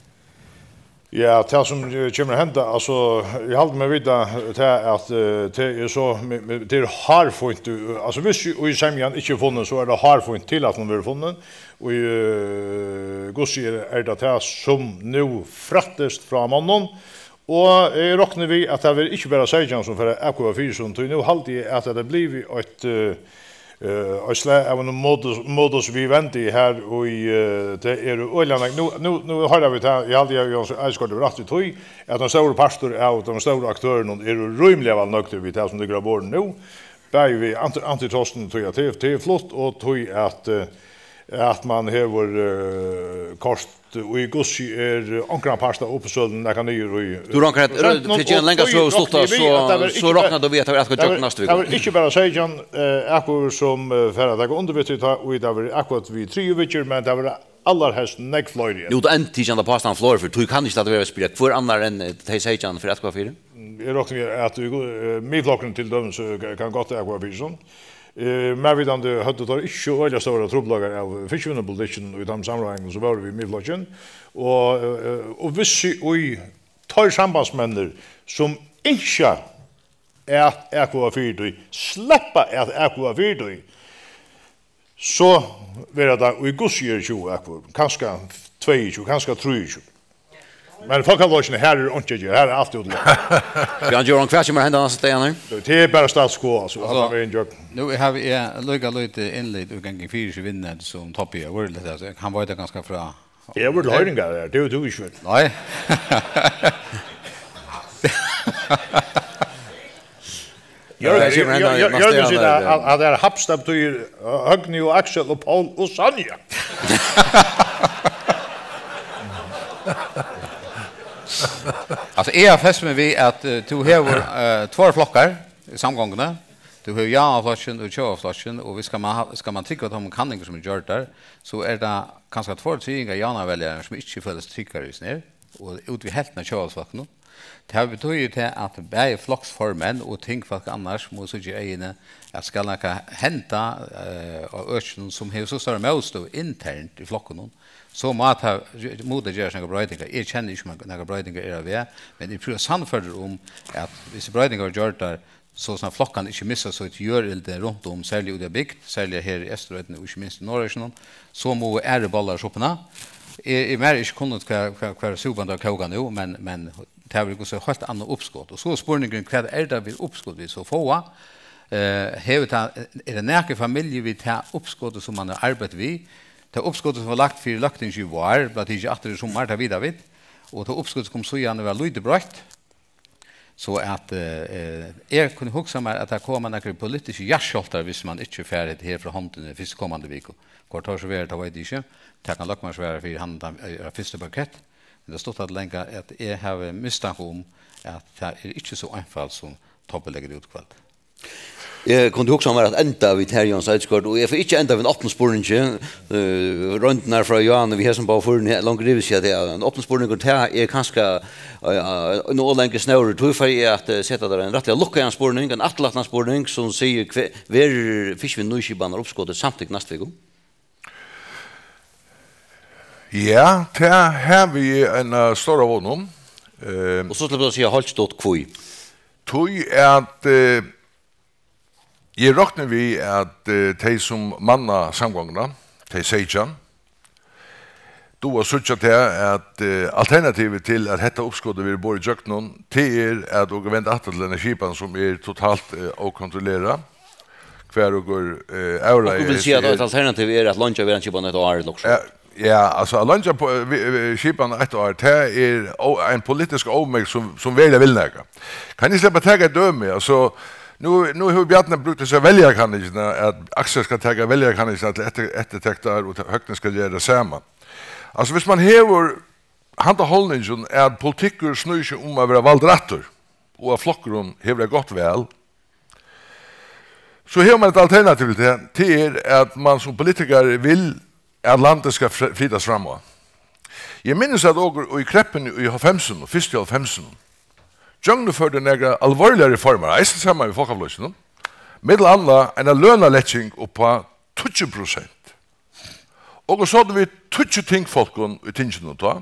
Ja, tað sum, eh, kemur at henda, altso, eg haldi meg vita tað, at, eh, tað er so, me-, me-, tað er hárfínt, eh, altso, hvis í semjan ikki er funnin, so er tað hárfínt til, at hon verður funnin, og, eh, hvussu er, er tað tað, sum nú frættist frá monnum, og eg rokni við, at tað verður ikki bara seytjan, sum fer at atkvøða fyri sum, tí nú haldi eg, at tað er blivið eitt, eh, Eh, eitt slag av einum modus, modus vivendi her, og, eh, tað eru øgiliga nógv. Nú, nú, nú hoyra vit tað, eg haldi, at Jóansøkan hevur rætt í tí, at ein stórur partur av teimum stóru aktørunum eru rímiliga væl nøgdir við tað, sum liggur á borðinum nú, bæði við anti-, antitrustin, tí at tað, tað er flott, og tí at, eh, at man hevur, eh, koyrt í hvussu er, eh, onkran part av uppboðssøluni nakað niður í, eh, Tú roknar at, prosentin, fyri at gera og langa tí søgu stutta, rokni eg við, so, at tað verður so ikki roknar bara, tú við, at tað verður tað atkvøða verður, gjøgnum næstu tað viku? Verður ikki bara seytjan, eh, atkvøður sum, eh, fara at taka undir við tí, tá, og tað verður atkvøtt við triðju viðgerð, men tað verður allarhelst nógv fleiri enn Nú, tú endurtekur henda påstand fleiri ferð, tú kann ikki lata vera at spyrja, hvør annar enn, eh, tey seytjan fer atkvøða fyri? Eg rokni við, at, eh, Miðflokkurin til dømis, eh, kann gott atkvøða fyri sum. Eh, mær vitandi høvdu teir ikki so øgiliga stórar trupulleikar av fiskivinnupolitikkinum í teimum samráðingum, sum vóru við Miðflokkin. Og, eh, og vissi í teir sambandsmenninir, sum ynskja at atkvøða fyri tí, sleppa at atkvøða fyri tí, so verða tað í hvussu er tjúgu atkvøður, kanska tveyogtjúgu, kanska trýogtjúgu. Men Fólkaflokkinum, har er einki at gera, har er alt útilokað. Bjørn Johan, hvat kemur at henda næstu dagarnar? Tað er bara status quo, altso, Altso, allan vegin gjøgnum. Nú havi eg líka lítið innlit í gangin fyri seg vinnandi sum Tobbi er, veruliga, altso, hann veit tað kanska frá Eg var til hoyringar har, tað hevur tú ikki verið. Nei. Jørgen, Nei, Jørgen, Jørgen, Jørgen sigur, at, at, at tað er Hapstab, tí, eh, Høgni og Aksel og Poul og Sonja. Altso, eg havi fest meg við, at, eh, tú hevur, eh, tveir flokkar í samgonguni. Tú hevur Javnaðarflokkin og Tjóðarflokkin, og hvis skal man ha, skal man trúgva teimum kanningum, sum eru gjørdar, so er tað kanska tveir triðingar javnaðarveljarar, sum ikki føla seg tryggar í sínum her, og út við helvtina av Tjóðarflokkinum. Tað betýðir tað, at bæði floksformenn og tingfólk annars mugu síggja í eyguni, at skal nakað henda, eh, á økinum, sum hevur so stóra mótstøðu internt í flokkunum, so má tað, mugu tað gerast nakrar broytingar. Eg kenni ikki, um nakrar broytingar eru á veg, men eg eri sannførdur um, at hvis broytingar verða gjørdar, so at flokkarnir ikki missa sítt jørðildi runt um, serliga úti á bygd, serliga her í Eysturoynni og ikki minst í Norðoyggjunum, so mugu aðrir bollar upp á suppuna. Eg, eg, mær er ikki kunnugt, hvar, hvar, hvar súpan er kókað nú, men, men tað verður hvussu heilt annað uppskot. Og so er spurningurin, hvat er tað, vit uppskot vit so fáa? Eh, hevur tað, er tað nakað í familju við tað uppskotið, sum man hevur arbeitt við? Tað uppskotið, sum var lagt fyri løgtingið í vár, bleiv tikið aftur í summar, tað vita vit. Og tað uppskotið kom síðan at vera lítið broytt. So at, eh, eh, eg kundi hugsa mær, at tað koma nakrir politiskir jarðskjálvtar, viss man ikki fær hetta her frá hondini fyrstu komandi viku. Hvar teir so verða, tað veit eg ikki. Tað kann løgmaður svara fyri, hann, tann, eh, fyrstu parkett. Men tað stutta og langa, at eg havi mistanke um, at tað er ikki so einfalt, sum Tobbi leggur út í kvøld. Eg kundi hugsa mær at enda við tær, Jóanes Eidskjøld, og eg fari ikki at enda við ein opnum spurningi. Eh, royndirnar frá Jóani við hesum báðum førum her, langt yvir, siga, at ein opnur spurningur, tað er kanska, eh, ein ov langur snórur. Tí fari eg at, eh, seta tær ein rættiliga lukkaðan spurning, ein afturlatan spurning, sum sigur, hve-, verður fiskivinnuskipanar uppskotið samtykt næstu viku? Ja, tað havi eg eina stóra vón um. Eh, Og so sleppur tú at siga heilt stutt hví. Tí at, eh, eg rokni við, at, eh, tey, sum manna samgonguna, tey seytjan, duga at síggja tað, at, eh, alternativið til, at hetta uppskotið verður borið ígjøgnum, tað er, at okur venda aftur til eina skipan, sum er totalt, eh, ókontrollerað, hvar okur, eh, avleiða Okur vil siga, at hesi eitt alternativ er at leingja verðarskipan eitt ár, ella okkurt. Ja, ja, altso, at leingja po-, vi-, vi-, skipan eitt ár, tað er ó-, ein politisk ómegn, sum, sum veruliga vil nakað. Kann eg sleppa at taka eitt dømi? Altso, nú, nú hevur Bjarni brúkt hesa veljarakanningina, at Aksel skal taka veljarakanningina til eftir-, eftirtektar, og ta-, Høgni skal gera tað sama. Altso, viss man hevur handa holdningin, at politikkur snýr seg um at vera valdur aftur, og at flokkurin hevur eitt gott val, so hevur man eitt alternativ til tað. Tað er, at man sum politikari vil, at landið skal fl-, flytast fram á. Eg minnist, at okur í kreppuni í hálvfemsunum, fyrst í hálvfemsunum, gjøgnumførdu nakrar alvorligar reformar, eisini saman við Fólkaflokkinum, millum annað eina lønarlekking upp á tíggju prosent. Okur sótu við tíggju tingfólkum í tinginum tá,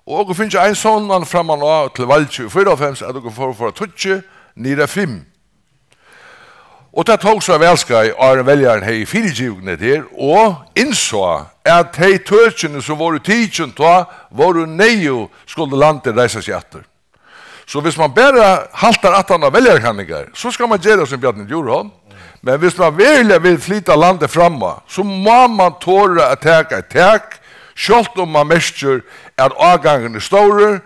og okur fingu ein sannann framman á til valgið í fýraoghálvfems, at okur fóru frá tíggju niður á fimm. Og tað tók so eitt valskeið, áðrenn veljarin hevði fyrigivið hetta her, og innsá, at tey tøkini, sum vóru tikin tá, vóru neyðug, skuldi landið reisa seg aftur. So viss man bara haltar aftan á veljarakanningar, so skal man gera sum Bjarni Djurholm. Men viss man veruliga vil flyta landið fram á, so má man tora at taka eitt tak, sjálvt um man merkir, at ágangurin er stórur.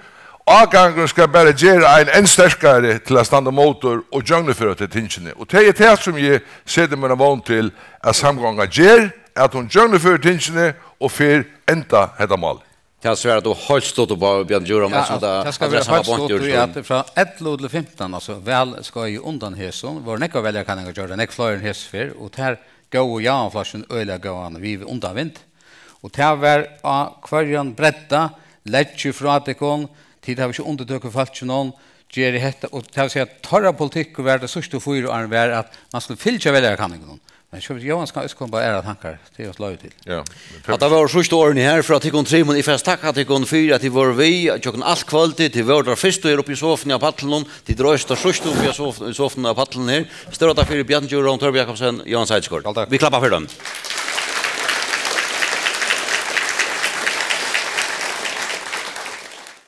Ágangurin skal bara gera ein enn sterkari til at standa ímóti og gjøgnumføra tey tingini. Og tað er tað, sum eg seti mína vón til, at samgongan ger, at hon gjøgnumførir tingini og fær enda hetta málið. Tað svarar tú heilt stutt upp á, Bjarni Djurholm, Ja, eftersom altso, tað tað skal vera adressan var heilt beint stutt, gjørd í til at frá ellivu til fimtan, altso, valskeiðið undan hesum, vóru nógvar veljarakanningar gjørdar, nógv fleiri enn hesa ferð, og tær góvu Javnaðarflokkin øgiliga góðan við undanvind. Og tað var á hvørjum bredda, leggið frá tykkum, tit hava ikki undirtøku í fólkinum, gerið hetta, og tað vil siga, teirra politikkur var tey síðstu fýra árini var, at man skuldi fylgja veljarakanningunum. Men sjálvt Jóanes kann eisini koma á aðrar tankar, tað er loyvi til. Ja, men Hatta vóru síðstu orðini her frá tykkum trimum. Eg fari at takka tykkum fyri, at tit vóru við gjøgnum alt kvøldið. Tit vóru teir fyrstu her uppi í sofuni á pallinum. Tit reisa teir síðstu uppi á sof-, í sofuni á pallinum her. Stóra takk fyri, Bjarni Djurholm, Tórur Jakobsen, Jóanes Eidskjøld. Sjálv takk. Vit klappa fyri teimum.